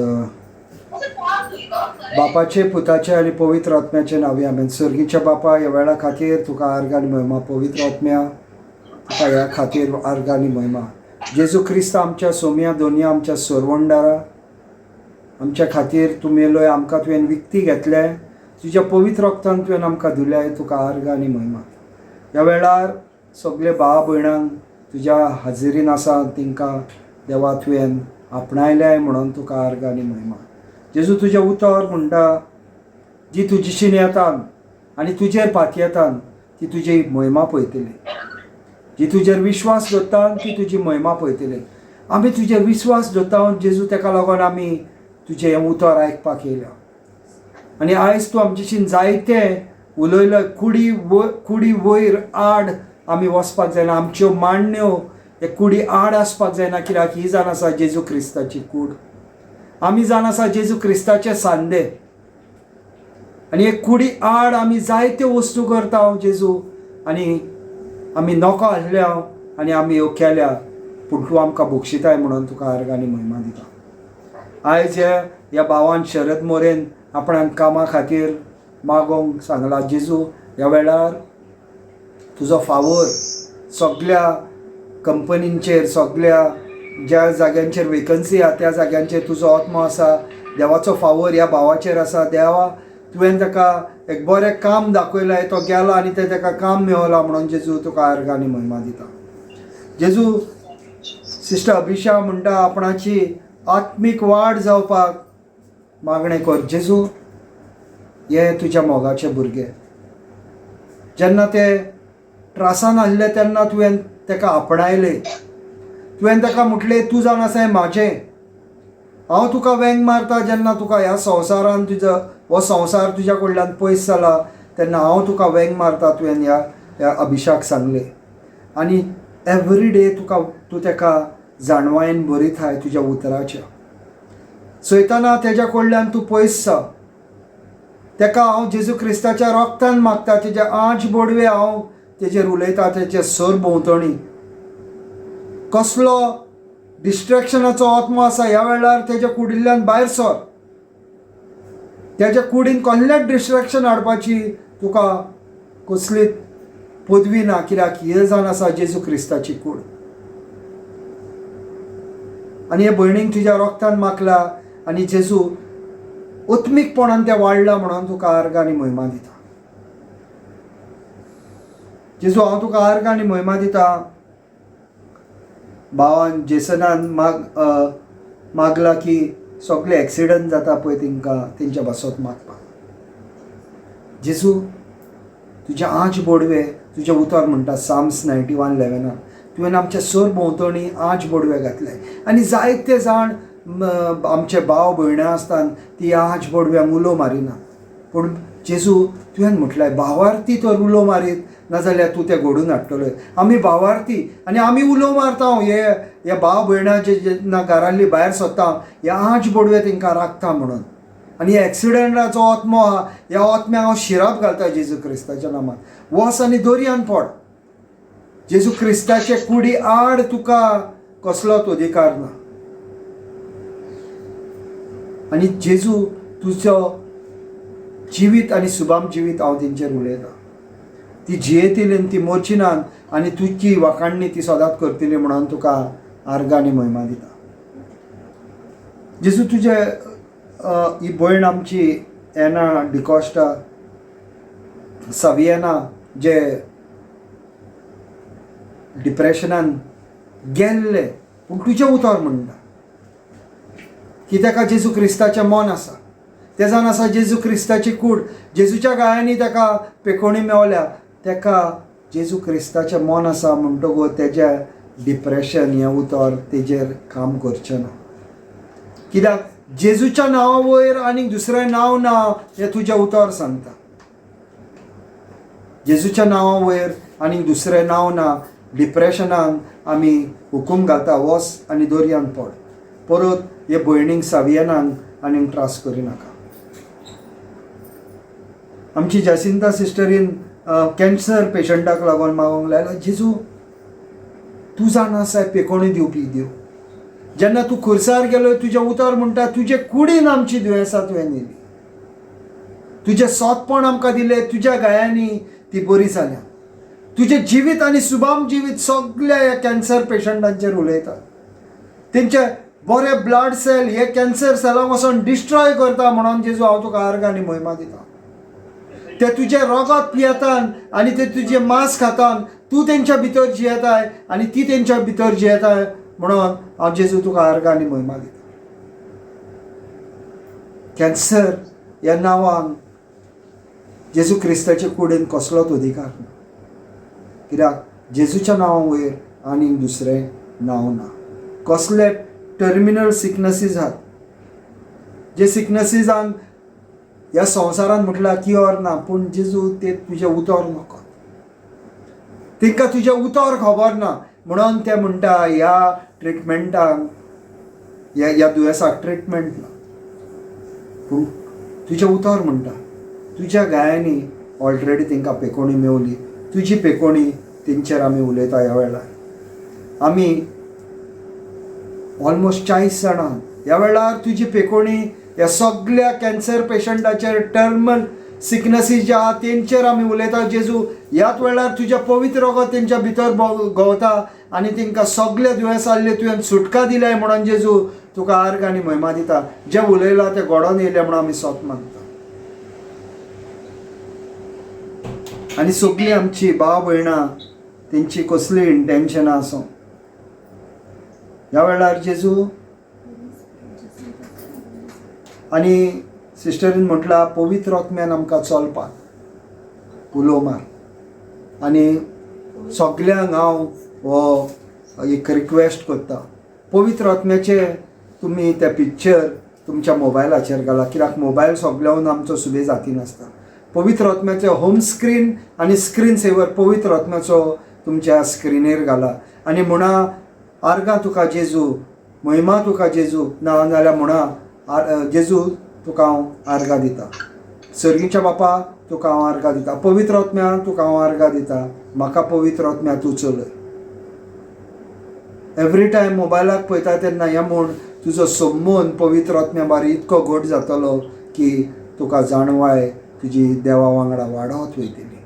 S1: बापाचे, पुताचे आणि पवित्र आत्म्याचे नावे, आमेन. सर्गीच्या बापा, ह्या वेळा खातीर तुका आर्गां आनी महिमा. पवित्र आत्म्या, तुका ह्या खातीर आर्गां आनी महिमा. जेजू क्रिस्त आमच्या सोम्या दोनया, आमच्या सोरवंडारा, आमच्या खातीर तूं मेलोय. आमकां तुवें विकती घेतले. तुज्या पवित्र रक्तान तुवें आमकां धुल्याय. तुका आर्गां आनी महिमा. ह्या वेळार सगळे भाव भयणांक तुज्या हाजेरीन आसा, तांकां देवा तुवें आपणायल्याय म्हणून तुका आर्गां आनी महिमा. जेजू तुजें उतर म्हणटा, जी तुजीशीन येतात आनी तुजेर पातयेतात ती तुजी महिमा पळयतली, जी तुजेर विश्वास दवरता ती तुजी महिमा पळयतली. आमी तुजेर विश्वास दवरता जेजू, तेका लागून आमी तुजें हें उतर आयकपाक येयल्या. आनी आयज तूं आमचेशीन जायते उलयलो. कुडी वयर आड आमी वचपाक जायना, आमच्यो मांडण्यो हे कुडी आड आसपाक जायना, कित्याक ही जावन आसा जेजू क्रिस्ताची कूड. आमी जावन आसा जेजू क्रिस्ताचे सांदे आनी हे कुडी आड आमी जायत्यो वस्तू करता जेजू, आनी आमी नको आसल्या आनी आमी ह्यो केल्या, पूण तूं आमकां बक्षिताय म्हणून तुका आर्गां आनी महिमा दिता. आयज ह्या भावान शरद मोरेन आपणाक कामा खातीर मागोंक सांगला. जेजू ह्या वेळार तुजो फावोर सगल्या कंपनींचेर, सगल्या ज्या जाग्यांचेर वेकन्सी आहा त्या जाग्यांचेर तुजो आत्मो आसा. देवाचो फावोर ह्या भावाचेर आसा. देवा तुवें ताका एक बरें काम दाखयलां, तो गेलो आनी तें ताका काम मेवलां म्हणून जेजू तुका आर्गां आनी महिमा दिता. जेजू सिस्टर अभिशा म्हणटा आपणाची आत्मीक वाड जावपाक मागणें कर. जेजू हे तुज्या मोगाचे भुरगे जेन्ना ते त्रासान आसले तेन्ना तुवें ताका आपणायले, तुवें ताका म्हटलें तूं जावन आसा म्हाजें, हांव तुका वेंग मारता. जेन्ना तुका ह्या संवसारान तुजो हो संवसार तुज्या कडल्यान पयस जाला तेन्ना हांव तुका वेंग मारता, तुवें ह्या ह्या अभिशाक सांगलें. आनी एवरी डे तुका तूं ताका जाणवायेन बरयताय तुज्या उतराच्या. चोयतना तेज्या कडल्यान तूं पयस जा. ताका हांव जेजू क्रिस्ताच्या रोगतान मागता, तेजे आंच बोडवे हांव तेजेर उलयता, तेजे सर भोंवतणी कसलो डिस्ट्रेक्शनाचो आत्मो आसा ह्या वेळार तेज्या कुडिल्ल्यान भायर सर. तेज्या कुडीन कसलेंच डिस्ट्रेक्शन हाडपाची तुका कसलीच पदवी ना, कित्याक ही जावन आसा जेजू क्रिस्ताची कूड. आनी हे भयणीक तुज्या रोगतान मागला आनी जेजू आत्मीकपणान तें वाडलां म्हणून तुका आर्गां आनी महिमा दिता. जेजू हांव तुका आर्गां आनी महिमा दिता. भावान जेसनान मागला की सगळे एक्सिडंट जाता पळय तेंकां तेंच्या बासत मागपाक. जेजू तुजें आंच बोडवे तुजें उतर म्हणटा साम्स 91:11, तुवें आमच्या सर भोंवतणी आंच बोडवे घातले आनी जायते जाण आमचे भाव भयणां आसतात ती आंच बोडव्यांक उलो मारिना, पूण जेजू तुवें म्हटलें भावार्थी तर उलो मारीत नाजाल्यार तूं तें घडून हाडटलो. आमी भावार्थी आनी आमी उलो मारता हे ह्या भाव भयणां जेन्ना घरांतली भायर सरता हे आंच बोडवे तेंकां राखता म्हणून. आनी ह्या एक्सिडंटाचो आत्मो आहा ह्या आत्म्याक हांव शिराप घालता जेजू क्रिस्ताच्या नामान. वस आनी दर्यान पड. जेजू क्रिस्ताचे कुडी आड तुका कसलोच अधिकार ना. आनी जेजू तुजो जिवीत आनी सुबाम जिवीत हांव तेंचेर उलयतां, ती जियेतली आनी ती मोरची नात आनी तुजी वाखाणणी ती सदांच करतली म्हणून तुका आर्गां आनी महिमा दिता. जेजू तुजे ही भयण आमची एना डिकॉस्टा सवियना जे डिप्रेशनान गेल्ले, पूण तुजें उतर म्हणटा की ताका जेजू क्रिस्ताचें मन आसा, तें जावन आसा जेजू क्रिस्ताची कूड. जेजूच्या गायांनी ताका पेकोणी मेवल्या, ताका जेजू क्रिस्ताचें मन आसा म्हणटकूच तेजें डिप्रेशन हें उतर तेजेर काम करचें ना, कित्याक जेजूच्या नांवा वयर आनीक दुसरें नांव ना हें तुजें उतर सांगता. जेजूच्या नांवा वयर आनीक दुसरें नांव ना. डिप्रेशनान आमी हुकूम घालता वस आनी दर्यान पड, परत हे भयणीक सावियनाक आनीक त्रास करिनाका. आमची जासिंता सिस्टरीन कॅन्सर पेशंटाक लागून मागोंक लायला. जेजू तूं जाणा आसा पेकोणी दिवपी देव, जेन्ना तूं खुर्सार गेलो तुजें उतर म्हणटा तुजे कुडीन आमची दुयेंसां तुवें न्हेली, तुजें सोतपण आमकां दिलें, तुज्या गायांनी ती बरी जाल्या. तुजें जिवीत आनी सुबाम जिवीत सगल्या ह्या कॅन्सर पेशंटांचेर उलयता. तेंचे बरे ब्लड सेल हे कॅन्सर सेलांक वचोन डिस्ट्रॉय करता म्हणून जेजू हांव तुका आर्गां आनी महिमा दिता. ते तुजें रगत पियेतात आनी ते तुजें मांस खातात, तूं तेंच्या भितर जियेताय आनी ती तेंच्या भितर जियेताय म्हणून हांव जेजू तुका आर्गां आनी म्हयमा दिता. कॅन्सर ह्या नांवान जेजू क्रिस्ताचे कुडीन कसलोच अधिकार ना, कित्याक जेजूच्या नांवा वयर आनीक दुसरें नांव ना. कसले टर्मिनल सिकनसीस आहात, जे सिकनसीसान ह्या संवसारान म्हटल्यार क्युअर ना, पूण जेजू ते तुजें उतर नकत, तांकां तुजें उतर खबर ना, म्हणून ते म्हणटा ह्या ट्रिटमेंटाक ह्या दुयेंसाक ट्रिटमेंट ना, पूण तुजें उतर म्हणटा तुज्या गायांनी ऑलरेडी तांकां पेकोणी मेवली, तुजी पेकोणी तेंचेर आमी उलयता. ह्या वेळार आमी ऑलमोस्ट 40 जाणां ह्या वेळार तुजी पेकोणी ह्या सगल्या कॅन्सर पेशंटाचेर, टर्मल सिकनसी जे आहा तेंचेर आमी उलयता. जेजू ह्याच वेळार तुजें पवित्र रगत तेंच्या भितर गवता आनी तेंकां सगळे दुयेंस आसले तुवें सुटका दिल्याय म्हणून जेजू तुका आर्ग आनी म्हयमा दिता. जें उलयलां तें घडोवन येयलें म्हणून आमी सोत मानता. आनी सगळीं आमची भाव भयणां तेंची कसली इंटेन्शनां आसूं ह्या वेळार जेजू आनी सिस्टरीन म्हटलां पवित्र आत्म्यान आमकां चलपाक उलो मार. आनी सगल्यांक हांव हो एक रिक्वेस्ट करता, पवित्र आत्म्याचे तुमी तें पिक्चर तुमच्या मोबायलाचेर घाला, कित्याक मोबायल सगल्याहून आमचो सुबे जाती नासता. पवित्र आत्म्याचें होम स्क्रीन आनी स्क्रीन सेवर पवित्र आत्म्याचो तुमच्या स्क्रिनीर घाला आनी म्हणा आर्गां तुका जेजू, महिमा तुका जेजू, ना जाल्यार म्हणा जेजू तुका हांव आर्गां दिता, सर्गीच्या बापा तुका हांव आर्गां दिता, पवित्र आत्म्या तुका हांव आर्गां दिता, म्हाका पवित्र आत्म्या तूं चलय. एवरी टायम मोबायलाक पळयता तेन्ना हें म्हूण तुजो संबंद पवित्र आत्म्या बारी इतको घट जातलो की तुका जाणवाय तुजी देवा वांगडा वाडत वयतली.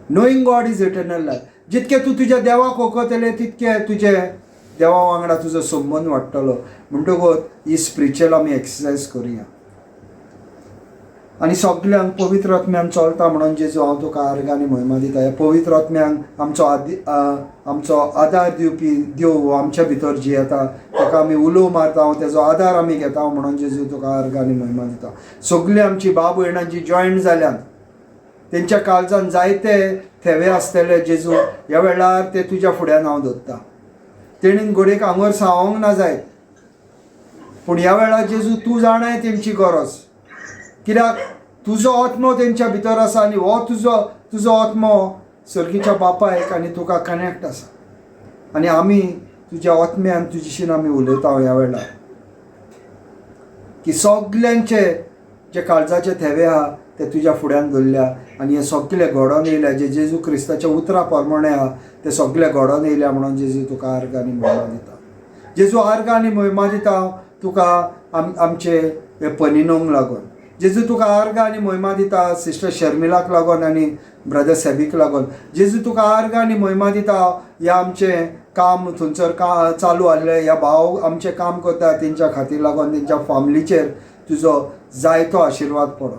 S1: Knowing God is eternal life. जितकें तूं तुज्या देवाक वळखतलें तितकें तुजें देवा वांगडा तुजो संबंद वाडटलो. म्हणटकूच ही स्पिरिच्युअल आमी एक्सरसायज करुया आनी सगल्यांक पवित्र आत्म्यान चलता म्हणून जेजू हांव तुका आर्गां आनी म्हयमा दिता. ह्या पवित्र आत्म्यांक आमचो आदार दिवपी देव आमच्या भितर जियेता, ताका आमी उलो मारता, तेजो आदार आमी घेता म्हणून जेजू तुका आर्गां आनी म्हयमा दिता. सगळीं आमची भाव भयणां जी जॉयंट जाल्यात तेंच्या काळजान जायते थेवे आसतले जेजू ह्या वेळार ते तुज्या फुड्यान हांव दवरता. तेणीन घडयेक हांगर सावंक ना जायत, पूण ह्या वेळार जेजू तूं जाणाय तेंची गरज, कित्याक तुजो आत्मो तेंच्या भितर आसा आनी हो तुजो आत्मो सर्गीच्या बापायक आनी तुका कनेक्ट आसा आनी आमी तुज्या आत्म्यान तुजेशीन आमी उलयता ह्या वेळार की सगल्यांचे जे काळजाचे थेवे आहा ते तुज्या फुड्यान दवरल्या आनी हे सगळे घडोवन येयल्या जे जेजू क्रिस्ताच्या उतरा प्रमाणे आहा ते सगळे घडोवन येयल्या म्हणून जेजू तुका आर्गां आनी म्हयमा दिता. जेजू आर्गां आनी म्हयमा दिता तुका आमचे हे पनिनोंक लागून, जेजू तुका आर्गां आनी म्हयमा दिता सिस्टर शर्मिलाक लागून आनी ब्रदर सेबीक लागून, जेजू तुका आर्गां आनी म्हयमा दिता ह्या आमचें काम थंयसर चालू आहलें, ह्या भाव आमचें काम करता तेंच्या खातीर लागून तेंच्या फामिलीचेर तुजो जायतो आशिर्वाद पडो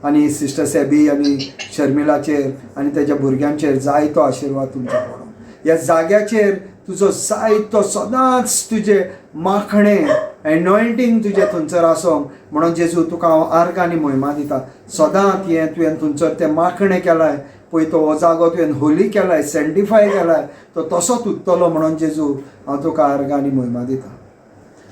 S1: आनी सिस्टर सेबी आनी शर्मिलाचेर आनी तेज्या भुरग्यांचेर जायतो आशिर्वाद तुमचो पडो. ह्या जाग्याचेर तुजो जायतो सदांच तुजें माखणें एनॉयंटींग तुजें थंयसर आसोंक म्हणून जेजू तुका हांव आर्गां आनी म्हयमा दिता. सदांच हें तुवें थंयसर तें माखणें केलाय पळय, तो हो जागो तुवें होली केलाय, सेंटिफाय केलाय, तो तसोच उरतलो म्हणून जेजू हांव तुका आर्गां आनी म्हयमा दिता.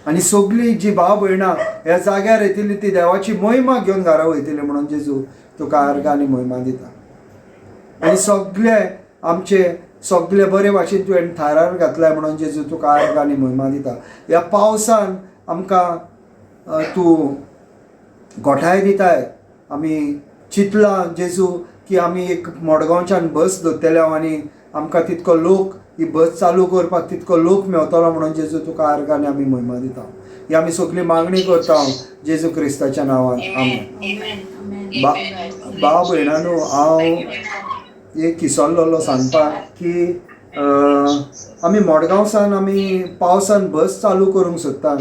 S1: आनी सगळीं जी भाव भयणां ह्या जाग्यार येतली ती देवाची महिमा घेवन घरा वयतली म्हणून जेजू तुका आर्गां आनी महिमा दिता. आनी सगळे आमचे सगळे बरे भाशेन तुवें थारार घातलाय म्हणून जेजू तुका आर्गां आनी महिमा दिता. ह्या पावसान आमकां तूं गोठाय दिताय. आमी चिंतलां जेजू की आमी एक मडगांवच्यान बस दवरतले आनी आमकां तितको लोक ही बस चालू करपाक तितको लोक मेवतलो म्हणून जेजू तुका आर्गां आनी आमी महिमा दिता. ही आमी सगळी मागणी करता जेजू क्रिस्ताच्या नांवान, आमेन. भाव भयणांनो, हांव एक किसल्लोलो सांगपाक की आमी मडगांवसान आमी पावसान बस चालू करूंक सोदता,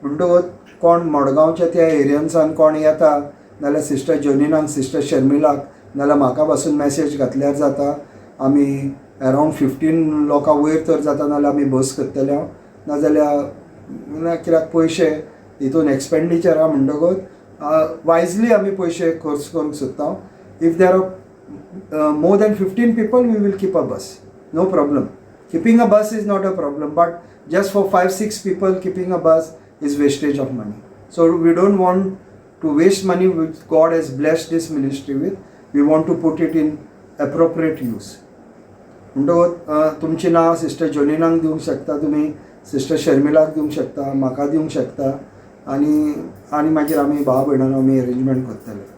S1: म्हणटकूच कोण मडगांवच्या त्या एरियनसान कोण येता नाल्यार सिस्टर जोनिनाक, सिस्टर शर्मिलाक नाल्यार म्हाका पासून मॅसेज घातल्यार जाता. आमी अरावंड 15 लोकां वयर तर जाता नाल्यार आमी बस करतले. नाजाल्यार ना कित्याक पयशे हितून एक्सपेंडिचर आहा म्हणटकूच वायजली आमी पयशे खर्च करूंक सोदता. If there are more than 15 people, we will keep a bus, no problem. Keeping a bus is not a problem, but just for 5 6 people, keeping a bus is wastage of money. So we don't want to waste money which God has blessed this ministry with. We want to put it in appropriate use. म्हणटकूच तुमचें नांव sister जोलिनाक दिवंक शकता तुमी, sister शर्मिलाक दिवंक शकता, म्हाका दिवंक शकता आनी आनी मागीर आमी भाव भयणां आमी अरेंजमेंट करतले.